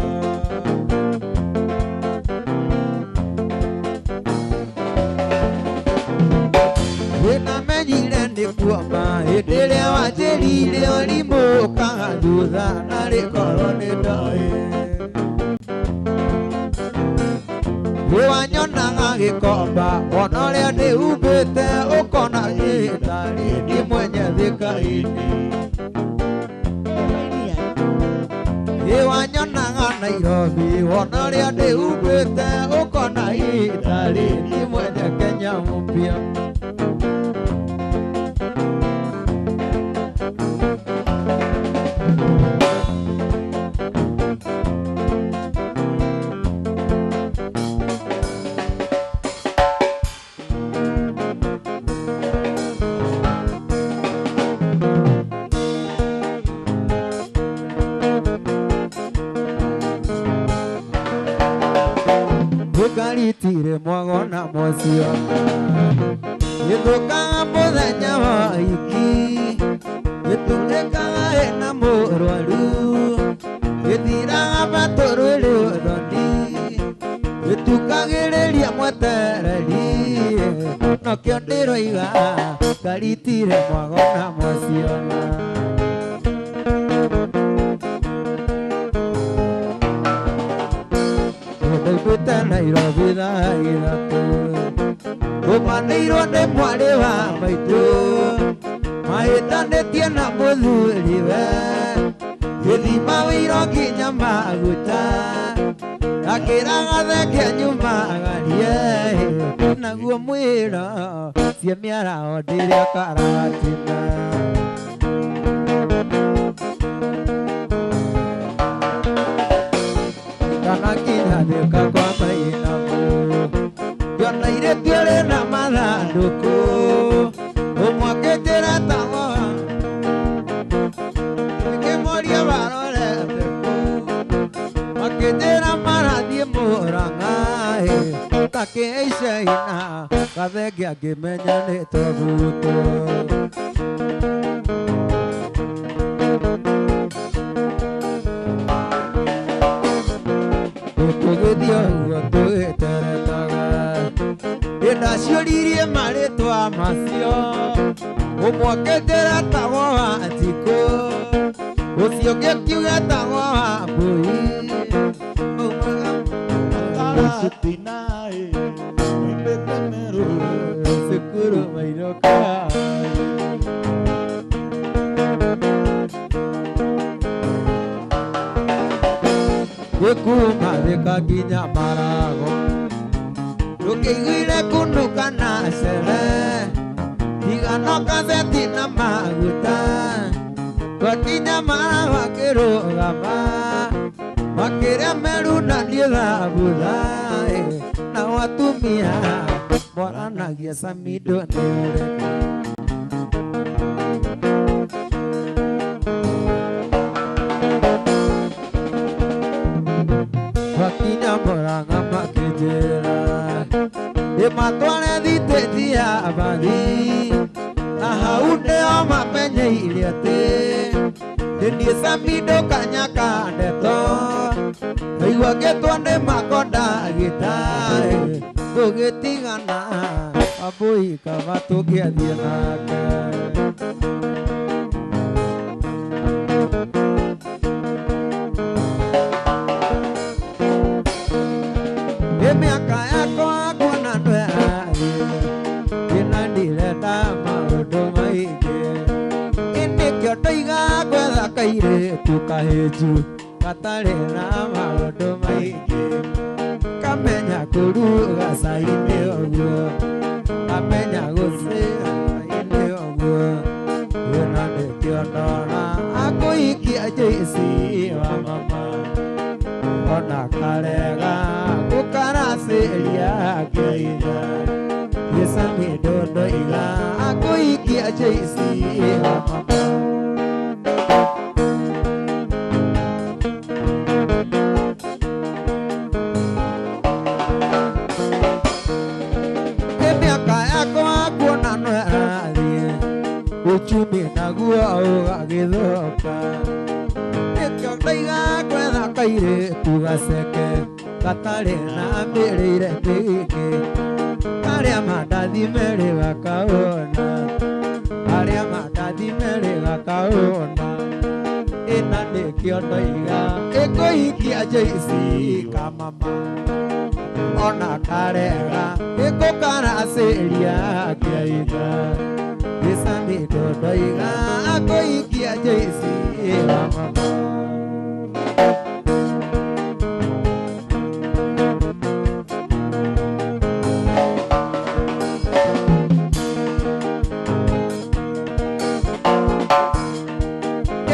[SPEAKER 7] Nĩndamenyire nĩ kuoma hĩndĩ ĩrĩa wanjĩrire ũrimũ ũkaga thutha na rĩkorwo nĩ ndoĩ. Nĩwanyonaga gĩkomba wona ũrĩa ndĩhumbĩte ũkona gĩtarĩ ndiĩ mwenye Thika-inĩ. Nĩwanyonaga Nairobi wona ũrĩa ndĩhumbĩte ũkona gĩtarĩ ndiĩ mwenye Kenya mpya. Ĩkaritirĩ mwago na mũcio Gĩthũkaga mũthenya wa iki Gĩtũrĩkaga ĩna mũrwaru Gĩthiraga matũrwĩrĩ ũthoni Gĩtukagĩrĩria mwetereri Nokĩo ndĩroiga Karitire mwago na mũciona Ndaiguĩte Nairobi thaa ithatũ Rũmanĩirwo nĩ mwarĩ wa maitũ Mahĩtanĩtie na mũthuriwe Gĩthima wĩiro nginya maguta Akĩra gatheke nyumagarie Naguo mwĩra cie mĩaraho ndĩrĩa karatina Kana kinya thĩka kwa mainamu Ngĩona irĩtu ĩrĩ na mathandũkũ Ũmwe akĩnjĩra tawa Ngĩmũria marorete kũ Makĩnjĩra marathiĩ Mũrang'a Takĩhaica ina Gathenge angĩmenya nĩ tũgutwo Tũgĩthiĩ ũguo tũgĩteretaga Nĩndaciũririe marĩtwa macio Ũmwe akĩnjĩra etagwo Wanjikũ Ũcio ũngĩ akiuga etagwo Wambũi Cukuru mainũka Gĩkuma thĩka nginya marago Ndũkĩiguire kunũka na cere Tiga no gazeti na maguta Twakinya mara makĩrũgama Makĩrĩa meru na niĩ thambutha Nao atumia moranagia Samido nĩ ũrĩkũ Twakinya Mũrang'a makĩnjĩra Ndĩmatware thitĩji ya bathi Na hau nĩo mamenyeire atĩ Nĩ niĩ Samido kanya ka ndeto Ndaigua ngĩtwo nĩ makondagĩta Tũgĩtigana Wambũi kaba tũngĩathiĩ nake Ĩ mĩaka yakwa nguona ndwĩrathiĩ Ĩna ndirenda maũndũ maingĩ Ĩ nĩkĩo ndoiga gwetha kairĩtu kahĩnju Gatarĩ na maũndũ maingĩ Kamenya kũruga cai nĩ ũguo Kamenya gũcĩra cai nĩ ũguo Ĩna nĩkĩo ndona akũhikia Joyce wa mama Ona karega gũkaracĩria kĩainya Gĩcamindo ndoiga akũhikia Joyce wa mama Ĩ mĩaka yakwa nguona no ĩrathiĩ Uchumi naguo ũgagĩthũka Nĩkĩo ndoiga gwetha kairĩtu gaceke Gatarĩ na mĩrĩire mĩingĩ Karĩa mandathi merĩ gakaũna Karĩa mandathi merĩ gakaũna Ĩna nĩkĩo ndoiga ĩkũhikia Joyce kamama Ona karega ĩkũkaracĩria kĩainya Gĩcamindo ndoiga akũhikia Joyce wa mama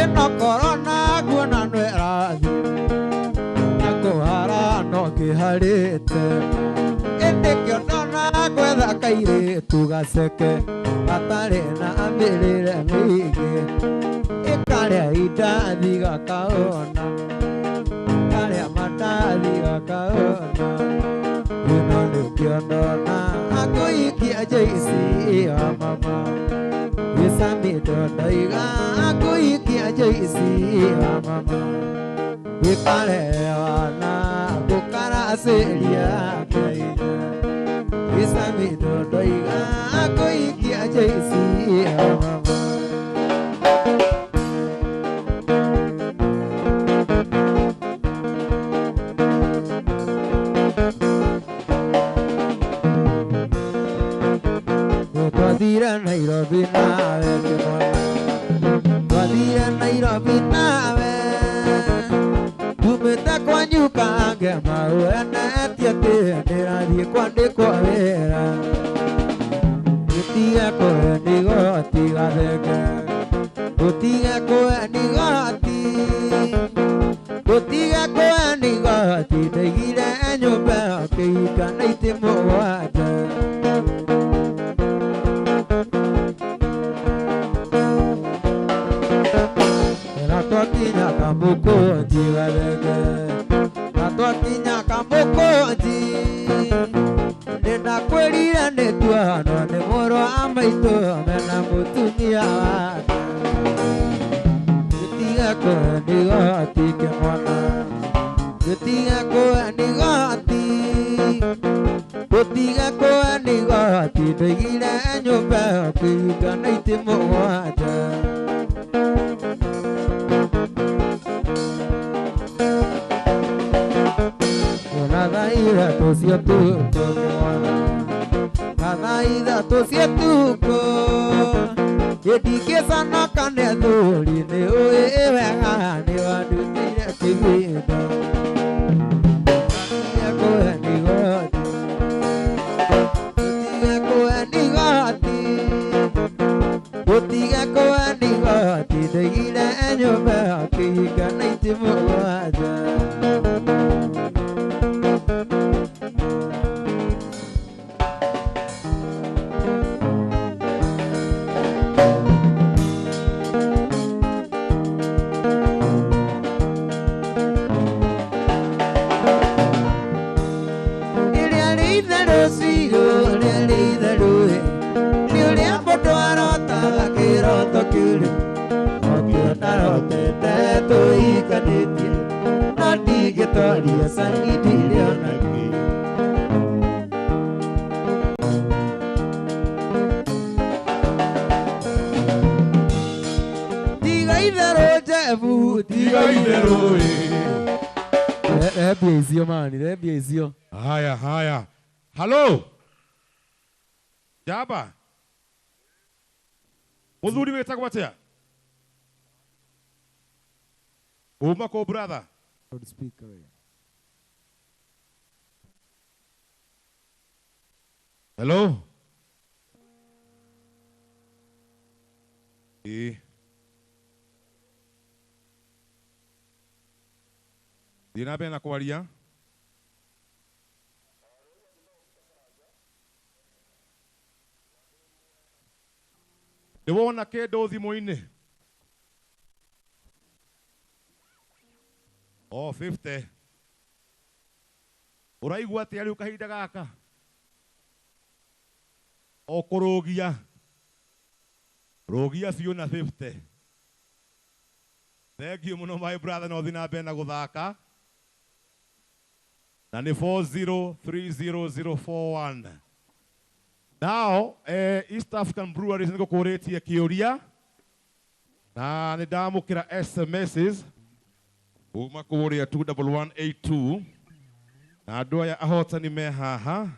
[SPEAKER 7] Ĩno korona nguona no ĩrathiĩ Na kũhara no ngĩharĩte Ĩndĩ kĩo ndona gwetha kairĩtu gaceke Gatarĩ na mĩrĩre mĩingĩ Ĩkarĩa indathi gakaũna Karĩa mandathi gakaũna Joyce wa mama Gĩcamĩndo ndoiga kũhikia Joyce wa mama Gĩkarewana gũkaracĩria kĩahinya Gĩcamĩndo ndoiga kũhikia Joyce wa mama. Twathire Nairobi nawe kĩmwana, twathire Nairobi nawe, tumĩte kwanyu kangema ũenetie atĩ ndĩrathiĩ kwandĩkwo wĩra. Gũtige kũhe ndigoti gathenge, gũtige kũhe ndigoti, gũtige kũhe ndigoti, ndaigire nyũmba ĩyo kĩhika na itĩ mũgwanja. Na twakinya Kamũkũnji gathenge, na twakinya Kamũkũnji, nĩndakwĩrire nĩtuonwo nĩ mũrũ wa maitũ mena mũtumia wake. Gũtige kũhe ndigoti kĩmwana, gũtige kũhe ndigoti, gũtige kũhe ndigoti, ndaigire nyũmba ĩyo kĩhika na itĩ mũgwanja. Na thaa ithatũ cia ũtukũ kĩmwana, na thaa ithatũ cia ũtukũ, ndingĩconoka nĩ athuri nĩ ũĩ wega nĩ wandutĩire kĩbinda. Gũtige kũhe ndigoti, gũtige kũhe ndigoti, gũtige kũhe ndigoti, ndaigire nyũmba ĩyo kĩhika na itĩ mũgwanja. Rĩrĩa rĩ itherũ cirũ, rĩrĩa rĩ itherũ ĩ, nĩ ũrĩa mũndũ arotaga kĩroto kĩũrĩ, okĩo ndarotete tũhikanĩtie, no ndingĩtwaria cani ndirĩ ona kĩ. Tiga itherũ Jebu, tiga itherũ
[SPEAKER 1] ĩ.
[SPEAKER 7] Rembia icio mani, rembia icio.
[SPEAKER 1] Haya haya. Halo. Jaba. Muthuri wĩtagwo atĩa? Uma kũ brother?
[SPEAKER 7] Loudspeaker we.
[SPEAKER 1] Hello. Ĩ. Thiĩ na mbere na kwaria. Nĩ wona kĩndũ thimũ-inĩ? Oh, 50. Ũraigua atĩa rĩu kahinda gaka? O kũrũgia. Rũgia biũ na 50. Thank you mũno my brother, no thiĩ na mbere na gũthaka. Na nĩ 4030041. Now, East African Breweries nĩ gũkũrĩtie kĩũria na nĩ ndamũkĩra SMSs kuma kũrĩa 21182 na andũ aya ahotani me haha.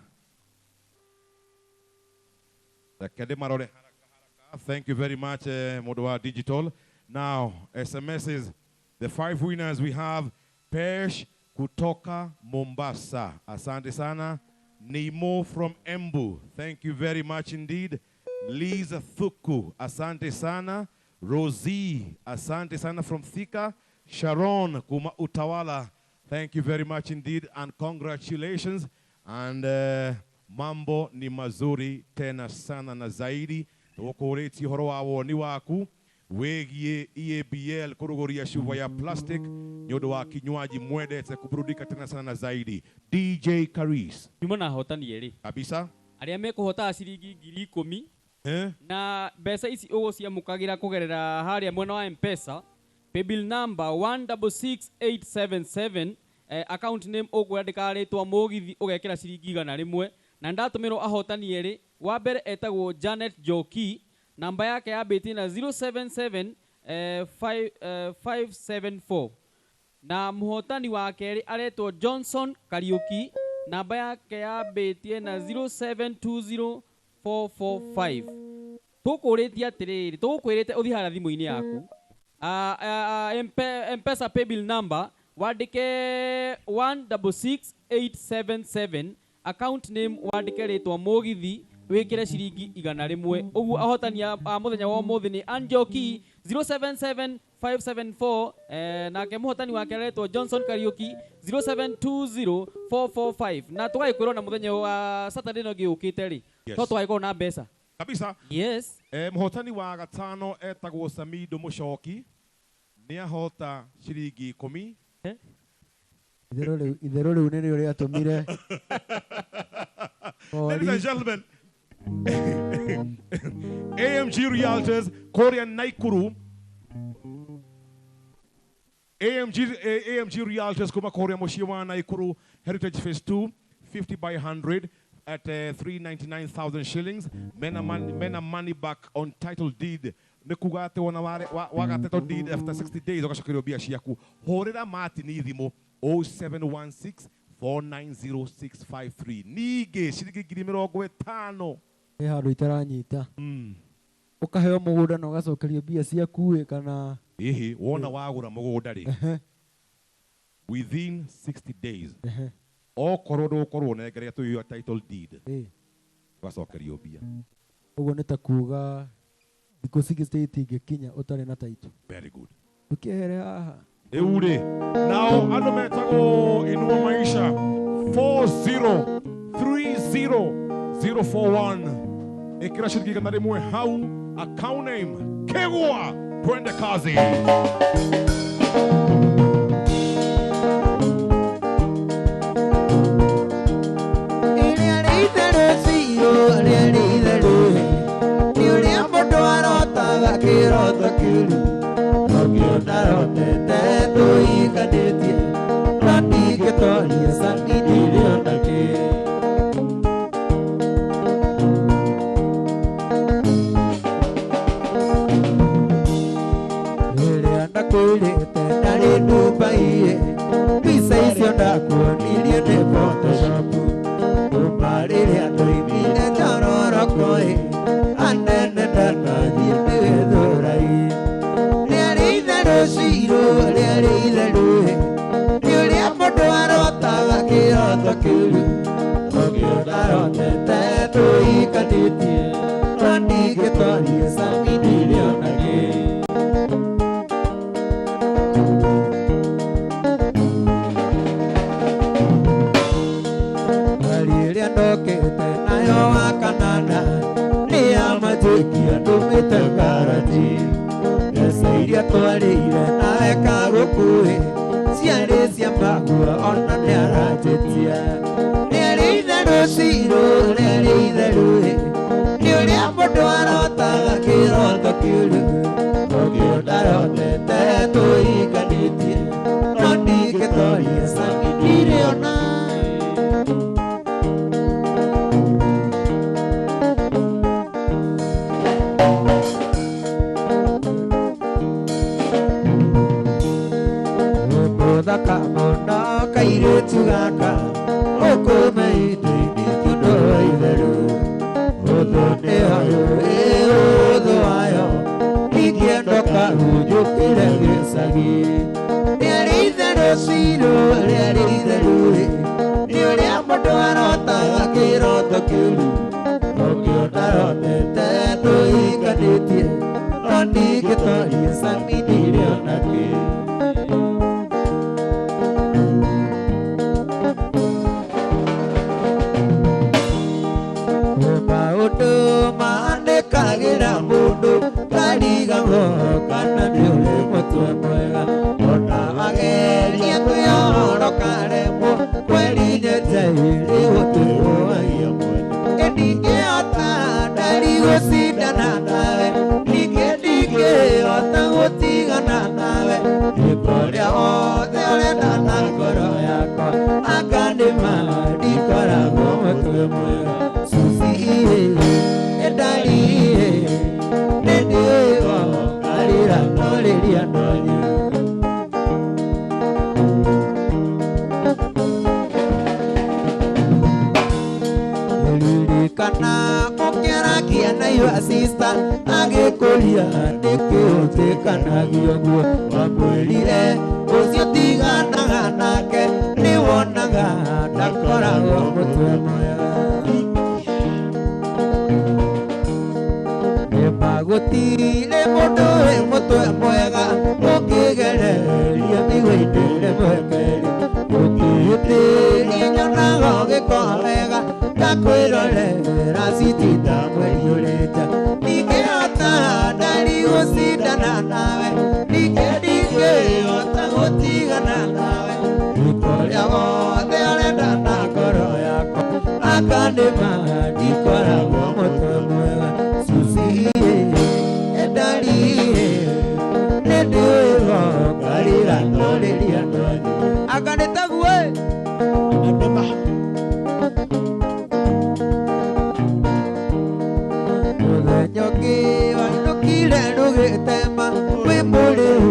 [SPEAKER 1] Reke ndĩmarore haraka haraka. Thank you very much, mũndũ wa digital. Now, SMSs, the 5 winners we have Pesh kutoka Mombasa. Asante sana. Nemo from Embu. Thank you very much indeed. Liza Thuku. Asante sana. Rosie. Asante sana from Thika. Sharon kuma Utawala. Thank you very much indeed and congratulations. And mambo ni mazuri tena sana na zaidi. Tũgũkũrĩtie ũhoro wa woni waku wĩgiĩ EABL kũrũgũria cuba ya plastic nĩ ũndũ wa kinywaji mwendete kuburudika tena sana na zaidi. DJ Karis.
[SPEAKER 2] Nyuma na ahotani erĩ.
[SPEAKER 1] Kabisa.
[SPEAKER 2] Arĩa mekũhotaga ciringi 10,000.
[SPEAKER 1] Eh?
[SPEAKER 2] Na mbeca ici ũgũciamũkagĩra kũgerera harĩa mwena wa Mpesa, paybill number 166877, account name ũkwandĩka rĩtwa Mũgithi, ũgekĩra ciringi 100. Na ndatũmĩrwo ahotani erĩ. Wa mbere etagwo Janet Njoki, namba yake yambĩtie na 077 5, 574, na mũhotani wa kerĩ aretwo Johnson Kariuki, namba yake yambĩtie na 0720445. Tũkũrĩtie atĩrĩrĩ, tũgũkwĩrĩte ũthiĩ harĩa thimũ-inĩ yaku, Mpesa paybill number wandĩke 166877, account name wandĩke rĩtwa Mũgithi, wĩkĩre ciringi 100. Ũguo ahotani a mũthenya wa ũmũthĩ nĩ Anjoki 077574, nake mũhotani wake aretwo Johnson Kariuki 0720445. Na tũgagĩkwĩrwo na mũthenya wa Saturday no ngĩũkĩte rĩ, to tũgagĩkorwo na mbeca
[SPEAKER 1] kabisa.
[SPEAKER 2] Yes.
[SPEAKER 1] Mũhotani wa gatano etagwo Samido Mũcoki, nĩ ahota ciringi 10.
[SPEAKER 7] Itherũ rĩu, itherũ rĩu nĩrĩo rĩatũmire.
[SPEAKER 1] Ladies and gentlemen, AMG Realtors, Korea Naikuru. AMG, AMG Realtors kuma Korea mũciĩ wa Naikuru, Heritage Phase 2, 50 by 100 at 399,000 shillings. Mena money, mena money back on title deed. Nĩ kuga atĩ wona waga title deed after 60 days ũgacokerio mbia ciaku. Hũrĩra Martin thimũ 0716 490653. Ningĩ ciringi 50,000.
[SPEAKER 7] He handũ itaranyita. Ũkaheo mũgũnda na ũgacokerio mbia ciaku ĩ kana?
[SPEAKER 1] Hihi wona wagũra mũgũnda rĩ, within 60 days, okorwo ndũgũkorwo ũnengeretwo your title deed, ũgacokerio mbia.
[SPEAKER 7] Ũguo nĩ ta kuga thikũ 60 itingĩkinya ũtarĩ na title.
[SPEAKER 1] Very good.
[SPEAKER 7] Ndũkĩehere haha.
[SPEAKER 1] Rĩu rĩ, nao andũ metagwo Inua Maisha 4030041, ĩkĩra ciringi 100 hau, account name Kegwa. Twende kazi.
[SPEAKER 7] Ĩrĩa rĩ itherũ biũ, rĩa rĩ itherũ, nĩ ũrĩa mũndũ arotaga kĩroto kĩũru, nokĩo ndarotete tũiganĩtie, no ndingĩtoria cani ndirĩ ona kĩ. Rĩrĩa ndakwĩrĩte ndarĩ Dubai, mbica icio ndakuonirie nĩ Photoshop. Kuma rĩrĩa ndoimire njororoko-ĩ, anene ndanathiĩ ndĩgĩthũrai. Rĩarĩ itherũ ciro, rĩarĩ itherũ, nĩ ũrĩa mũndũ arotaga kĩroto kĩũru, nokĩo ndarotete tũikanĩtie, no ndingĩtoria cani ndirĩ ona kĩ. Ngari ĩrĩa ndokĩte nayo wa kanana nĩ ya manjĩkia ndũmĩte ngaraji. Mbeca iria twarĩire nawe kagũkuĩ ciarĩ cia magua ona nĩ aranjĩtia. Rĩarĩ itherũ ciro, rĩarĩ itherũ, nĩ ũrĩa mũndũ arotaga kĩroto kĩũru, nokĩo ndarotete tũiganĩtie, no ndingĩtoria cani ndirĩ ona. Mũthaka mũno kairĩtu gaka, ũkũmeitĩini tondũ wa itherũ. Ũthũ nĩ wayo, ĩ ũthũ wayo, ingĩenda kahunjũkĩre gĩcagi. Rĩarĩ itherũ ciro, rĩarĩ itherũ, nĩ ũrĩa mũndũ arotaga kĩroto kĩũru, nokĩo ndarotete tũiganĩtie, no ndingĩtoria cani ndirĩ ona kĩ. Maũndũ mandĩkagĩra mũndũ ndarigagwo kana nĩ ũrĩ mũtwe mwega, ona wageria kwĩhoroka remwo kweri nyenje ĩrĩ gũtwĩrũagia mwene. Ĩni ndarigũcindana nawe ningĩ ndingĩhota gũtigana nawe ĩka ũrĩa wothe ũrenda na ngoro yakwa anga nĩma ndikoragwo mũtwe mwega Susi ĩndari nĩndĩgo karĩra norĩria nonyu. Ririkana mũkĩaragia na your sister agĩkũria nĩkĩ ũtĩkanagio guo wamwĩrire ũcio tiganaga nake nĩwonaga ndakoragwo mũtwe mwega. Nĩmagũtirĩ mũndũ wĩ mũtwe mwega ũkĩgereria mĩgũinĩ rĩmwe kerĩ ũkĩhĩtĩria nyonaga ũgĩka wega ndakwĩrorera citinda mweri ũrĩte ndingĩhota ndarigũcindana nawe ningĩ ndingĩhota gũtigana nawe ĩka ũrĩa wothe ũrenda na ngoro yakwa anga nĩma ndikoragwo mũtwe mwega Susi ĩndari nĩndĩĩgo ngarĩra norĩria nonyu anga nĩ taguo mũthenya ũngĩ wainũkire rũgĩtema wĩ mũrĩu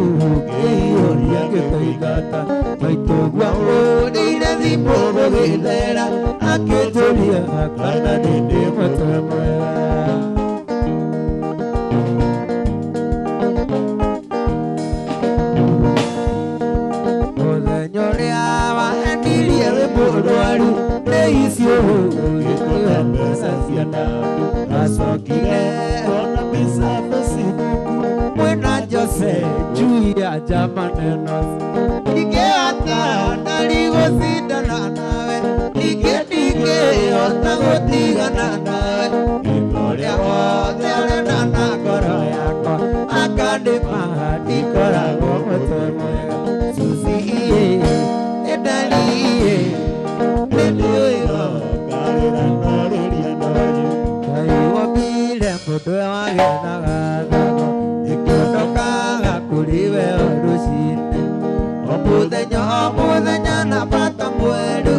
[SPEAKER 7] ngĩiyũria ngĩkũingata maitũguo ũrĩire thimũ rũgĩthera akĩnjũria kana nĩ ndĩ mũtwe mwega. Mũthenya ũrĩa wahendirie wĩ mũrwaru nĩ icio ũgĩkũhe mbeca cia ndawa acokire ona mbica Facebook mwĩna Jose juu ya jamaneno ndingĩhota ndarigũcindana nawe ningĩ ndingĩhota gũtigana nawe ĩka ũrĩa wothe ũrenda na ngoro yakwa anga nĩma ndikoragwo mũtwe mwega Susi ĩndari nĩndĩũĩgo ngarĩra norĩria nonyu Ngai wombire mũndũ wagenaga thago ĩkĩondokaga kũrĩ we o rũcinĩ o mũthenya o mũthenya na bata mwerũ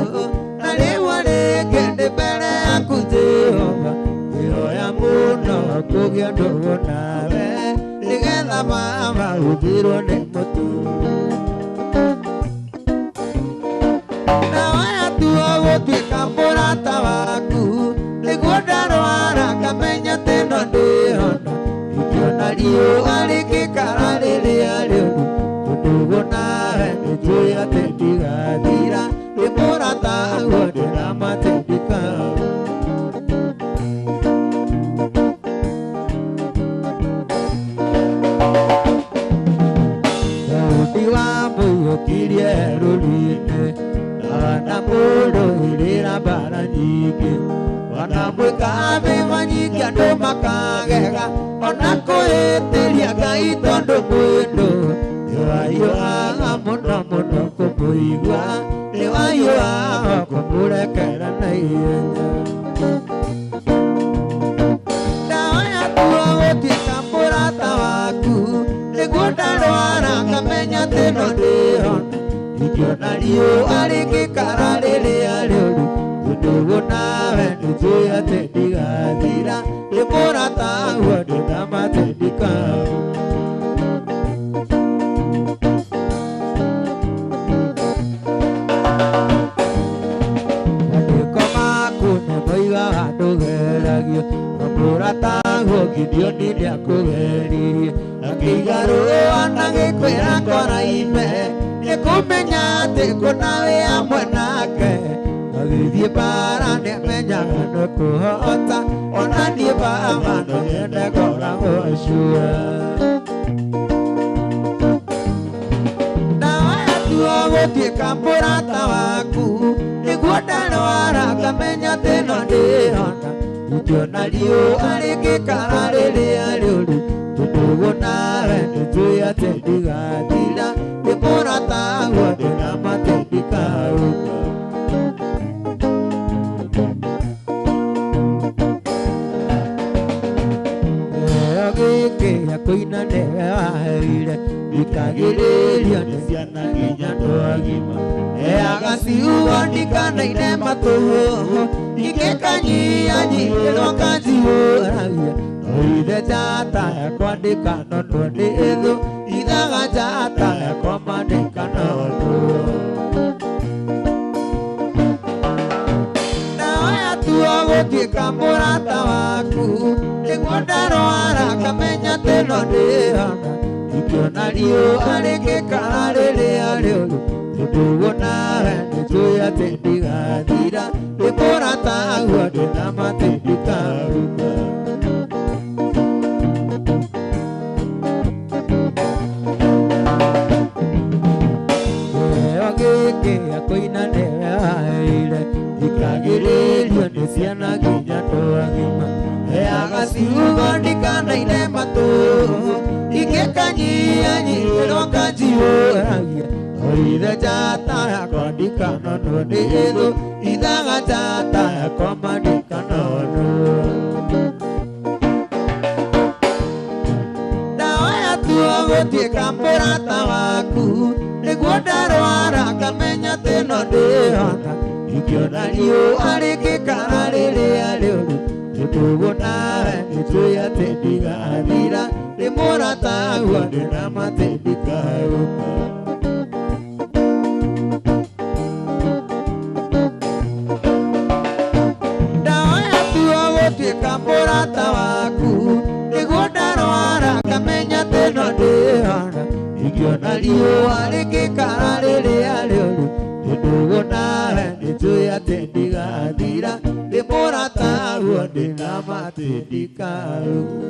[SPEAKER 7] na rĩu rĩngĩ ndĩ mbere yaku Jehova ngĩhoya mũno kũgĩa ndũgũ nawe nĩgetha mama ũthirwo nĩ mũtu na watua gũtuĩka mũrata waku nĩguo ndarwara ngamenya atĩ no ndĩhona ingĩona riũa rĩngĩkara rĩrĩa rĩũru ũndũgũ nawe nĩnjũĩ atĩ ndigathira nĩ mũrata guo ndĩramatindĩka. Daudi wamũiyũkirie rũri-inĩ na mũrũĩrĩra mbara nyingĩ ona mwĩka mĩma nyingĩ andũ makagega ona kwĩhĩtĩria Ngai tondũ mwĩndũ nĩwahiũhaga mũno mũno kũmũigua nĩwahiũhaga kũmũrekera na ihenya. Ndawa yatua gũtuĩka mũrata waku nĩguo ndarwara ngamenya atĩ no ndĩhona ingĩona riũa rĩngĩkara rĩrĩa rĩũru ũndũgũ nawe nĩnjũĩ atĩ ndigathira nĩ mũrata guo ndĩnamatindĩka. Mandĩko maku nĩmoigaga ndũgeragio na mũrata guo Gideoni nĩakũgeririe akĩiga rũa na gĩkwĩra koraime nĩkũmenya atĩ kũna wĩ hamwe nake agĩthiĩ mbara nĩamenyaga nĩkũhota ona niĩ baba no nyende ngoragwo cua. Ndawa yatua gũtuĩka mũrata waku nĩguo ndarwara ngamenya atĩ no ndĩhona ingĩona riũa rĩngĩkara rĩrĩa rĩũru tũndũgũ nawe nĩnjũĩ atĩ ndigathira nĩ mũrata guo ndĩramatindĩka ũguo. Heaga ciugo ndikanaine matũ ingĩkanyihanyiĩrwo kanjihũragia Oithe njata yakwa ndikanonwo nĩ thũ ithaga njata yakwa ma ndikanonwo Ndawa yatua gũtuĩka mũrata waku nĩguo ndarwara ngamenya atĩ no ndĩhona ingĩona riũa rĩngĩkara rĩrĩa rĩũru tondũ nawe nĩnjũĩ atĩ ndigathira ndĩ mũrata guo ndĩna ma atĩ ndikaruka. Kĩheo gĩkĩ gĩa kũina nĩwe waheire thikagĩrĩrio nĩ ciana nginya andũ agima heaga ciugo ndikanaine matũ ingĩkanyihanyiĩrwo kanjihũragia oithe njata yakwa ndikanonwo nĩ thũ ithaga njata yakwa ma ndikanonwo. Ndawa yatua gũtuĩka mũrata waku nĩguo ndarwara ngamenya atĩ no ndĩhona ingĩona riũa rĩngĩkara rĩrĩa rĩũru tondũ nawe nĩnjũĩ atĩ ndigathira ndĩ mũrata guo ndĩna ma atĩ ndikaruka. Ndawa yatua gũtuĩka mũrata waku nĩguo ndarwara ngamenya atĩ no ndĩhona ingĩona riũa rĩngĩkara rĩrĩa rĩũru tondũ nawe nĩnjũĩ atĩ ndigathira ndĩ mũrata guo ndĩna ma atĩ ndikaruka.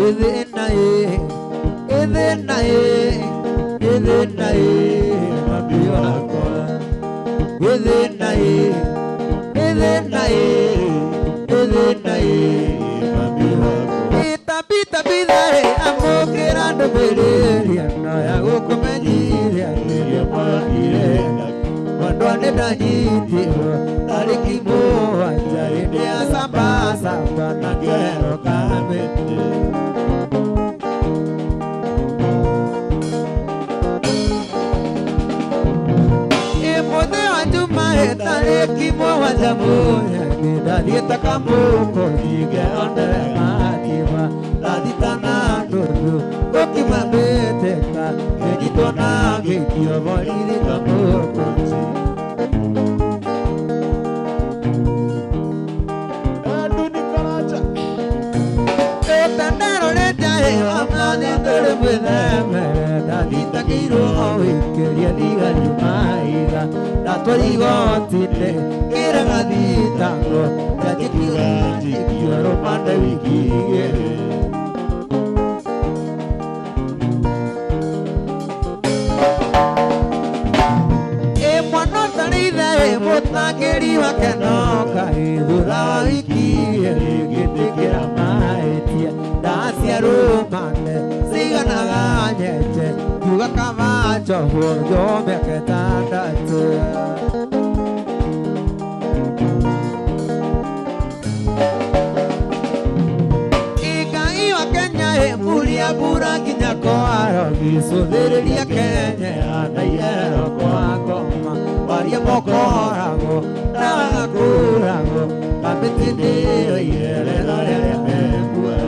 [SPEAKER 7] Ithina ĩ, ithina ĩ, ithina ĩ, mami wakwa. Ithina ĩ, ithina ĩ, ithina ĩ, mami wakwa. Itabita bitharĩ amũkĩra ndũmĩrĩri ĩno ya gũkũmenyithia rĩrĩa mwagire mwendwa nĩndanyitirwo tarĩki mũgwanja hĩndĩ ya sambasamba na ngĩoherwo kamĩtĩ. Mũthĩ wa Juma tarĩki mũgwanja mũthenya ndathiĩte kamũkũri ngĩonere matima ndathita na ndũndũ gũkima mbĩtĩka ngĩnyitwo na ngĩikio borithi kamũkũri. Ndathitangĩirwo o wĩkĩria thigari maiga ndatwarwo igoti-inĩ ngĩrega thitango njanjikiura njikio rũmande wiki igĩrĩ. Ĩ mwana ũtarĩ ithe ĩ mũtangĩri wake no kaĩ thutha wa wiki igĩrĩ ngĩtĩkĩra mahĩtia ndaciarwo mane ciganaga nyenje ngiuga kaba njohwo njohwo mĩaka ĩtandatũ. Ngai wa Kenya ĩ muria mbura nginya kwaro gĩcũthĩrĩria Kenya na ihero kwa ngoma waria mokoragwo na wagakũragwo kamĩtĩ nĩyo iherero rĩrĩa mekuoya.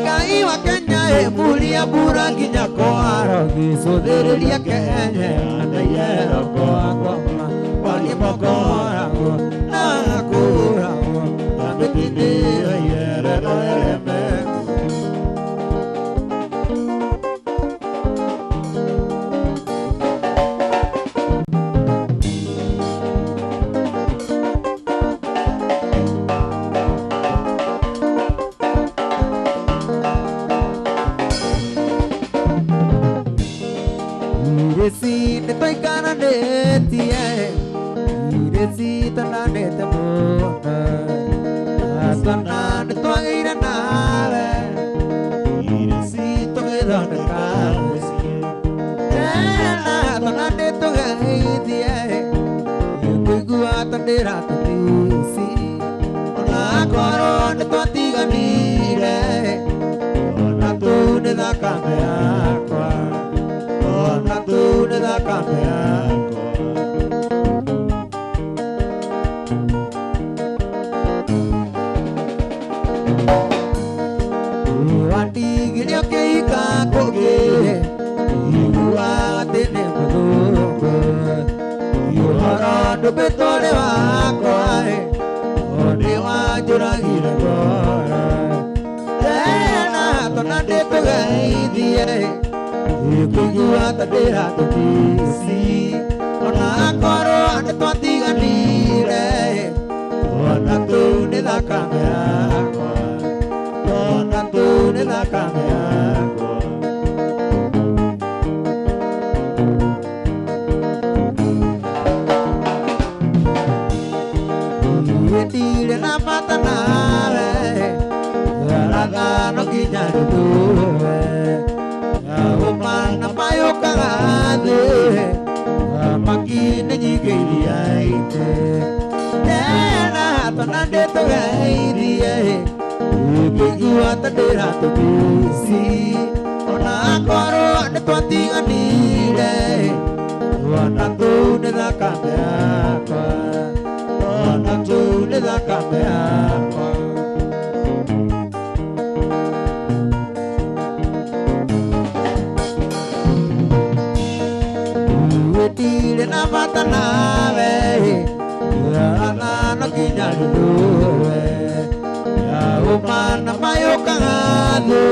[SPEAKER 7] Ngai wa Kenya ĩ muria mbura nginya kwaro gĩcũthĩrĩria Kenya na ihero kwa ngoma waria mokoragwo na wagakũragwo kamĩtĩ nĩyo iherero rĩrĩa mekuoya. Irĩci nĩtwaikaranĩtie ndĩratũmici ona akorwo nĩ twatiganire ona tũu nĩ thakame yakwa ona tũu nĩ thakame yakwa. Wandigire ũkĩhika kũngĩ igua atĩ nĩ mũthũngũ ũhoro ndũmbĩtwo nĩ wakwa o nĩ wanjũragire ngoro tena tona ndĩtũgeithie ĩkũigua ta ndĩratũmici ona akorwo nĩ twatiganire ona tũu nĩ thakame yakwa ona tũu nĩ thakame yakwa. Ndirĩ na bata nawe Aratha no nginya ndũtũwe Ũmana mayũkaga thĩ Thamaki nĩ nyingĩ iria-inĩ Tena tona ndĩtũgeithie Ngĩigua ta ndĩratũmici Ona akorwo nĩ twatiganire Ona tũu nĩ thakame yakwa Ona tũu nĩ thakame yakwa. Ndirĩ na bata nawe Aratha no nginya ndũtũwe Ũmana mayũkaga thĩ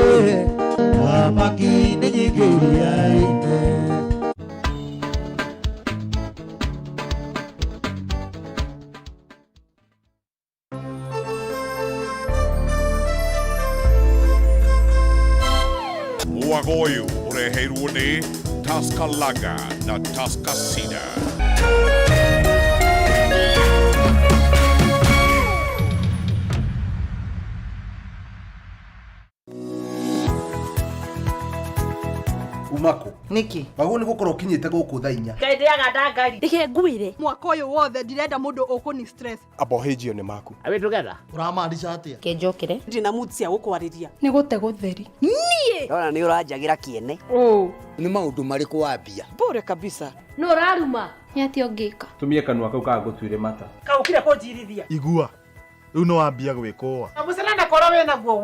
[SPEAKER 7] Thamaki nĩ nyingĩ iria-inĩ.
[SPEAKER 1] Mwago ũyũ ũreheirwo nĩ Tusker Lager na Tusker Cider.
[SPEAKER 8] Umako
[SPEAKER 9] Nĩkĩ?
[SPEAKER 8] Wagwo nĩ gũkorwo ũkinyĩte gũkũ thaa 4.
[SPEAKER 10] Ngai ndĩaga ndangari.
[SPEAKER 11] Reke ngwĩre mwaka ũyũ wothe ndirenda mũndũ ũkũni stress.
[SPEAKER 12] Abohĩnjio nĩ maku.
[SPEAKER 13] Are we together?
[SPEAKER 3] Ũramaanisha atĩa?
[SPEAKER 10] Kenjokere.
[SPEAKER 14] Ndina mood cia gũkwarĩria.
[SPEAKER 11] Nĩ gũte gũtheri. Niĩ
[SPEAKER 15] Ndona nĩ ũranjagĩra kĩene.
[SPEAKER 11] Ũ.
[SPEAKER 15] Nĩ maũndũ marĩkũ wambia?
[SPEAKER 14] Bure kabisa.
[SPEAKER 10] Nũ ũraruma?
[SPEAKER 11] Nĩ atĩa ũngĩka?
[SPEAKER 12] Tumie kanua kau kaga gũtuire mata.
[SPEAKER 14] Kaũkire kũnjirithia.
[SPEAKER 16] Igua. Rĩu nĩ wambia gwĩkũa.
[SPEAKER 14] Mũcere na koro wĩnaguo.